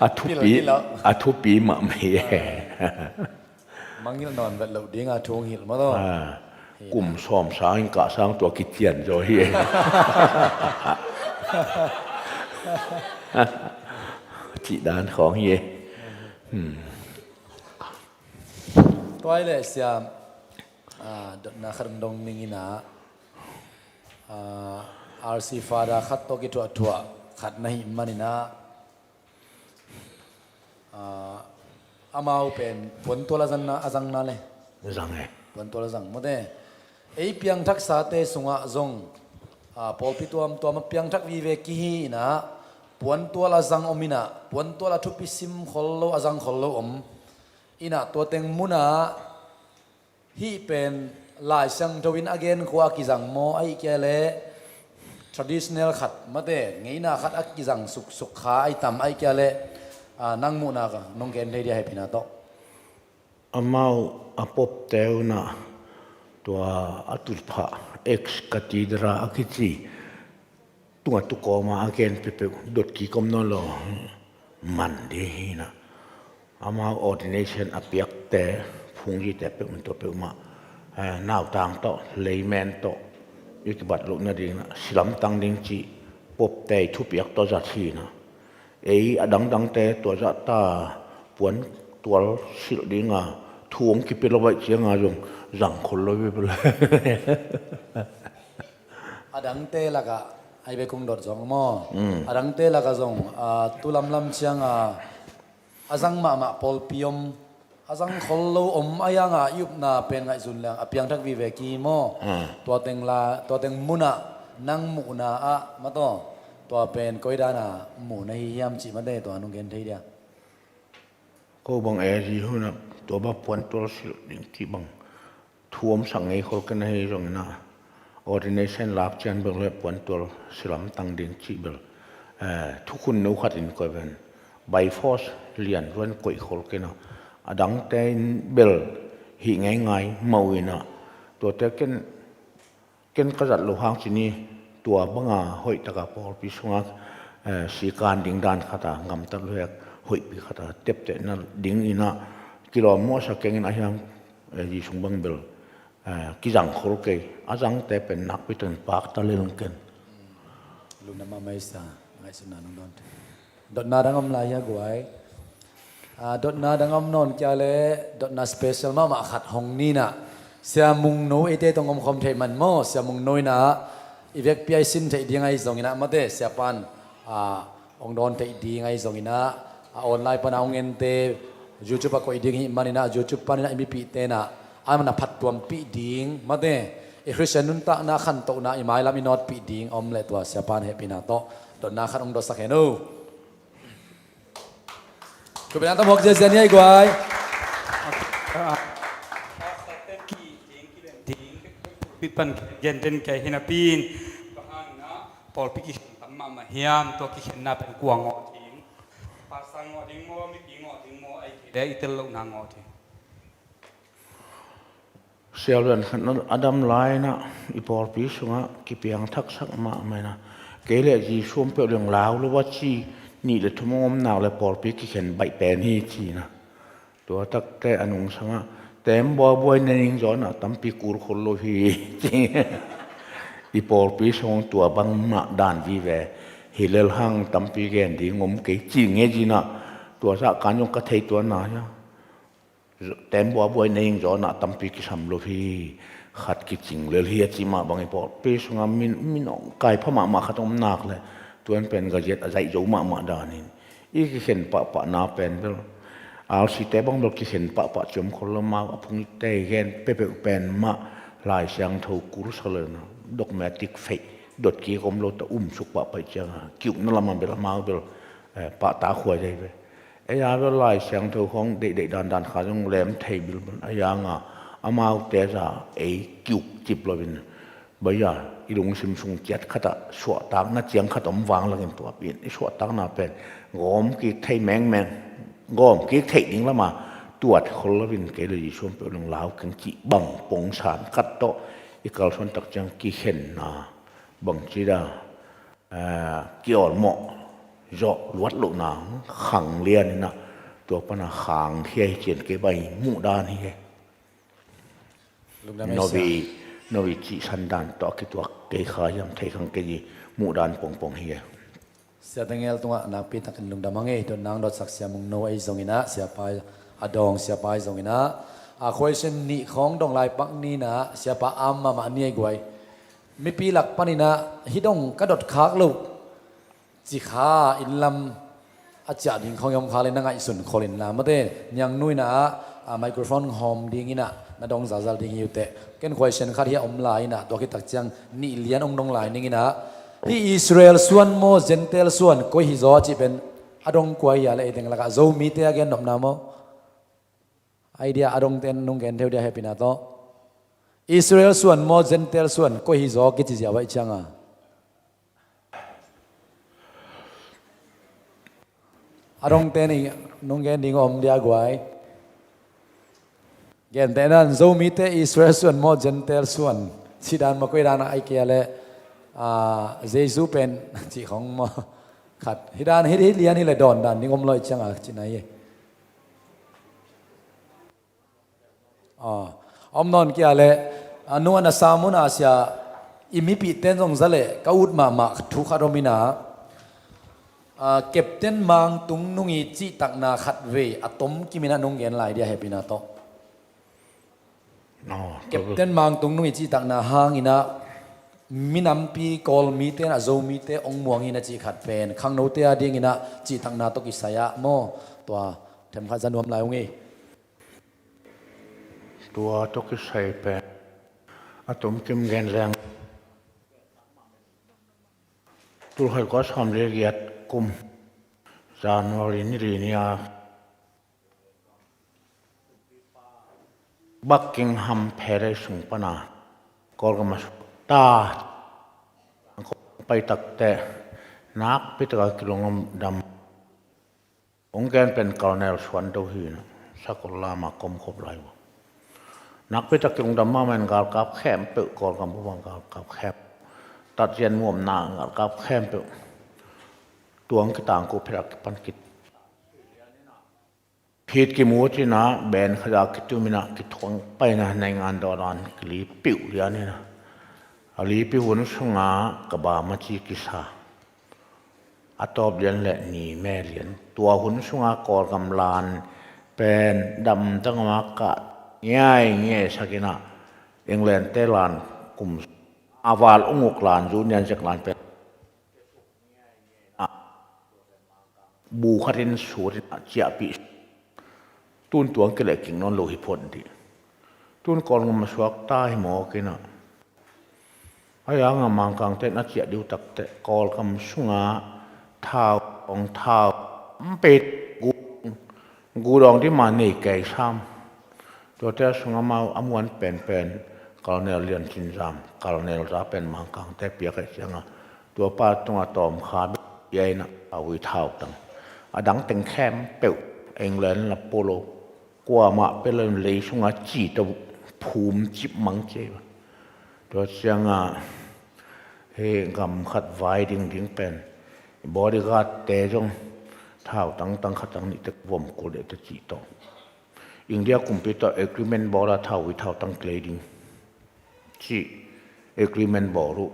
A thupi, kilo, kilo, a thupi mahmah hi. Mangil nawn vet loh ding a thu hong hilh maw taw. Ah, kum sawm sang in kah sang tua kician zaw hi. Cih dan khawng hi. Hmm. Tua hi leh sia, ah, dotna khat hong dong ning in ah, ah, R C Father khat tawh kithuahthuah khat na hih manin ah, ah, amau pen puantual a zangna, a zangna le. Zang e. Puantual a zang mawte. Ei piangthaksate sungah zong, ah, pawlpi tuamtuam a piangthak vive kihi in ah, puantual a zang om in ah, puantual a thupi sim khol lo, a zang khol lo om in ah, tua teng munah hih pen Lai Siangtho in a genkhua a kizang maw, ahih kei leh traditional khat mate, ngeina khat a kizang suksuk kha ahi tam, ahih kei leh, ah, nang muhna ka nong gen thei dia hehpihna tawh. Amau a popte un ah tua a tutphah ex cathedra a kici tungah tukawma a gen peuhpeuh dot kik om nawn lo, man ding hi in ah. Amau ordination a piakte, phungzite peuhmah, tua peuhmah, eh, nautang tawh, layman tawh i kibat loh nading in ah, silamtang ding cih popte i thupiak tawh zat hi in ah. Ei a dangdangte tua zahta puantual silh dinga thu hong kipia lo baih cianga zong zang khol lo hi bel. A dangte lakah ai bek kong dot zong maw? Mm. A dangte lakah zong, ah, tu lamlam cianga a zang mahmah pawlpi om, a zang khol lo om a, a zang a i upna pen ngaihsun leng a piangthak vive ki maw? Ah. Tua teng la, tua teng munah nang muhna ah mataw, tua pen koi dana muhna hi hiam cih mate, tua nong gen thei dia. Ko bang e, zi hunah tua bang puantual silh ding cih bang thu omsak ngei khol ken ahi zongin ah, ordination lak ciang bel le puantual silamtang ding cih bel, eh, thukhun no khat in koi ven, by force lian ruan koih khol ken a, a dangte in bel hih ngeingai mah uh in ah, tuate ken, ken ka zat loh hang ci ni, tua banga hoihtaka pawlpi sunga, eh, sikan ding dan khata gamtat luhek hoihpi khata teptehna ding in ah kilawm muahsak kengin a hiang, eh, zi sung bang bel, eh, kizang khol kei, a zangte pen nakpi takin pakta lel ken. Lungdam mahmah ei sa, ngaihsutna nong dawn. Dotna dang om lai hia guai? A, dotna dang om nawn kia le, dotna special mahmah khat hong ninah, Sia Mung No eite tong omkhawm theih man maw, Sia Mung No inah i vekpi a i sin theih ding ahi zonginah mate, Sia pan a hong dawn theih ding ahi zonginah, a online pana hong ente, YouTube a koih ding hih maninah, YouTube paninah i mipihte inah a mana phattuampih ding mate, i Khristian nuntakna khantohna i mailam i nawtpih ding om leh tua Sia pan hehpihna tawh dotna khat hong dotsak hen o. Thupi na tam hok ziazia ni ai guai. Pastor ten ki ding ki len ding pulpit pan gen den kei hi napi in, bang hang na pawlpi kikhen tam mahmah hiam, tua kikhenna pen kua ngawh ding? Pastor ngawh ding maw, mipi ngawh ding maw, ai kei le i tel lohna ngawh ding? Sialuan khat a dam lai inah i pawlpi sungah kipiang thaksak mahmah inah, kei le Jesu om peuh leng lau lo a ci, nih le thum hong om nak le pawlpi kikhen baih pen hi ci inah. Tua takte a nungsangah, tem buabuai na ning zawnah tampi kul khol lo hi ci. I pawlpi sung tua bangmah dan vive hi lel hang, tampi gen ding om kei ci nge zinah, tua zah kan zong ka thei tua na hia. Tem buabuai na ing zawnah tampi kisam lo hi, khat kicing lel hi a ci mah bang i pawlpi sungah min, min ong kai pha mahmah khat om nak le, tuan pen gaziat a zaih zo mahmah danin i kikhen pahpahna pen bel, alsite bang bel kikhen pahpah ciam khol lo, mau a phung i tei gen pepeuh pen mah Lai Siangtho kursa lena dogmatic faith dot kik om lo ta, umsuk pahpah cianga kiukna lamah bel amau bel, eh, pahtak huai dei ve. Ei a bel Lai Siangtho khawng deihdeih dandan kha zong lem thei bilbil a, ei a nga amaute za ei kiuk cip loin, baia i lungsim sung ciat khatah suahtakna ciang khat om vang lakin tua pen i suahtakna pen gawm kik thei mengmeng, gawm kik theih ding lama tuat khol loin kei le Jesu om peuh leng lau keng cih bang pongsan khat tawh i kalsuan tak ciang kikhenna bangci da, eh, kiawlmawh zawh luat lohna khang lian inah, tua pana khang hiai cian kei bai muhdan hi e. Lungdam ei Novi, Novi cihsan dan tawh a kituak kei kha hiam thei khang kei hi, muhdan pongpong hi e. Sia Daniel tungah nakpi takin lungdam ang ei, dotna hong dotsak Sia Mung No ei zonginah, siapa a dawng siapa ei zonginah, a question nih khawng dong lai pak ninah, siapa am mahmah ni ei guai. Mipi lak paninah hih dong ka dot khak loh ci kha, innlam a ciah ding khawng i om kha le na ngaihsun khol inla mate, niangnu inah a microphone hawm dinginah na dong zalzal ding hi uh teh. Ken question khat hi a om lai inah, tua khit tak ciang nih lian hong dong lai ninginah, hih Israel suan maw Gentile suan koi hi zaw cih pen a dong kua hi a le, ei teng lakah Zomite a gen nopna maw? Idea a dongten nung gen theu dia hehpihna tawh. Israel suan maw Gentile suan koi hi zaw kici ziau aih cianga, a dongten i nung gen ding om dia guai. Gentehnan Zomite Israel suan maw Gentile suan cidan maw, koi dan aih kei a le, ah, Jesu pen cih khong maw? Khat hidan hi, hi lian hi le dawn dan ding om lo aih cianga cina hi. A om nawn kia le, a, nung a na sam un a sia, i mipihten zong za le ka ut mahmah thu khat om inah, a, Captain Mangtung nung i cihtakna khat vei a tom kim inah nung gen lai dia hehpihna tawh. Captain Mangtung nung i cihtakna hang inah minampi Kawlmite inah Zomite ong muang hi na cih khat pen khangnote a ding inah cihtakna tawh kisai ah maw, tua themkhat za nuam lai ung ei. Tua tawh kisai pen a tomkim gen leng, tulkhat kua sawm le giat kum January ni li ni a Buckingham Palace sung pana Kawlgam a sukta pai takte nakpi taka kilungdam. Ong gen pen Colonel Suanto hi na, sakol lama komkhop lai uh. Nakpi tak kilungdam mahmah in galkap khempeuh, Kawlgam bup a galkap khempeuh, tatzian muamna galkap khempeuh tuang kitangko pherak kipan kit. Phit kimu cina ben khaza kitum ina kithuang paina naingan dawdan kilipiuh lian ina, a lipi hun sunga ka bamaci kisa. a tawp lian le ni me lian. Tua hun sunga Kawlgam lan pen damdang a kah ngiai ngiai sakin ah England te lan kum a val unguk lan, Junior Jack lan pen bu khatin surin a ciahpih. Tun tuang kileh king nawn lo hi phot dih. Tun Kawlgam a suak ta hi mawk in ah. A yang a Mangkangte na ciah diu takteh Kawlgam sunga thau, ong thau, mpet gu, gu dawng dima nei kei sam. Tuate a sung amau a muan penpen Colonel Lian Cin Zam, Colonel za pen Mangkangte piak eh cianga, tua pa tunga tawm kha bek pia in ah a ui thau tang. A dang teng khempeuh England la polo, kuamah pia lo in lei sunga ci tawh phum cip mang cia. Tua cianga hei gam khat vai dingding pen bodyguard te zong thau tang, tang khat tang nih tek vom kul deh te cih tawh. India kumpi tawh agreement bawl a thau ui thau tang klei ding cih agreement bawl uh.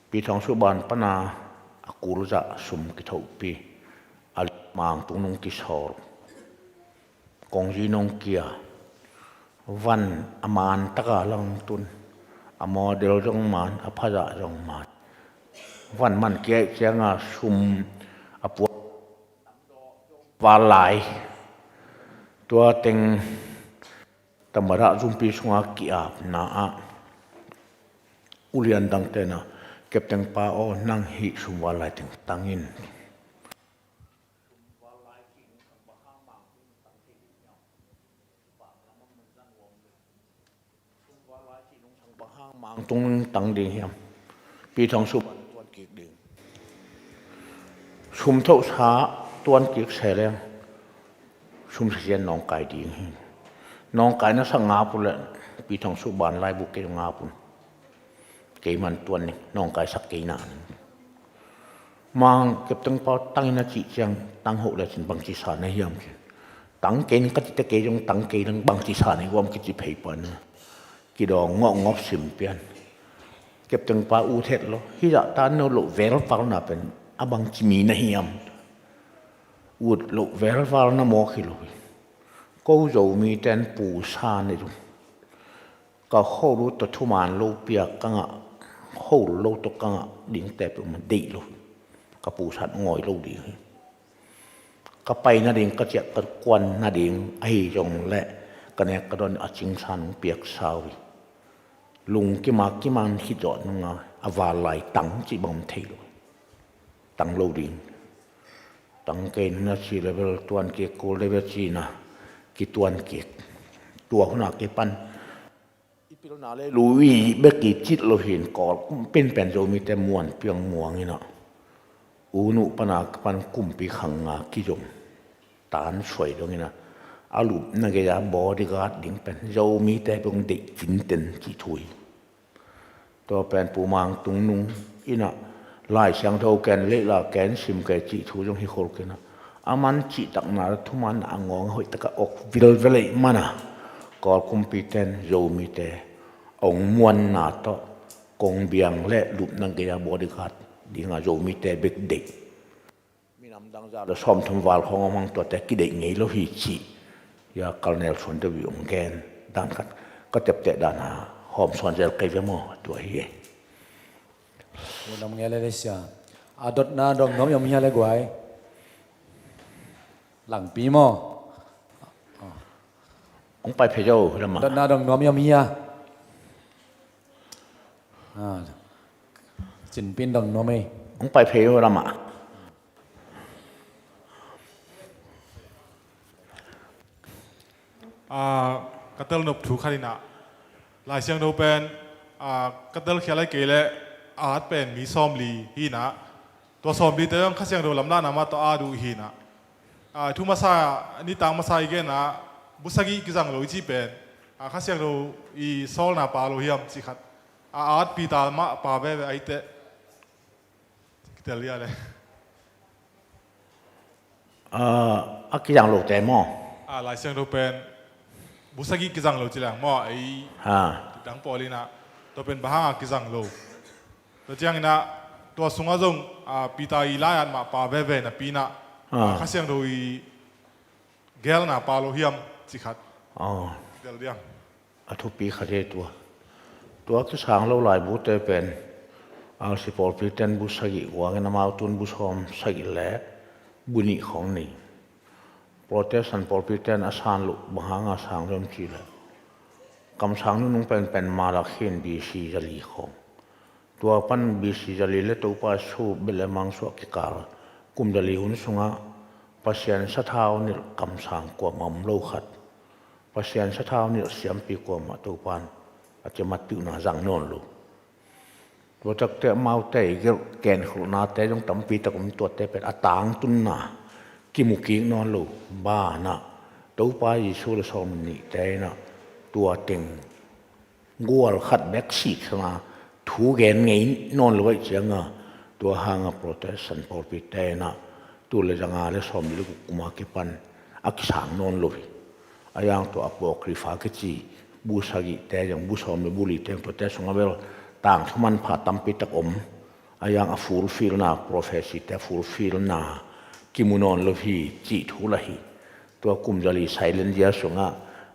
Pi Thawng Suh ban pana a kul zah sum kithopi, a mang tung nung kisawl, kongzi nung kia, van a man taka lang tun, a model zong man, a phazah zong man. Van man kia cianga sum a puak val lai. Tua teng tamada zumpi sunga ki-apna ah ulian dang tena, Captain pa aw, nang hih sum val lai teng tangin. Mang tung tang ding hiam? Pi Thawng Suh ban tuan kik ding. Sum thohsa tuan kik se leng sum sa cian nawngkai ding hi. Nawngkai na sa ngap uh leh Pi Thawng Suh ban laibu kei ngap un. Kei man tuan ning, nawngkai sak kei na ning. Mang Captain pa aw, tangin a cih ciang tang hoh le cin bangci sa na hiam ci. Tang kei ning ka cite kei zong tang kei ning bangci sa na hi guam kici phei pan. Kidawng ngawh ngawp sim pian. Captain pa ut het lo. Hizah tan no loh velval na pen a bangci mi na hiam? Ut loh velval na mawk hi lo hi. Ko Zomi ten pusa ne zong ka hol uh tawh thuman lo piak ka ngah, hol lo tawh ka ngah dingte peuhmah deih lo hi. Ka pusat ngawi lo ding hi. Ka pai nading, ka ciah ka kuan nading ahi zong leh ka nek ka dawn a cingsa nung piaksa uh hi. Lungkim a kiman khit zawh nunga a val lai tang cih bang om thei lo. Tang lo ding. Tang kei na ci level tuan kik, kul level ci na kituan kik. Tua huna kipan i pilna le lui bek i cit lo hin Kawl kumpin pen Zomite muan piang muang ina, u nuh pana ka pan kumpi khang nga kizom tan suai dong ina, a lupna gei-a bodyguard ding pen Zomite bong deih cinten cih thu hi. Tua pen Pu Mang Tung Nung ina Lai Siangtho ken leih la ken sim kei cih thu zong hi khol kina, a man cihtakna thumanna a ngawng a hoihtaka ok vilvel ei mana Kawl kumpiten Zomite ong muanna tawh kong biang le lupna gei-a bodyguard dinga Zomite bek deih. Minam dang za le sawmthum val khawng om hang tuate kideih ngei lo hi ci. Ya Colonel Suan Dawih ong gen dan khat ka tepteh dana hawm suan zel kei ve maw, tua hi e. Minam ngei le le sia. A dotna dong nuam i om hia le guai? Langpi maw? Ong pai phei zo lama. Dotna dong nuam i om hia? Ah, Cinpin dong nuam ei. Ong pai phei zo lama. Ah, ka tel nop thu khat inah, Lai Siangtho pen, ah, ka tel khial ai kei leh a at pen mi sawmli hi inah, tua sawmli te zong Kha Siangtho lamlahna mah tawh a at uh hi inah. Ah, thu masa, nitang masa i genna, bu sagih kizang lo i cih pen, ah, Kha Siangtho i sawlna pa lo hiam cih khat. Ah, a atpi tal mah pa veve ahi teh. Kitel liah le. Ah, a kizang lote maw? Ah, Lai Siangtho pen bu sagih kizang lo ci leng maw, ei. Ha. Dang pawl inah, tua pen bang hanga kizang lo? Tua ciang inah, Tua sungah zong, ah, Peter i lai-at mah pa veve napi-in ah, ah, Kha Siangtho i gelna pa lo hiam cih khat. Ah. Tel diam. A thupi khat hi tua. Tua kisang lo laibute pen, R C pawlpi ten bu sagih guangin amau tun bu sawm sagih le bu nih khawng nei. Protestant pawlpi ten a san loh bang hanga sang lo hiam cih leh, kamsang nunung penpen Malakhi in B C zali khawng. Tua pan B C zali le Topa Jesu Bethlehem hang suah kikal kum zali hun sungah Pasian sathau nilh kamsang kuamah om lo khat, Pasian sathau nilh siampi kuamah Topa in a ciamat pilna zang nawn lo. Tua takte amaute i gelh kenkholhnate zong tampi tak om, tuate pen a tangtunna kimu kik nawn lo. Banah Topa Jesu le sawm nihte in ah tua teng gual khat bek sik sanga thu gen ngei nawn lo ahih cianga, tua hanga Protestant pawlpite in ah tul le zanga le sawm le guk kuma kipan a kisang nawn lo hi. A yang tua Apocrypha kici bu sagihte zong, bu sawm le bu lite zong, tuate sungah bel tangthu manpha tampi tak om. A yang a fulfillna, prophecyte a fulfillna kimu nawn lo hi cih thu lah hi. Tua kum zali silent year sungah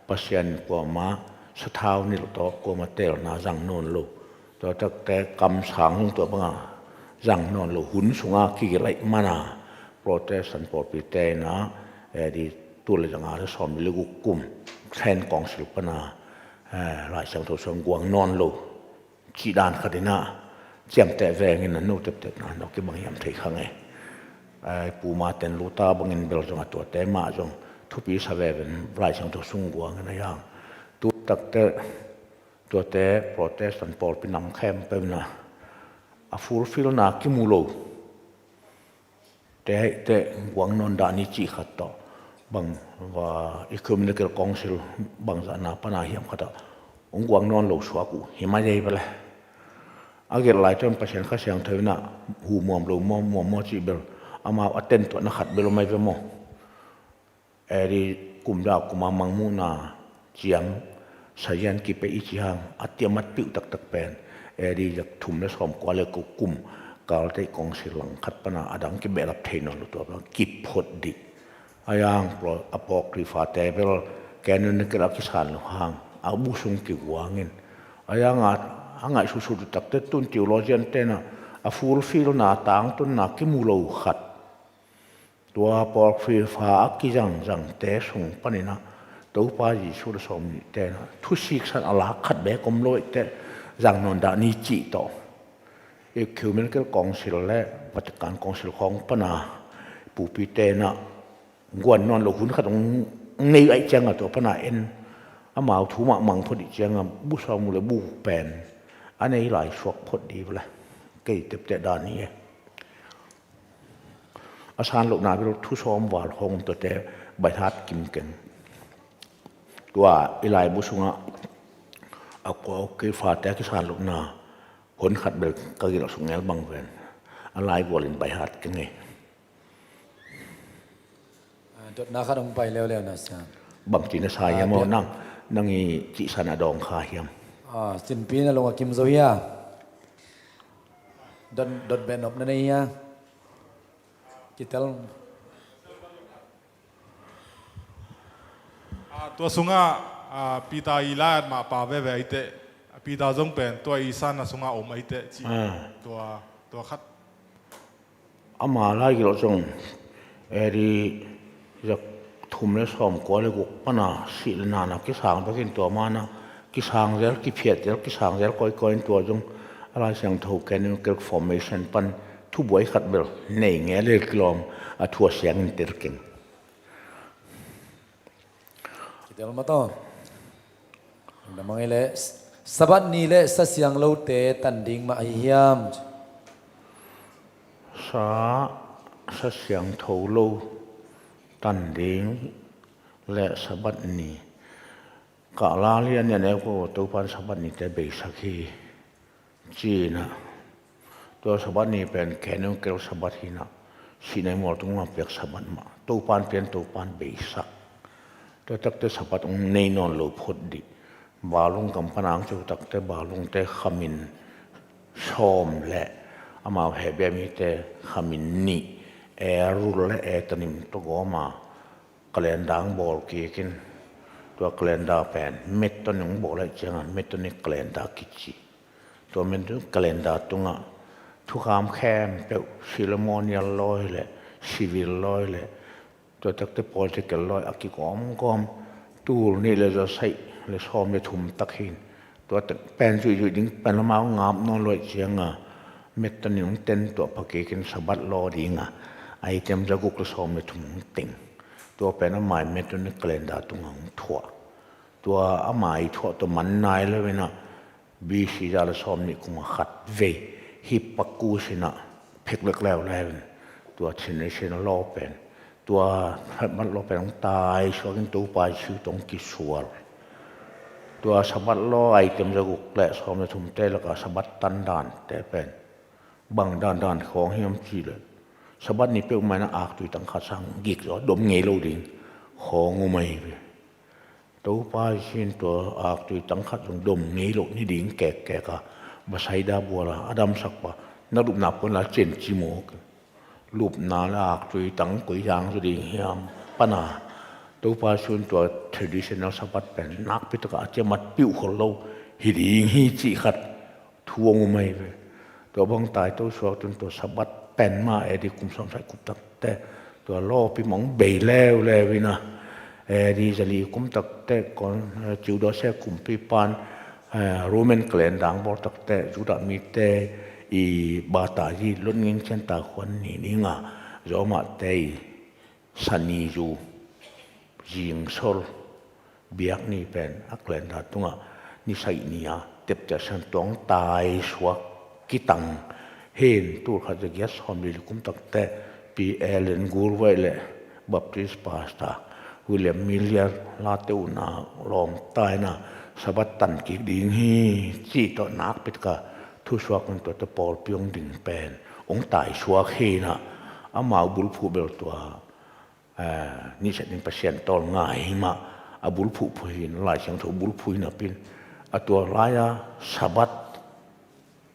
Pasian kuamah sathau nilh tawh kuamah teelna zang nawn lo. Tua takte kamsang zong tua banga zang nawn lo. Hun sunga kigelh ahih mana Protestant pawlpite in ah, eh, di tul le zanga le sawm le guk kum Trent Council pana, eh, Lai Siangtho sung guang nawn lo cih dan khat in ah ciamteh vengin a no teptepna no kibang hiam thei kha ngei. Ai, Pu Martin Luther bangin bel zong a tuate mah zong thupi sa veve in Lai Siangtho sung guangin a yang. Tu takte tuate Protestant pawlpi nam khempeuh in ah a fulfillna kimu lo te, te guang nawn dah ni cih khat tawh, bang, va, Ecumenical Council bangzahna pana hiam khat ah hong guang nawn lo suak uh hi mai ei ve le. A gelh lai tuan Pasian Kha Siangtho in ah hu muam lo maw, muam maw cih bel amau a tentuahna khat bel om mai ve maw. A di kum za kuma mangmuhna ciang sazian kipia i ci hang a ciamat pilh taktak pen A D za thum le sawm kua le kua kum Chalcedon Council langkhat pana a dang kibehlap thei nawn lo, tua pan kiphot dih. A yang Apocrypha te bel canonical a kisan lo hang a bu sung kiguangin, a yang a, a ngaihsutsut takte tun theologian tena a fulfillna, tangtunna kimu lo khat. Tua Apocrypha a kizangzangte sung panin ah Topa Jesu le sawm nihte in ah thusiksan a lak khat beek om lo ahih teh zang nawn dah ni cih tawh Ecumenical Council le Vatican Council khawng pana pupite in ah guan nawn lo hun khat hong nei ahih ciangah tua pana en amau thu mah mang phot dih ciangah bu sawm le bu guk pen a nei lai suak phot dih vele kei tepteh dan hi e. A san lohna bel thu sawm val hong tuate baihat kim keng. Tua i laibu sungah Apocryphate a kisan lohna hon khat bel ka gilh suk ngel bang ven. A lai gualin baihat keng ei. Ah, dotna khat hong pai leuleu na sia. Bang ci na sa hiam aw, nang, nang i cihsan a dawng kha hiam? Ah, cinpi na lung a kim zo hia? Dot, dot beh nop na nei hia? Kitel. Ah, tua sungah, ah, Peter i lai-at mah pa veve ahih teh, Peter zong pen tua i sanna sungah om ahih teh cih. Ah. Tua, tua khat. Ama lai gilh zong A D za thum le sawm kua le guk pana sih le nana kisang bekin tua mana kisang zel, kiphiat zel, kisang zel kawikawi in tua zong a Lai Siangtho canonical formation pan thubuai khat bel nei ngel le kilawm a thu a siangin tel keng. Kitel mah tawh. Namang i le Sabbath ni le Sa Siangtho lote tan ding mah ahi hiam? Sa, Sa Siangtho lo tan ding le Sabbath ni. Kah la lian lian e ko, Topan Sabbath nite beisak hi. Ci-in ah tua Sabbath ni pen canonical Sabbath hi-in ah, sihna i mual tungah piak Sabbath mah, Topan pian, Topan beisak. Tua takte Sabbath hong nei nawn lo phot dih. Balung kam pan ang ciu takte balungte khamin sawm le Amau Hebrew mite kha min nih, Elul le Etanim tawh gawm a, calendar hong bawl kik in, tua calendar pen Methodist hong bawl ahih ciangin Methodist calendar kici. Tua Methodist calendar tungah thukham khempeuh, ceremonial law hi leh, civil law hi leh, tua takte political law a kigawmgawm, tul nih le za sagih le sawm le thum tak hi in, tua tak pen zuihzuih ding pen amau ngap nawn lo ahih ciangin Methodist hong ten, tua pha kik in Sabbath law ding a, item za guk le sawm le thum hong teng. Tua pen amau Methodist calendar tungah hong thuah. Tua amau thuah tua man nai lo in a, B C za le sawm nih kum a khat vei, Hipparchus in a phek lek leuleu in, tua Generation Law pen, tua Sabbath law pen hong taisuak in Topa Jesu tawh hong kisual. Tua Sabbath law item za guk le sawm le thumte lakah Sabbath tan dante pen bang dandan khawng hiam cih leh, Sabbath ni peuhmah in a aktui tang khat sang gik zaw dom ngei lo ding khawng om ahi ve. Topa Jesu in tua aktui tang khat zong dom ngei loh ni ding kekkek a, Bethsaida bual a a damsak pa, na lupna puan la cian ci mawk. Lupna le aktui tang koi zang zaw ding hiam pan a, Topa Jesu in tua traditional Sabbath pen nakpi tak a a ciamat piuh khol lo hi ding hi cih khat thu hong um ahi ve. Tua bang taito suak tun tua Sabbath pen mah A D kum sawm sagih kum takte, tua lawpi mah hong bei leuleu in a, A D za li kum takte kon, Theodosius kumpipa'n, eh, Roman calendar hong bawl takte, Judah mite i batazi lotnging cian ta khuan ni ni nga, Roma te i Sanizu, zingsol, biakni pen a calendar tungah ni sagih ni a tepte san tuang taisuak kitang hen. Tul khat za giat sawm li li kum takte Pi Allen Gould le Baptist pastor William Miller late un a lawmta in a Sabbath tan kik ding hi cih tawh nakpi tak a thusuak in tuate pawlpi hong ding pen hong taisuak hi in a, amau bulphuh bel tua eh, nih seh ding Pasian tawl ngai hi mah, a bulphuh phuh hi in, Lai Siangtho bulphuh hi napi in, a tua lai-a Sabbath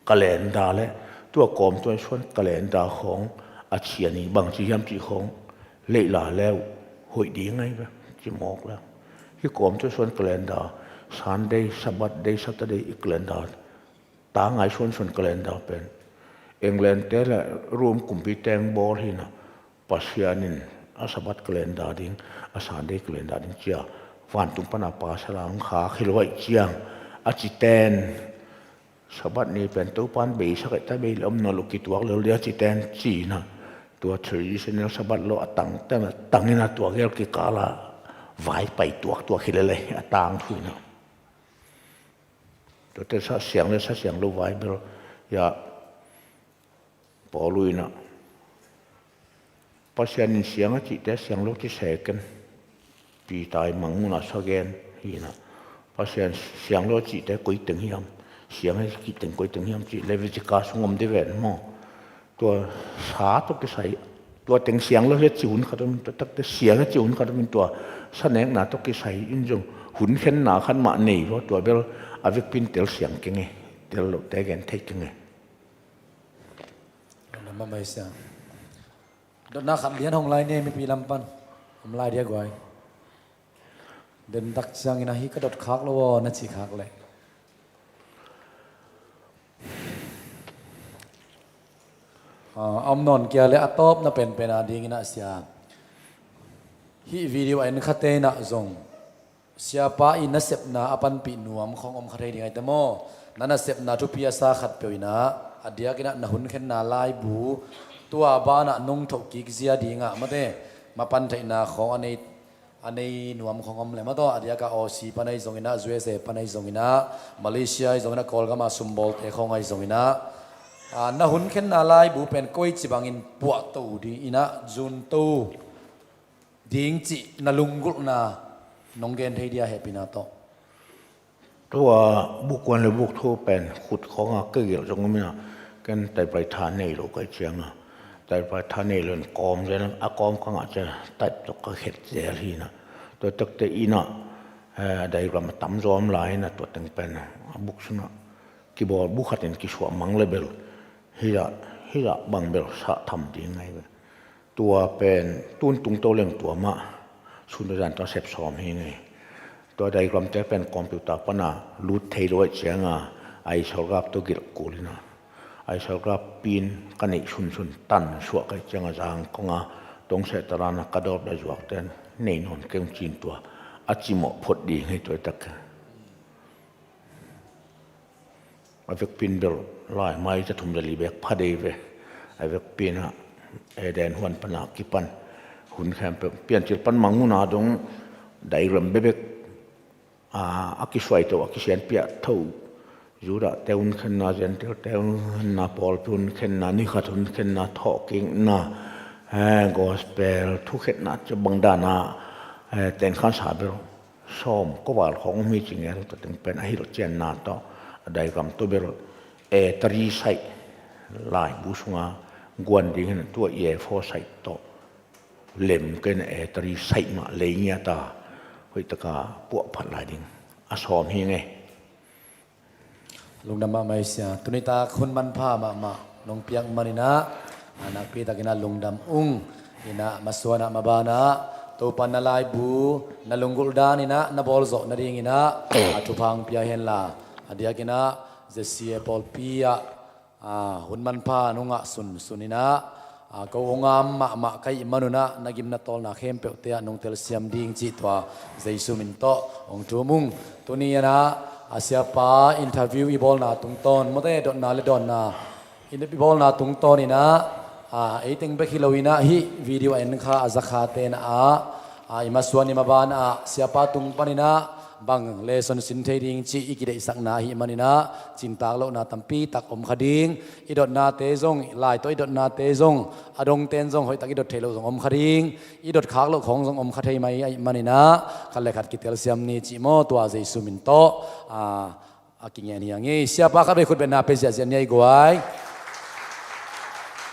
calendar le tua kawmtuai suan calendar khawng a cian hi, bangci hiam cih khawng leihla le uh hoih ding ahi ve, ci mawk le. Hih kawmtuai suan calendar, Sunday, Sabbath day, Saturday i calendar, ta ngai suansuan calendar pen England te le Rome kumpite hong bawl hi in a, Pasian in a Sabbath calendar ding, a Sunday calendar ding ci a, vantung pan a pasal a hong khak hi lo ahih ciang, a cite in Sabbath ni pen Topa in beisak ahih ta, bei le om nawn lo, kituak lel ding a cite in ci in a, tua traditional Sabbath law a tangte in a tang in a, tua gel kikal a vaipai tuaktuak hi lel e, a tangthu in a. Tuate sa siang le sa siang lo vai bel, ya, Paul in a, Pasian in siang a cihte siang lo ci se ken. Peter i mang mun a sa gen hi in a, Pasian siang lo a cihte koi teng hiam, siang a cih teng koi teng hiam cih Leviticus sung om de ven maw. Tua sa tawh kisai, tua teng siang lo hi a ci hun khat om in, tua takte siang a ci hun khat om in, tua sa nekna tawh kisai in zong hun khenna khat mah nei lo, tua bel a vekpi in tel siang keng e, tel lote gen thei keng e. Dotna khat lian hong lai ni, mipi lam pan om lai dia guai. Den tak ciangin a, hi ka dot khak lo aw, na ci khak leh. Ah, a om nawn kei a leh a tawpna penpen a dingin a sia, hih video a en khate in a zong siapa i nasepna a panpih nuam khawng om kha thei ding ahi ta maw? Na nasepna thupi a sa khat peuh in a, a diakin a na hun khenna laibu, tua banah nong thoh kik zia ding a, mate, mapan theihna khawng a nei, a nei nuam khawng om le maw, tua a diak a Aussie pan ahi zongin a, U S A pan ahi zongin a, Malaysia ahi zongin a, Kawlgam a sumbawlte khawng ahi zongin a, a, na hun khenna laibu pen koici bangin puahto ding in a, zunto ding cih na lunggulhna nong gen thei dia, hehpihna tawh? Tua buk one le buk two pen khut khawng a ka gelh zong om in a, ken typewriter nei lo ka hih ciang a, typewriter nei lo in kawm zen a, kawm ka ngah ciang a type tawh ka khet zel hi in a. Tua takte in a, eh, diagram a tam zaw om lai in a, tua teng pen a buk sung ah kibawl, buk khat in kisuah mang le bel hi a, i zah bang bel sah tham ding ngai ve. Tua pen tun tung to leng tua mah sun tua zan tua sep sawm hi ngai. Tua diagram te pen computer pana lut thei lo ai cianga, isograph to gilh kul ina, isograph pin ka neih sunsun tan suah kai cianga zang konga tong seh tarana ka dawp le zuak ten nei nawn keng cin tua a cimawh phot ding hei tua i tak. A vekpin bel lai mai ta thum zali bek pha dei ve. A vekpin ah Eden huan pana kipan hun khempeuh Piancil pan Mangmuhna dong diagram bebek a, a kisuai to a kisianpiah tho. Judah te hun khenna, Gentile te hun khenna, pawlpi hun khenna, nikhat hun khenna, thawhkikna, eh, gospel thukhenna cia bang dana, eh, tenkhansa bel sawm koval khawng mi ci ngel ta teng pen a hilh cianna tawh a diagram to bel etari saih laibu sunga guan ding hin tua i efo saih tawh lem kena etari saih mah lei ngiata hoihtaka puahphat lai ding a sawm hi nge. Lungdam mahmah i sia. Tunitak hun manpha mahmah nong piak maninah a nakpitakinah lungdam ung. Inah masuanah mabanah Topan na laibu na lunggulh daninah na bawlzawh nadinginah a thupha hong pia henla a diakinah Jesse pawlpi ah a, hun manpha nungah sunsuninah a, ko hong am mahmah ka ih manunah na gimna tawlna khempeuhte ah nong telsiam ding cih tua Jesu min tawh hong thum ung. Tuni anah a siapa interview i bawlna tungtawn mawte dotna le dawnna i bawlna tungtawninah a, eiteng bek hi loinah hih video a en kha a zakha tenah a, a, i masuan i mabanah siapa tung paninah bang lesson sin thei ding cih i kideihsakna ahih maninah cintak lohna tampitak om kha ding. I dotnate zong lai tawh i dotnate zong a dongten zong hoihtak i dot theih loh zong om kha ding. I dot khak loh khawng zong om kha thei mai ahih maninah khat le khat kitelsiam ni cih maw tua Jesu min tawh a, a kingen hi ang i. Siapa khat vei khut betna pe ziahziah ni a i guai.